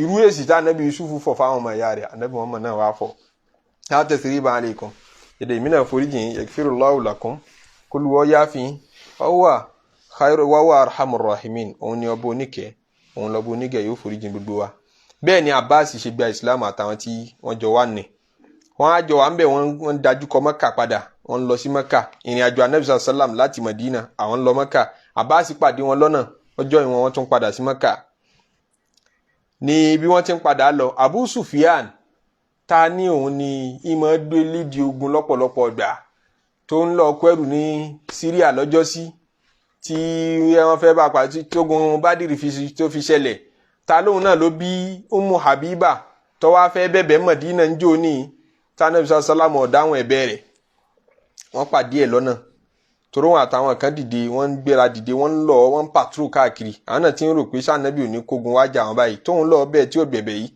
[SPEAKER 1] Irú èsì tá ànábì Yusufu fọ̀ fáwọn ọmọ ìyá rẹ̀, ànábì Muhammad náà wá fọ̀. La tathriba alaykum, èdè ìmínà foríjìn, yaghfirullahu lakum, kólúwọ́ yáfin, wa khairu wa huwa arhamur rahimin, òun ni ọba oníkẹ́, òun lọ́ba oníkẹ́ yóò foríjìn gbogbo wa. Bẹ́ẹ̀ ni Abbas ṣe gba Islam àtàwọn tí wọ́n jọ wà ní. Wọ́n á jọ wà ń bẹ̀, wọ́n dájú kọ Mẹ́kà padà, wọ́n lọ sí Mẹ́kà. Ìrìn àjò anabi sallam láti Madina, àwọn lọ Mẹ́kà. Abbas pàdé wọn lọ́nà, ọjọ́ ìwọ̀n wọn tún padà sí Mẹ́kà. Ní bí wọ́n ti ń padà lọ, Abu Sufyan ta ní òun ni ìmọ̀ gbé lídìí ogun lọ́pọ̀lọpọ̀ gbà tó ń lọ kẹ́rù ní Syria lọ́jọ́sí tí wọ́n fẹ́ bá pàdé tógun Bádìrì tó fi ṣẹlẹ̀. Ta lóun náà ló bí Ummu Habiba tó wá fẹ́ bẹ̀bẹ̀ Mọ̀dínà ń jò ní tanabi sàlámù ọ̀dáhùn ẹ̀bẹ̀ rẹ̀. Wọ́n pàdé ẹ̀ lọ́nà torí wọn àtàwọn kan dìde, wọ́n ń gbéra dìde, wọ́n ń lọ, wọ́n ń patrol káàkiri. Àwọn náà ti ń rò pé sànàbí ò ní kógun wájà wọn báyìí tóun lọ bẹ́ẹ̀ tí ò bẹ̀bẹ̀ yìí.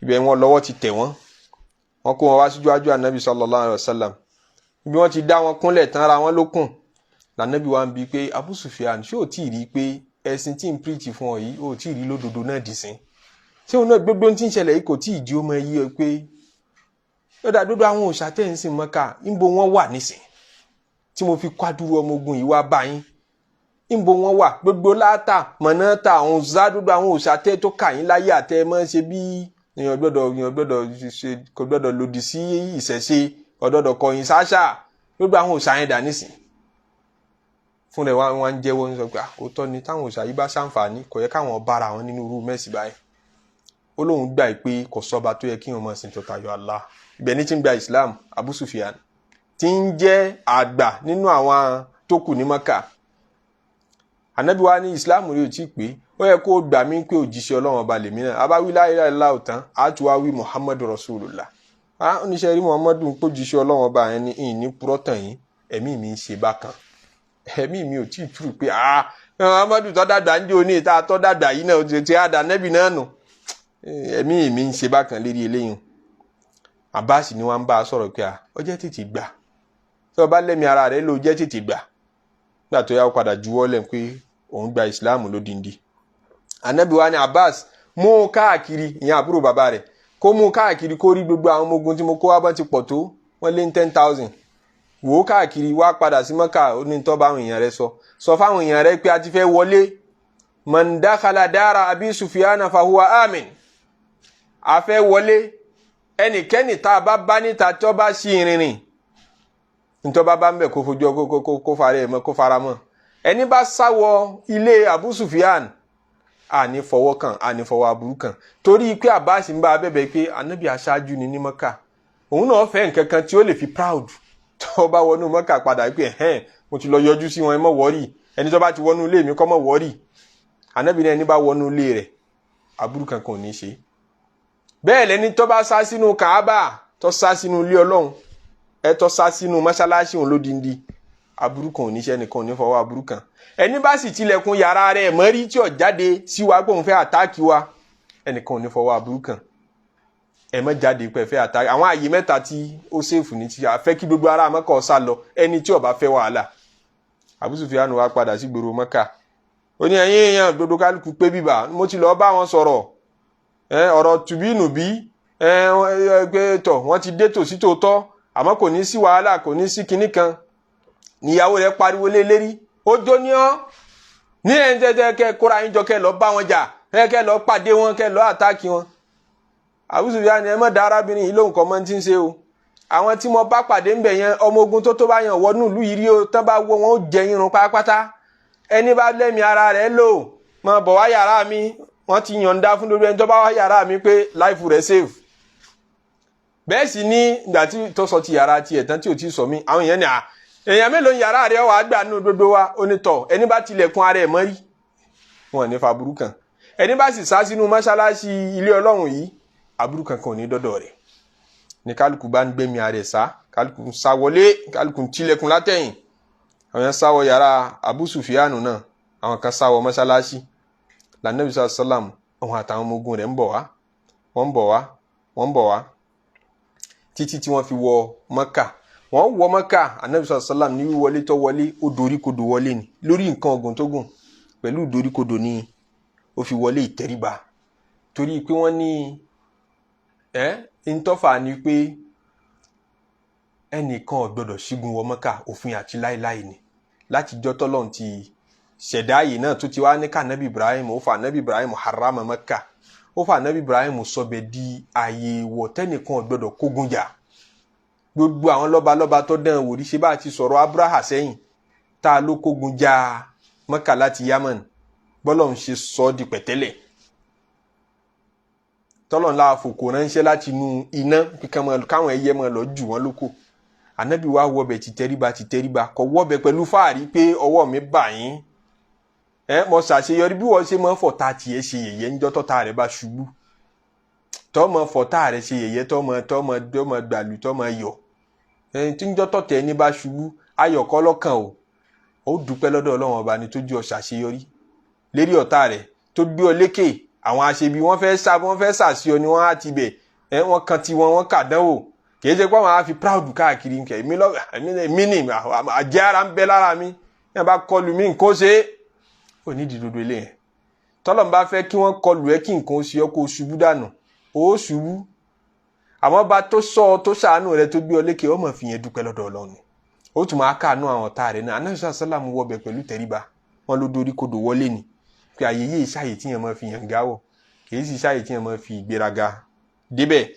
[SPEAKER 1] Ibẹ̀ wọn lọ́wọ́ ti tẹ̀ wọ́n, wọ́n kó wọn wá síwájú anabi sallallahu alaihi wasallam. Ibi wọ́n ti dá wọn kúnlẹ̀ tán ra wọn lókun lànàbí wa ń bi pé Abu Sufyan, ṣé ò tí ì rí i pé ẹ̀sìn tí ń píríìtì fún ọ yìí ò tí ì rí lódodo náà dì sí? Ṣé òun náà gbogbo tí ń ṣẹlẹ̀ yìí kò tí ì di ó mọ yí ọ pé ó dà dúdú àwọn òòṣà tẹ̀ ń sìn Mọ́kà, níbo wọ́n wà nísìn tí mo fi kwádúró ọmọ ogun yìí wá bá yín? Níbo wọ́n wà? Gbogbo Láàtà, Mọ̀nàtà, àwọn òòṣà, dúdú àwọn òòṣà tẹ́ tó kà yín láyé àtẹ mọ́ ṣe bí èèyàn gbọ́dọ̀ ṣe, kò gbọ́dọ̀ lòdì sí ìṣẹ̀ṣe, ọ̀dọ́dọ̀ kọ̀yìn sáṣà, gbogbo àwọn òòṣà yẹn dà nísìn? Fún rẹ̀ wọ́n ń jẹ́wọ́ ń sọ pé òótọ́ ni, táwọn òòṣà yìí bá ṣàǹfààní, kò yẹ káwọn bára wọn nínú irú mẹ́sì báyìí. Ó lóun gbà pé kò sọ́ba tó yẹ kí wọ́n máa sìn tó tayọ Allah. Ibẹ̀ ní ti ń gba Islam. Abu Sufyan tí ń jẹ́ àgbà nínú àwọn tó kù ní Maka. Ànábì wa ní Islam rí o tí pé ó yẹ kó gbà mí pé òjíṣẹ́ Ọlọ́run ọba lèmi náà. Abáwí la ilaha illallah tán, á tún wá wí Muhammadu Rasulullah. Á oníṣẹ́ rí Muhammadu ń pòjíṣẹ́ Ọlọ́run ọba yẹn ní ìní púrọ́tàn yín, ẹ̀mí mi ń ṣe bákan, ẹ̀mí mi ò tí ì túrù pé ah Muhammadu tó dàgbà ń jẹ́ òní ìta tó dàgbà yìí náà ti àdá nẹ́bì náà nù, ẹ̀mí mi ń ṣe bákan lérí eléyìí. Abbas ni wọ́n ń bá a sọ̀rọ̀ pé ó jẹ́ tètè gbà, tí wọ́n bá lẹ́mí ara rẹ̀ ló jẹ́ tètè gbà. Nígbà tó yá, ó padà juwọ́ lẹ̀ pé òun gba Ìsìláàmù lódindi. Anabi wa ni Abbas mú un káàkiri, ìyẹn àbúrò bàbá rẹ̀, kó mú un káàkiri, kó rí gbogbo àwọn ọmọ ogun tí mo kó wá bá ti pọ̀ tó, wọ́n lé ní 10,000. Wò ó káàkiri, wá padà sí Mọ́kà, ó ní tọ́ bá àwọn èèyàn rẹ̀ sọ, sọ fáwọn èèyàn rẹ̀ pé a ti fẹ́ wọlé. Man dakhala dara Abi Sufyana fahuwa amin. A fẹ́ wọlé, ẹnikẹ́ni tá a bá bá níta tó bá sí ìrìnrìn ntọ́ bá bá ń bẹ̀, kó fojú kó fara ẹ̀ mọ́, kó fara mọ́. Ẹni bá sáwọ ilé Abu Sufyan, àní fọwọ́ kàn, àní fọwọ́ aburú kàn. Torí pé Abbas ń bá bẹ̀bẹ̀ pé anabi aṣáájú ni ní Mọ́kà, òun náà fẹ́ nǹkan kan tí ó lè fi proud tó bá wọnú Mọ́kà padà pé ẹ̀hẹ́n, mo ti lọ yọjú sí wọn, ẹ mọ̀ worry, ẹni tó bá ti wọnú ilé mi kó mọ̀ worry. Anabi ní ẹni bá wọnú ilé rẹ̀, aburú kankan ò ní ṣe. Bẹ́ẹ̀ lẹni tó bá sá sínú Kaaba, tó sá sínú ilé Ọlọ́run, ẹ tó sá sínú mọ́ṣáláṣí òun lódindi, aburú kan ò ní ṣe, ẹnìkan ò ní fọwọ́ aburú kan. Ẹni bá sì tilẹ̀kùn yàrá rẹ̀ mọ́rí tí ò jáde sí wa pé òun fẹ́ attack wa, ẹnìkan ò ní fọwọ́ aburú kan. Ẹ má jáde pé ẹ fẹ́ attack. Àwọn àyè mẹ́ta tí ó safe ní ti àfẹ́ kí gbogbo ará Mẹ́kà sá lọ, ẹni tí ó bá fẹ́ wàhálà. Abu Sufyan wá padà sí gbòòrò Mẹ́kà, ó ní ẹ̀yin èèyàn, gbogbo kálukú pé bíbà, mo ti lọ bá wọn sọ̀rọ̀ ọ̀rọ̀ tùbínùbí pé tọ̀ wọ́n ti dé tòsí tòótọ́, àmọ́ kò ní sí wàhálà, kò ní sí kinní kan. Níyàwó rẹ̀ pariwo lé lérí, ó jó ní ọ́ ní ẹ̀ ń tẹ́tẹ́ kẹ́ kóra yín jọ, kẹ́ lọ bá wọn jà, kẹ́ lọ pàdé wọn, kẹ́ lọ attack wọn. Abu Sufyan ni ẹ mọ̀ dá arábìnrin yìí lóhùn, kọ́ mọ́ tí ń ṣe o. Àwọn tí mo bá pàdé ńbẹ̀ yẹn, ọmọ ogun tó bá yàn wọnú ìlú yìí rí o, tán bá wọ wọn ó jẹ irun pátápátá. Ẹni bá lẹ́mìí ara rẹ̀ lò, máa bọ̀ wá yàrá mi, wọ́n ti yọ̀ǹda fún lórí ẹni tó bá wá yàrá mi pé life rẹ̀ safe. Bẹ́ẹ̀ sì ni ìgbà tí tó sọ ti yàrá tiẹ̀ tán tí ò tí sọ mí, àwọn èèyàn ní à èèyàn mélòó ní yàrá rẹ̀ wàá gbà nínú gbogbo wa? Onítọ̀ ẹni bá tilẹ̀kùn ara ẹ̀ mọ́rí, wọn ní fa burú kan. Ẹni bá sì sá sínú mọ́ṣáláṣí ilé Ọlọ́run yìí, aburú kankan ò ní dọ́dọ̀ rẹ̀. Ní kálukú bá ń gbẹ̀mí ara ẹ̀ sá, kálukú ń sá wọlé, kálukú ń tilẹ̀kùn látẹ̀yìn. Àwọn yẹn sá wọ yàrá Abu Sufyan náà, àwọn kan sá wọ mọ́ṣáláṣí. Lànàbí sàlám, àwọn àtàwọn ọmọ ogun rẹ̀ ń bọ̀ wá, wọ́n ń bọ̀ wá. Wọ́n ń bọ̀ wá títí tí wọ́n fi wọ Mọ́kà. Wọ́n wọ Mọ́kà, anabi sàlám ní wíwọlé tó wọlé, ó dorí kodò wọlé ni lórí nǹkan ọ̀gùn tó gùn. Pẹ̀lú dorí kodò ni ó fi wọlé, ìtẹríba, torí pé wọ́n ní ẹ́ ntọ́fà ni pé ẹnìkan ò gbọ́dọ̀ ṣígun wọ Mọ́kà. Òfin àti láéláé ni láti jọ́ tọ́lọ́run ti ṣẹ̀dá ààyè náà, tó ti wá ní ká anabi Ibrahim, ó fa anabi Ibrahim harama Mọ́kà, ó fa anabi Ibrahim sọbẹ̀ di ààyè ìwọ̀ tẹ́nìkan ò gbọ́dọ̀ kógun jà. Gbogbo àwọn lọ́balọ́ba tó dán wò rí ṣe, bá a ti sọ̀rọ̀ Abraha sẹ́yìn, tá a ló kógun jà Mọ́kà láti Yaman, bọ́lọ̀ ń ṣe sọ ọ́ di pẹ̀tẹ́lẹ̀, tọ́lọ̀ ńlá àfòkò ránṣẹ́ láti inú iná káwọn ẹyẹ máa lọ jù wọ́n lóko. Ànábì wa wọbẹ̀ tìtẹríba tìtẹríba, kò wọbẹ̀ pẹ̀lú fáàrí pé ọwọ́ mi bà yín, ẹ mọ ṣàṣeyọrí. Bí wọ́n ṣe máa ń fọ̀tá tiẹ̀ ṣe yẹ̀yẹ́ ńjọ́ tọ́ta rẹ̀ bá ṣubú, tọ́mọ fọ̀tá rẹ̀ ṣe yẹ̀yẹ́, tọ́mọ tọ́mọ tọ́mọ gbàlù, tọ́mọ yọ̀ ẹni tí ńjọ́ tọ̀tẹ̀ ẹni bá ṣubú, ayọ̀ kọ́ lọ́kàn o. Ó dúpẹ́ lọ́dọ̀ Ọlọ́run Ọba ni tó jẹ́ ọ ṣàṣeyọrí lérí ọ̀tá rẹ̀, tó gbé ọ lékè. Àwọn aṣebi, wọ́n fẹ́ sá, wọ́n fẹ́ sàṣì ọ ni, wọ́n á ti bẹ̀ ẹ, wọ́n kan tiwọn, wọ́n kà dánwò. Kì í ṣe pé àwọn á fi proud káàkiri nkẹ èmi lọ, èmi ní àjẹ́ ara ń bẹ lára mi, ní bá kọlù mí nǹkan ó ṣe é. Ò ní ìdídodo ilé yẹn. Tọ́lọ́n bá fẹ́ kí wọ́n kọlù ẹ́, kí nǹkan ó ṣe ọ́, kó o ṣubú dànù, ó ṣubú. Àmọ́ bá tó sọ ọ, tó ṣàánú rẹ, tó gbé ọ lékè, ó mọ̀ fi yẹn dúpẹ́ lọ́dọ̀ Ọlọ́run, ó tún máa káàánú àwọn ọ̀tá rẹ̀ náà. Anabi sàlámù wọbẹ̀ pẹ̀lú tẹríba, wọn ló dorí kodò wọlé ni, pé àyè yìí ṣàyè tí yẹn máa fi yàn gáwọ̀, kì í sì ṣàyè tí yẹn máa fi ìgbéraga débẹ̀.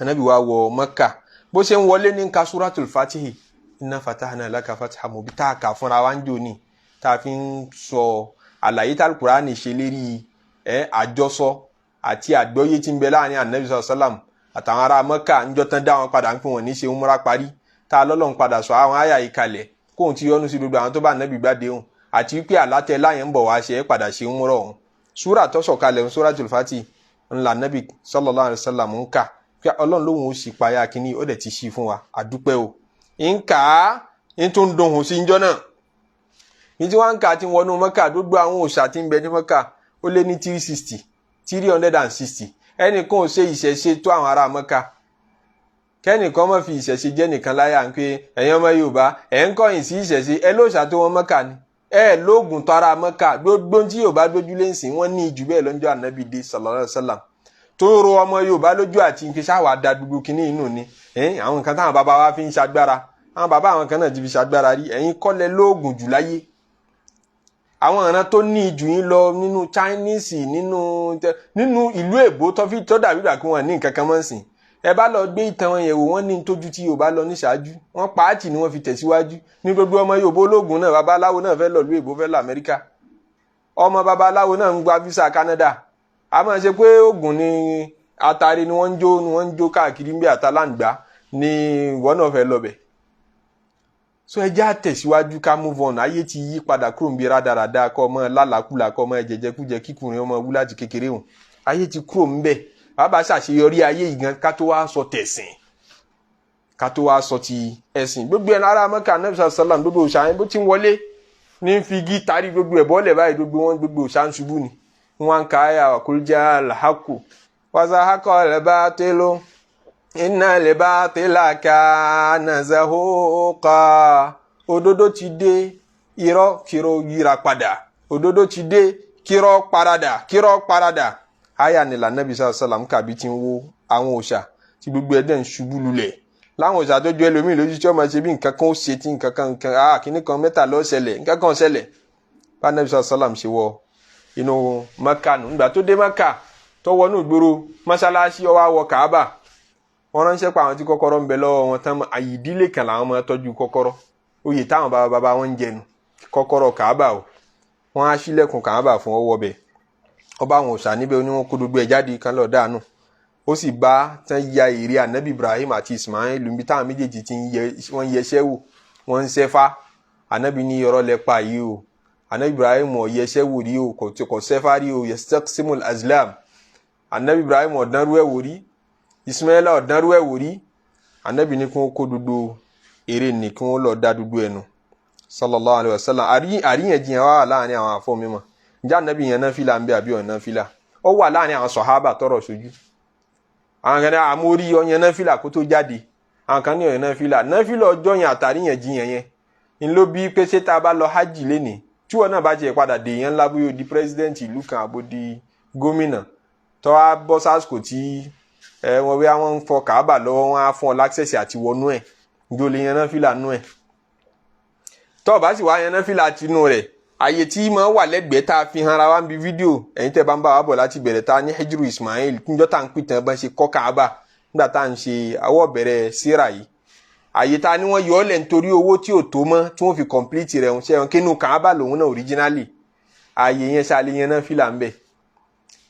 [SPEAKER 1] Anabi wa wọ Mẹ́kà, bó ṣe ń wọlé ní nka Suratul Fatihi, inna fatahna laka fatha mubin, tá a kà fúnra wa ń jò ní, tá a fi ń sọ àlàyé tí Al-Qur'ani ṣe lérí ẹ àjọsọ àti àgbọ́yé tí ń bẹ láàrin anabi sàlám àtàwọn ará Mẹ́kà ńjọ́ tán dá wọn padà, ń pè wọ́n ní ṣe umra parí, tá a lọ́lọ́run padà sọ àwọn àyà yìí kalẹ̀, kóun ti yọ́nú sí gbogbo àwọn tó bá anabi gbàdé hùn, àti wípé àlátẹ láyẹn ń bọ̀ wá ṣe é padà ṣe umra ọ̀hún. Súrà tó sọ̀kalẹ̀ ń Suratul Fati ńlá anabi sallallahu alaihi wasallam ń kà pé Ọlọ́run lóhùn ó sì payá kínní, ó dẹ̀ ti ṣí fún wa, àdúpẹ́ o. Ń kà á, ń tún dohùn sí njọ́ náà ní tí wọ́n ń kà á, ti wọnú Mọ́kà. Gbogbo àwọn òòṣà tí ń bẹ ní Mọ́kà, ó lé ní 360, 360. Ẹnìkan ò ṣe ìṣẹ̀ṣe tó àwọn ará Mọ́kà. Kẹ́nìkan má fi ìṣẹ̀ṣe jẹ́ nìkan láyà ń pé ẹ̀yin ọmọ Yorùbá ẹ̀ ń kọ̀yìn sí ìṣẹ̀ṣe, ẹ lóòṣà tó wọn Mọ́kà ni, ẹ lóògùn tó ara Mọ́kà. Gbogbo tí Yorùbá gbójúlé ń sìn, wọ́n ní ìjù bẹ́ẹ̀ lọ́jọ́ ànábì dé sallallahu alaihi wasallam, tó ro ọmọ Yorùbá lójú àti nǹkan ṣáwà da gbogbo kínní inú ni àwọn nǹkan táwọn bàbá wa fi ń ṣagbára, àwọn bàbá àwọn kan náà ti fi ṣagbára rí. Ẹ̀yin kọ́lẹ̀ lóògùn jù láyé. Àwọn ìran tó ní ìjù yín lọ nínú Chinese, nínú ìlú èbó tó fi tó dàbí ìgbà kí wọ́n ní nǹkan kan mọ́ sìn. Ẹ bá lọ gbé ìtàn wọn yẹ̀wò, wọ́n ní tójú tí Yorùbá lọ níṣáájú, wọ́n pààtì ni wọ́n fi tẹ̀síwájú ní gbogbo ọmọ Yorùbá ológun náà. Babaláwo náà fẹ́ lọ ìlú èbó, fẹ́ lọ Amẹ́ríkà, ọmọ babaláwo náà ń gba visa Canada. A máa ṣe pé oògùn ni atari ni wọ́n ń jó, ni wọ́n ń jó káàkiri ń bí àtàláǹgbá ni ìwọ náà fẹ́ lọ bẹ̀. So ẹ jẹ́ àtẹ̀síwájú, ká move on. Ayé ti yí padà kúrò níbi rádaràda, kọ́ ọmọ lálàkúlà, kọ́ ọmọ jẹjẹkújẹ, kíkùnrin ọmọ wú láti kékeré hùn. Ayé ti kúrò ńbẹ̀. Bàbá ṣàṣeyọrí ayé yìí gan, ká tó wá sọ tẹ̀sìn, ká tó wá sọ ti ẹ̀sìn. Gbogbo ẹ̀ lára Mẹ́kà, anabi sàlám, gbogbo òòṣà yẹn, bó ti ń wọlé ní fi igi tarí gbogbo ẹ̀ bọ́ọ̀lẹ̀ báyìí, gbogbo wọn, gbogbo òòṣà ń ṣubú ni. Wọn kà á yà qul ja'al haqqu wa zahaqal batilu innal batila kana zahuqa. Òdodo ti dé, irọ́ kírọ́ yíra padà. Òdodo ti dé, kírọ́ paradà, kírọ́ paradà. Àyà ni lànàbí sàlám kàbí ti ń wo àwọn òòṣà tí gbogbo ẹ̀ dẹ̀ ń ṣubú lulẹ̀, láwọn òòṣà tó ju ẹlòmíì lójú, tí wọ́n máa ṣe bí nǹkan kan ó ṣe, tí nǹkan kan nǹkan ah kíní kan mẹ́ta ló ṣẹlẹ̀, nǹkan kan ṣẹlẹ̀. Bá nàbí sàlám ṣe wọ inú Mẹ́kà nù. Nígbà tó dé Mẹ́kà, tó wọnú ìgboro, mọ́ṣáláṣí, ó wá wọ Kàábà. Wọ́n ránṣẹ́ pa àwọn tí kọ́kọ́rọ́ ń bẹ lọ́wọ́ wọn tán. Àyè ìdílé kan làwọn máa tọ́jú kọ́kọ́rọ́, oyè táwọn bàbá bàbá wọn ń jẹnu kọ́kọ́rọ́ Kàábà o. Wọ́n á ṣílẹ̀kùn Kàábà fún ọwọ́ bẹ̀, ọba àwọn òòṣà níbẹ̀, ó ní wọ́n kó gbogbo ẹ̀ jáde kan lọ́ọ́ dànù. Ó sì bá tán ya ère anabi Ibrahim àti Ismail níbi táwọn méjèèjì ti ń yẹ, wọ́n ń yẹsẹ́ wò, wọ́n ń sẹ́fá. Anabi ní irọ́ lẹ pa yìí o, anabi Ibrahim ò yẹsẹ́ wò rí o, kò sẹ́fá rí o. Yastaqsimul azlam, anabi Ibrahim ọ̀dánrú ẹ̀ wò rí, Ismaila ọ̀dánrú ẹ̀ wò rí. Anabi ní kí wọ́n kó gbogbo ère ní kí wọ́n lọ dá gbogbo ẹ̀ nù, sallallahu alayhi wa sallam. Àríyànjiyàn wà láàrin àwọn àfọ mímọ́, ǹjẹ́ anabi yẹn náà fìlà ń bẹ àbí ọ̀nà fìlà? Ó wà láàrin àwọn sọ̀hábà tọrọ sójú. Àwọn kan ní àmórí ọyàn náfìlà kó tó jáde, àwọn kan ní ọyàn náfìlà náfìlà ọjọ́ yẹn àtàríyànjiyàn yẹn ń ló bí pé ṣé tá a bá lọ hajj lénìí, tí wọn náà bá tiẹ̀ padà dè yẹn ńlá, bóyá ó di president ìlú kan àbó di gómìnà, tó wá bọ́ sásìkò tí ẹ wọn bí wọn ń fọ Kàábà lọ́wọ́, wọn á fún ọ l'access àti wọnú ẹ̀, njó lè yan náfìlà nú ẹ̀? Tó o bá sì wá yan náfìlà tinú rẹ̀, àyè tí mo wà lẹ́gbẹ̀ẹ́ tá a fi hàn ra wa ń bi fídíò, ẹ̀yin tẹ́ bá ń bá wa bọ̀ láti bẹ̀rẹ̀, tá a ní Hijru Ismail níjọ́ tá à ń pìtàn bá ń ṣe kọ́ Kàábà nígbà tá à ń ṣe àwọ̀ bẹ̀rẹ̀ síra yìí, àyè tá a ní wọ́n yọ ọ́ lẹ̀ nítorí owó tí ò tó mọ́ tí wọ́n fi complete rẹ̀ ń ṣe wọn kínú Kàábà lòun náà originally, àyè yẹn ṣáà lè yan náfìlà ń bẹ̀?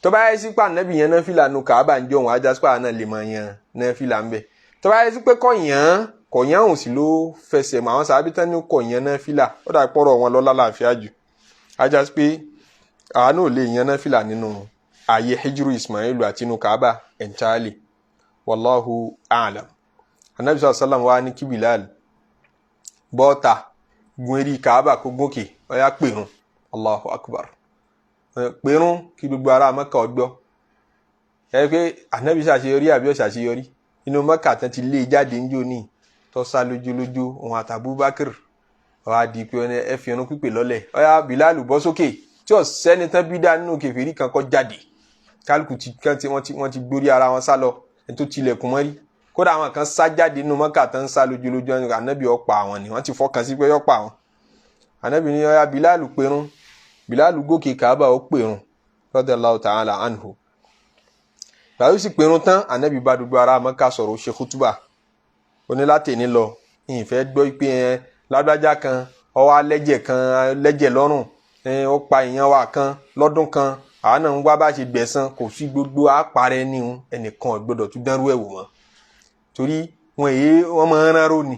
[SPEAKER 1] Tó bá yẹ sí pé ànábì yan náfìlà nu Kàábà ń jọ òun, ajá sípà náà lè máa yan náfìlà ń bẹ̀. Tó bá yẹ sí pé kọ́ yàn án, kọ̀ yàn òun sì ló fẹsẹ̀ mọ́ àwọn sàábí tán ní kọ̀ yan náfìlà, ó dà pọ̀rọ̀ wọn lọ lálàáfíà jù, ajá sí pé àánú ò lè yan náfìlà nínú ààyè Hijru Ismail àti inú Kàábà entirely. Wallahu a'lam. Anabi sọ sallam wa ní kí Bilal bọ́ọ̀ta gun eré Kàábà kó gòkè, ó yá, pèrún. Allahu akbar, pèrún kí gbogbo ará Mẹ́kà ọgbọ́. Ẹ pé anabi ṣàṣeyọrí àbí ọ̀ṣàṣeyọrí? Inú Mẹ́kà tán ti lé e jáde ńjó ní tó sá lójúlójú, òun àti Abubakar, wàá di pé ẹ fi irun pípé lọ́lẹ̀, ó yá, Bilal bọ́ sókè, tí ò sẹ́ni tán bí dá nínú kèfèrí kan kọ́ jáde. Kálukú ti kán tí wọ́n ti gbórí ara wọn sá lọ, ẹni tó tilẹ̀kùn mọ́rí. Kódà àwọn kan sá jáde nínú Mọ́kà tán ń sá lójúlójú, ẹni ànábì ọ̀pá àwọn ni wọ́n ti fọkàn sí pé yọ̀pá àwọn. Ànábì ní, "Ó yá, Bilal, pèrún." Bilal gòkè Kaaba, ó pèrún, radiyallahu ta'ala anhu. Gbàdúrà sì pèrún tán, ànábì bá gbogbo ará Mọ́kà sọ̀rọ̀, ó ṣe kútúbà, ó ní látẹ̀ní lọ, ìfẹ́ gbọ́ pé ẹ lágbájá kan ó wá lẹ́jẹ̀ kan lẹ́jẹ̀ lọ́rùn, ó pa èèyàn wa kan lọ́dún kan, àwọn náà ń wá bá ṣe gbẹ̀san. Kò sí, gbogbo àparẹ́ ní ẹnìkan ò gbọ́dọ̀ tún dánrú ẹ̀ wò mọ́, torí wọn èyí wọn máa ń ránró ni.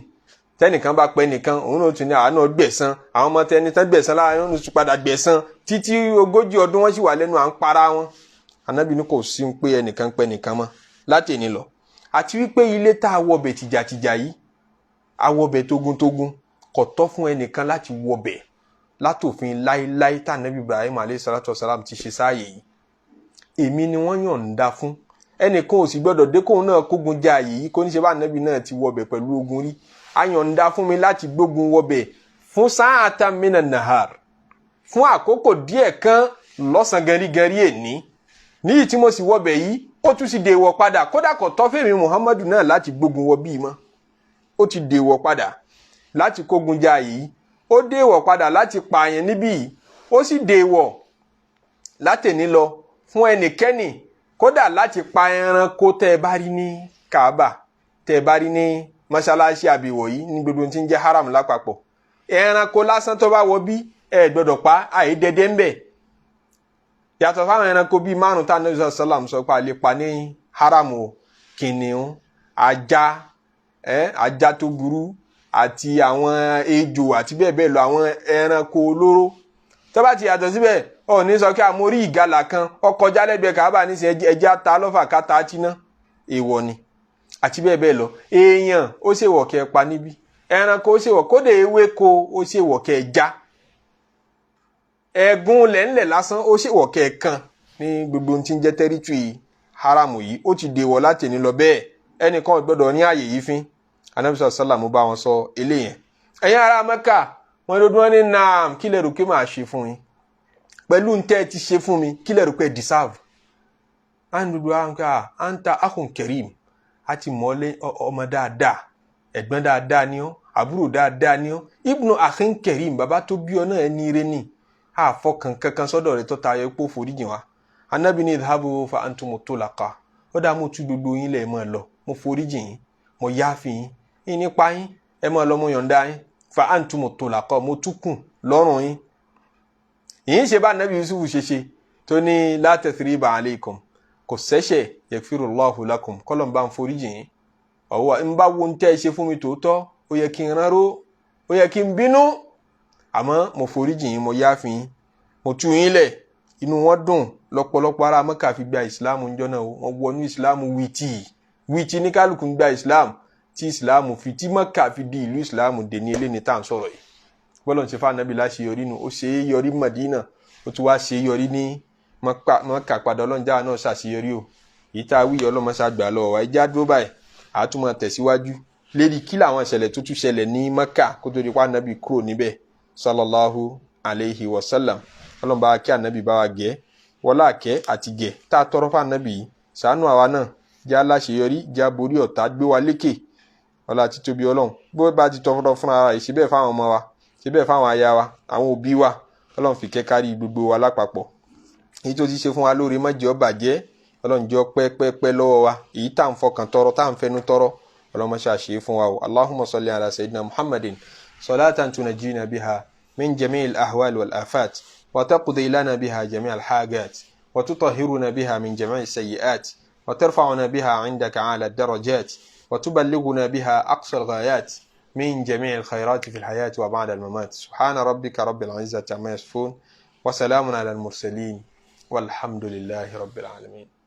[SPEAKER 1] Tẹnìkan bá pẹ́ nìkan, òun náà tún ní àwọn náà gbẹ̀san, àwọn ọmọ tẹni tán gbẹ̀san láàrin òun tún padà gbẹ̀san títí 40 ọdún wọn sì wà lẹ́nu à ń para wọn. Ànábì ní kò sí pé ẹnìkan pẹ́ nìkan mọ́ láti èní lọ, àti wípé ilé tá a wọbẹ̀ tìjàtìjà yìí, a wọbẹ̀ togun-togun, kò tọ́ fún ẹnìkan láti wọbẹ̀ látòfin láéláé tá ànábì Ibrahim aleyhi salatu wasalam ti ṣe sáàyè yìí. Èmi ni wọ́n yọ̀ǹda fún, ẹnìkan ò sì gbọ́dọ̀ dé kóun náà kógun já àyè yìí, kó ní ṣe bá ànábì náà ti wọbẹ̀ pẹ̀lú ogun rí. A yọ̀ǹda fún mi láti gbógun wọbẹ̀ fún sáàtà mina nahar, fún àkókò díẹ̀ kan lọ́sàn gẹrígẹrí èní níyì tí mo sì wọbẹ̀ yìí, ó tún sì dèwọ̀ padà. Kódà kò tọ́ fèmí Muhammadu náà láti gbógun wọ bíi mọ́. Ó ti dèwọ̀ padà láti kógun já yìí, ó dèwọ̀ padà láti pààyàn níbí yìí, ó sì dèwọ̀ látẹ̀ní lọ fún ẹnikẹ́ni kódà láti pa ẹranko tẹ́ ẹ bá rí ní Kaaba, tẹ́ ẹ bá rí ní mọ́ṣáláṣí àbíwọ̀ yìí, ní gbogbo tí ń jẹ́ haram lápapọ̀. Ẹranko lásán tó bá wọ bí, ẹ gbọ́dọ̀ pa, àyè dẹdẹ ń bẹ̀, yàtọ̀ fáwọn ẹranko bíi márùn tá Ànábì sàlám sọ pé a lè pa ní haram o: kìnìún, ajá, ẹ ajá tó burú, àti àwọn ejò, àti bẹ́ẹ̀ bẹ́ẹ̀ lọ, àwọn ẹranko olóró. Tó bá ti yàtọ̀ síbẹ̀, ọ ní sọ kí amórí ìgalà kan ó kọjá lẹ́gbẹ̀ẹ́ Káàbà nísìnyí, ẹjẹ́ ata lọ́fà káta tíná, èèwọ̀ ni, àti bẹ́ẹ̀ bẹ́ẹ̀ lọ. Èèyàn ó ṣèwọ̀ kẹ́ ẹ pa níbí, ẹranko ó ṣèwọ̀, kódà ewéko ó ṣèwọ̀ kẹ́ ẹ já, ẹ̀gún lẹ́ńlẹ̀ lásán ó ṣèwọ̀ kẹ́ ẹ kan ní gbogbo ohun tí ń jẹ́ territory haramu yìí. Ó ti dèwọ̀ láti ní lọ bẹ́ẹ̀, ẹnìkan ò gbọ́dọ̀ ní ààyè yìí fín. Anabi sàlámù bá wọn sọ eléyẹn. Ẹ̀yin ará Mẹ́kà, wọn ló dún wọn ní naam, kí lẹ rò pé màá ṣe fún yín pẹ̀lú ntẹ́ ẹ ti ṣe fún mi? Kí lẹ rò pé ẹ deserve? À ń dúdú àwọn ká anta akhun karim, a ti mọ̀ ọ́ ọmọ dáadáa, ẹ̀gbọ́n dáadáa ni ọ́, àbúrò dáadáa ni ọ́, ibnu akhin karim, bàbá tó bí ọ náà ẹni ire ni, àfọkàn kankan sọ́dọ̀ rẹ̀ tó tayọ pé foríjìn wa. Anabi ní, idhabu fa antumu tulaqa. Ó dá mo tú gbogbo yín lẹ̀, mọ́ ẹ lọ, mo foríjìn yín, mo yááfi yín, yín nípa yín, ẹ mọ́ ẹ lọ, mo yọ̀ǹda yín. Fa antumu tulaqa, mo túkùn lọ́rùn yín. Yìí ń ṣe bá anabi Yusuf ṣe ṣe tó ní la tathriba alaykum, kò sẹ́ṣẹ̀, yaghfirullahu lakum, kọ́lọ̀ bá ń foríjìn yín. Ọ̀wọ́ ń bá wo ń tẹ́ ẹ ṣe fún mi tòótọ́, ó yẹ kí n ránró, ó yẹ kí n bínú, àmọ́ mo foríjìn yín, mo yááfi yín, mo tú yín lẹ̀. Inú wọn dùn lọ́pọ̀lọpọ̀. Ará Mẹ́kà fi gba ìsìláàmù ńjọ́ náà, wọ́n wọnú ìsìláàmù wìtì wìtì ní kálukú ń gba ìsìláàmù, tí ìsìláàmù fi tí Mẹ́kà fi di ìlú ìsìláàmù dè ní eléni tá à ń sọ̀rọ̀ yìí. Bọ́lọ̀ ń ṣe fún anabi láṣeyọrí nu, ó ṣe é yọrí Mádínà, ó tún wá ṣe é yọrí ní Mẹ́kà padà. Ọlọ́njà náà ṣàṣeyọrí o. Èyí tá a wí ọlọ́mọṣá gbà lọ́wọ́ wa. Ẹjẹ́ àdúró báyìí, àtúmọ̀ tẹ̀síwájú lérí kí làwọn ìṣẹ̀lẹ̀ tó tún ṣẹlẹ̀ ní Mẹ́kà kó tó di pa ànábì kúrò níbẹ̀ sallallahu alayhi wa sallam. Ọlọ́run bá wa kí ànábì, bá wa gẹ̀ wọlá àkẹ́ àti gẹ̀ tá a tọrọ fún ànábì yìí. Ṣàánú àwa náà, jẹ́ aláṣeyọrí, jẹ́ aborí ọ̀tá, gbé wa lékè. Ọlá títóbi Ọlọ́run, bó bá ti tọrọ fún ara rẹ̀, síbẹ̀ fáwọn ọmọ wa, síbẹ̀ fáwọn aya wa, àwọn òbí wa. Ọlọ́run fi kẹ́ kárí gbogbo wa lápapọ̀. Èyí tó ti ṣe fún wa lóore, má jẹ́ ó bàjẹ́. Ọlọ́run jẹ́ ó pẹ́pẹ́pẹ́ lọ́wọ́ wa. Èyí tá à ń fọkàn tọrọ, tá à ń fẹnu tọrọ, Ọlọ́run má ṣe àṣe fún wa o. Allahumma salli ala sayyidina Muhammadin salatan tunajjina biha min jami'il ahwal wal afat wa taqdi lana biha jami'al hajat wa tutahhiruna biha min jami'is sayyi'at wa tarfa'una biha 'indaka 'ala ad-darajat wa tuballighuna biha aqsa al-ghayat من جميع الخيرات في الحياة وبعد الممات. سبحان ربك رب العزة عما يصفون وسلام على المرسلين والحمد لله رب العالمين.